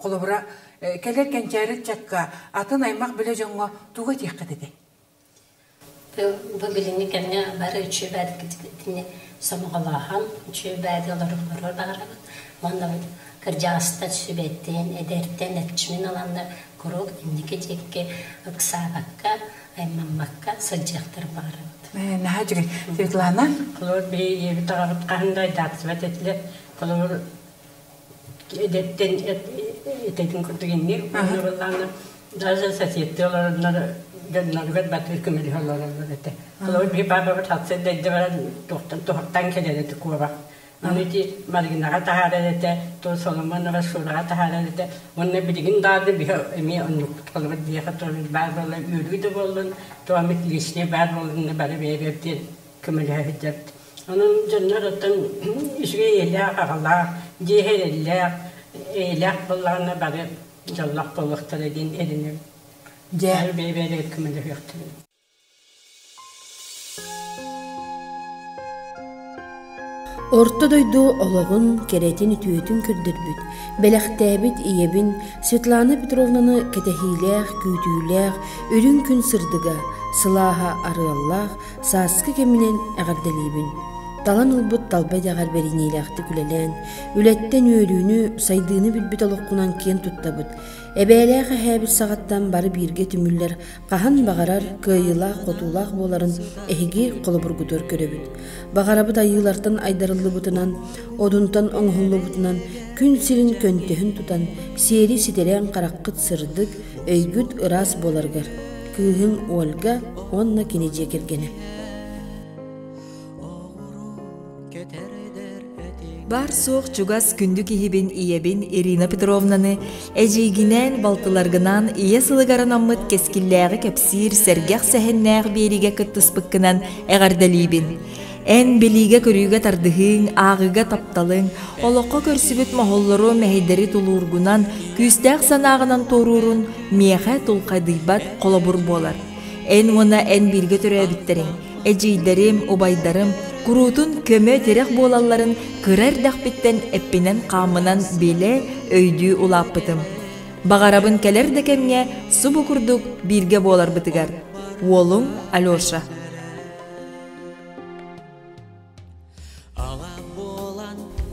холобура кэлэр кэнчээри ыччакка атын аймах билэ дьоҥҥо тугу этиэххит этэй? Бу билиҥҥи кэмҥэ бары үчүгэй итини сомоҕолооһон, үчүгэй олорор баҕарабыт. Уонна кырдьаҕастар сүбэтин, эдэртэн эрчимин ыланнар куруук инники диэки ыксаабакка, аймаммакка сылдьыахтарын баҕарабыт. Наһаа үчүгэй. Светлана? Холобур, биһиги ийэбит аҕабыт хаһан да айдаахсыбат этилэр. Холобур, эдэттэн этэтин курдук инник уонна даже соседтыы олороннор дьонноругар батыр көмөлөһө олороллор этэ. Холобур, биһи папабыт хатса дэйдэ баран туохтан туһахтан кэлэр этэ куобах. Аны ити Маргинаҕа таһаарар этэ, то Соломонова Шураҕа таһаарар этэ. Уонна билигин даҕаны биһи эмиэ оннукпут холобур биһиэхэ туох баар буолла үөрүү да буоллун, туох эмит лишний баар буоллун бары бэйэ-бэйэбит диэн көмөлөһө сылдьабыт. Онон дьоннор оттон үчүгэй ийэлээх-аҕалаах, дьиэ эрэллээх, эйэлээх буоллаҕына бары дьоллоох буолуохтара диэн эрэнэбит. Дьэ бэйэ-бэйэлэригэр көмөлөһүөхтэрэ. Орто дойду олоҕун кэрэтин-үтүөтүн көрдөрбүт, бэлэхтээбит ийэбин Светлана Петровнаны кэтэһиилээх, күүтүүлээх, үрүҥ күн сырдыга, сылааһа арыаллаах сааскы кэминэн эҕэрдэлиибин. Талан ылбыт талба идэҕэр бэриниилээхтик үлэлээн, үлэттэн үөрүүнү, сайдыыны билбит олоххунан киэн туттабыт. Эбээлээх эһээбит саҕаттан бары бииргэ түмүллэр хаһан баҕарар кыайыылаах-хотуулаах буоларын эһиги холобургутугар көрөбүт. Баҕарабыт айыылартан айдарыллыбытынан, одунтан оҥоһуллубутунан күн сирин көнтөһүн тутан, сиэри ситэрэн хараххыт сырдык, өйгүт ыраас буоларыгар. Кыыһыҥ Ольга уонна кини дьиэ кэргэнэ. Баар-суох чугас күндү киһибин ийэбин Ирина Петровнаны эдьиийгинээн, балтыларгынаан ийэ сылыгар анаммыт кэскиллээҕи кэпсиир сэргэх сэһэннээх биэриигэ кыттыспыккынан эҕэрдэлиибин. Эн билиигэ-көрүүгэ тардыһыыҥ, ааҕыыга тапталыҥ, олоххо көрсүбүт моһоллору, мэһэйдэри тулуургунан, күүстээх санааҕынан туоруурун миэхэ тулхадыйбат холобур буолар. Эн уонна эн бииргэ төрөөбүттэриҥ, эдьиийдэрим, убайдарым куруутун көмө-тирэх буолалларын кыра эрдэхпиттэн эппинэн-хааммынан билэ, өйдүү улааппытым. Баҕарабын кэлэр да кэмҥэ субу курдук бииргэ буоларбытыгар. Уолуҥ Алеша.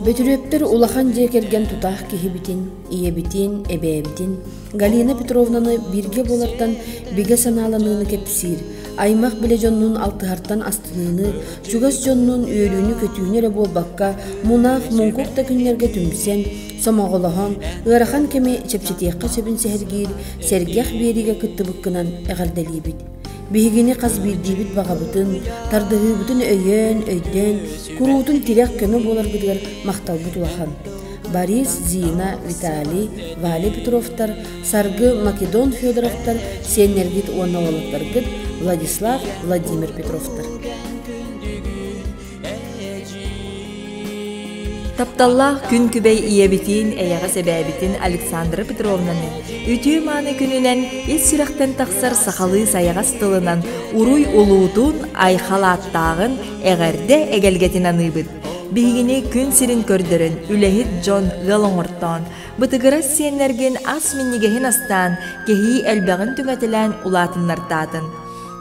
Бөтүрүөптэр улахан дьиэ кэргэн тутаах киһибитин, ийэбитин, эбээбитин Галина Петровнаны бииргэ буолартан бигэ санааланыыны кэпсиир, аймах билэ дьоннуун алтыһартан астыныыны, чугас дьоннуун үөрүүнү-көтүүнү эрэ буолбакка, мунаах, муҥкук да күннэргэ түмсэн, сомоҕолоһон, ыарахан кэми чэпчэтиэххэ сөбүн сэһэргиир сэргэх биэриигэ кыттыбыккынан эҕэрдэлиибит. Биһигини хас биирдиибит баҕабытын, тардыһыыбытын өйөөн, өйдөөн, куруутун тирэх көмө буоларгытыгар махталбыт улахан. Борис, Зина, Виталий, Валя Петровтар, Саргы, Македон Федоровтар, сиэннэргит уонна уолаттаргыт Владислав, Владимир Петровтар. Тапталлаах күн күбэй ийэбитин, эйэҕэс эбээбитин Александра Петровнаны үтүө-мааны күнүнэн ис сүрэхтэн тахсар сахалыы сайаҕас тылынан уруй улуутун, айхал ааттааҕын, эҕэрдэ эгэлгэтин аныыбыт. Биһигини күн сирин көрдөрөн, үлэһит дьон ыал оҥортоон, бытыгырас сиэннэргин ас минньигэһин астаан, кэһии элбэҕин түҥэтэлээн улаатыннартаатын.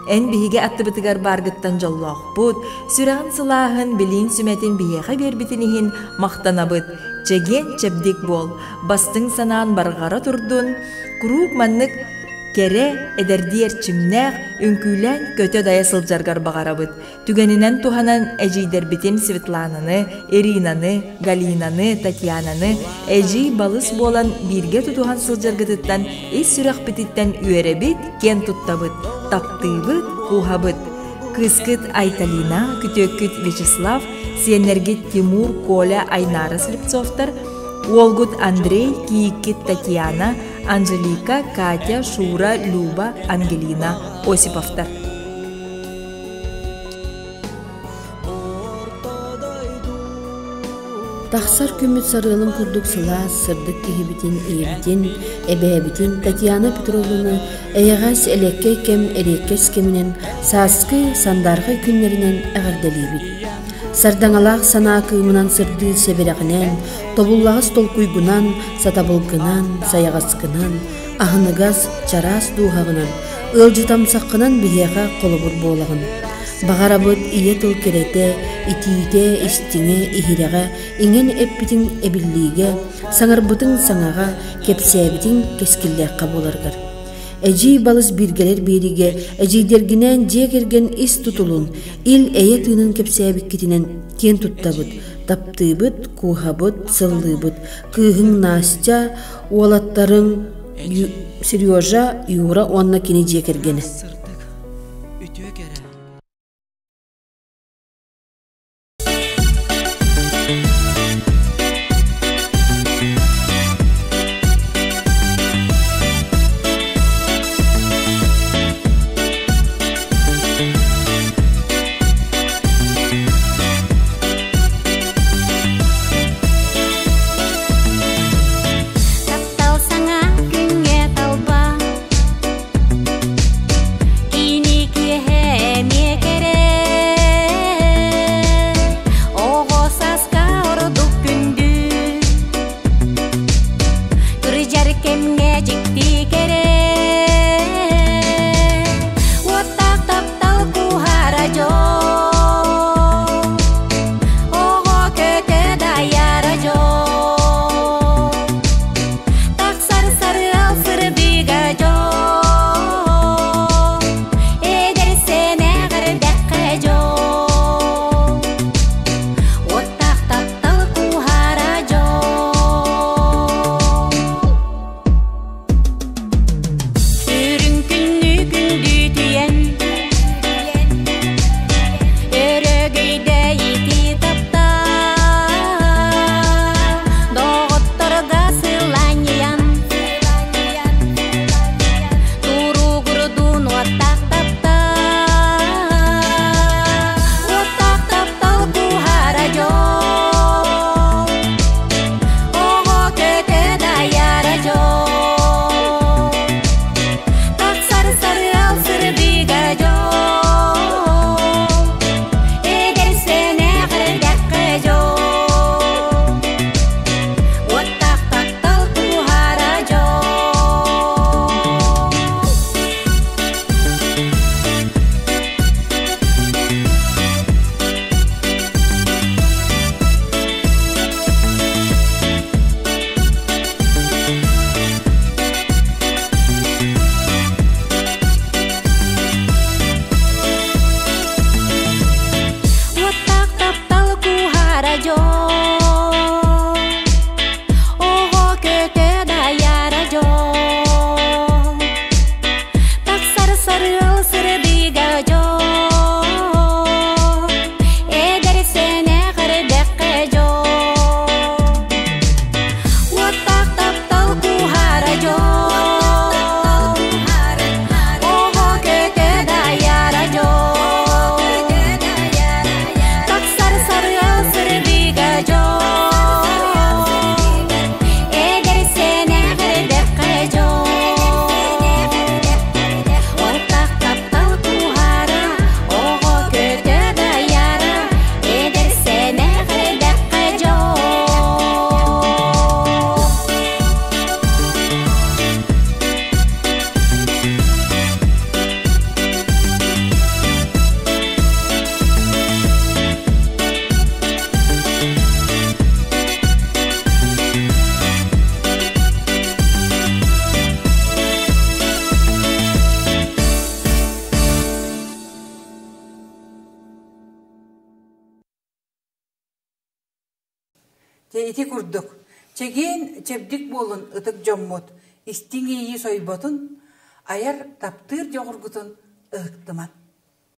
Эн биһиги аттыбытыгар бааргыттан дьоллоохпут, сүрэҕин сылааһын, билиин сүмэтин биһиэхэ биэрбитин иһин махтанабыт. Чэгиэн чэбдик буол, бастыҥ санаан барҕара турдун, куруук маннык кэрэ, эдэрдии эрчимнээх, үҥкүүлээн көтө-дайа сылдьаргар баҕарабыт. Түгэнинэн туһанан эдьиийдэрбитин Светлананы, Иринаны, Галинаны, Татьянаны эдьиий балыс буолан бииргэ тутуһан сылдьаргытыттан ис сүрэхпититтэн үөрэбит, киэн туттабыт, таптыыбыт, кууһабыт. Кыыскыт Айталина, күтүөккүт Вячеслав, сиэннэргит Тимур, Коля, Айнара Слепцовтар, уолгут Андрей, кийииккит Татьяна, Анжелика, Катя, Шура, Люба, Ангелина Осиповтар. Тахсар күммүт сарыалын курдук сылаас, сырдык киһибитин, ийэбитин, эбээбитин Татьяна Петровнаны эйэҕэс, элэккэй кэм эриэккэс кэминэн, сааскы, сандаархай күннэринэн эҕэрдэлиибит. Сардаҥалаах санаа кыымынан сырдыыр сэбэрэҕинэн, тобуллаҕас толкуйгунан, сатабылгынан, сайаҕаскынан, аһыныгас, чараас дууһаҕынан, ыалдьытамсаххынан биһиэхэ холобур буолаҕын. Баҕарабыт ийэ тыл кэрэтэ, итиитэ, истиҥэ, иһирэҕэ, иҥэн эппитиҥ эбиллиигэ, саҥарбытыҥ саҥаҕа, кэпсээбитиҥ кэскиллээххэ буоларгар. Эдьиий балыс бииргэлэр биэриигэ эдьиийдэргинээн дьиэ кэргэн ис тутулун, ил-эйэ тыынын кэпсээбиккитинэн киэн туттабыт, таптыыбыт, кууһабыт, сыллыыбыт. Кыыһыҥ Настя, уолаттарыҥ Сережа, Юра уонна кини дьиэ кэргэнэ. Үтүө кэрэ. кэмҥэ дьикти кэрэ Уоттаах таптал куһара дьол Оҕо көтө дайара дьол Тахсар сарыал сырдыга дьол Эдэр сэнэҕэр дэххэ дьол Уоттаах таптал куһара дьол Үрүҥ күннүү күндүтүйэн Өрөгөйдөйүтү таптаан Доҕотторго сыланньыйан Туругурдун уоттаах таптаан Уоттаах таптал куһара дьол Оҕо көтө дайара дьол Тахсар сарыал сырдыга дьол Эдэр сэнэх эрдэххэ дьол Уоттаах таптал куһара дьол Уоттаах таптал куһара дьол Оҕо көтө дайара дьол Тахсар сарыал сырдыга дьол Эдэр сэнэх эрдэххэ дьол Уоттаах таптал куһара дьол Оҕо көтө дайара дьол Тахсар сарыал сырдыга дьол Эдэр сэнэх эрдэххэ дьол Уоттаах таптал куһара Оҕо көтө дайара Эдэр сэнэх эрдэххэ дьол Дьэ ити курдук, чэгиэн чэбдик буолун ытык дьоммут, истиҥ иэйии сойботун, айар таптыыр дьоҕургутун ыһыктыман.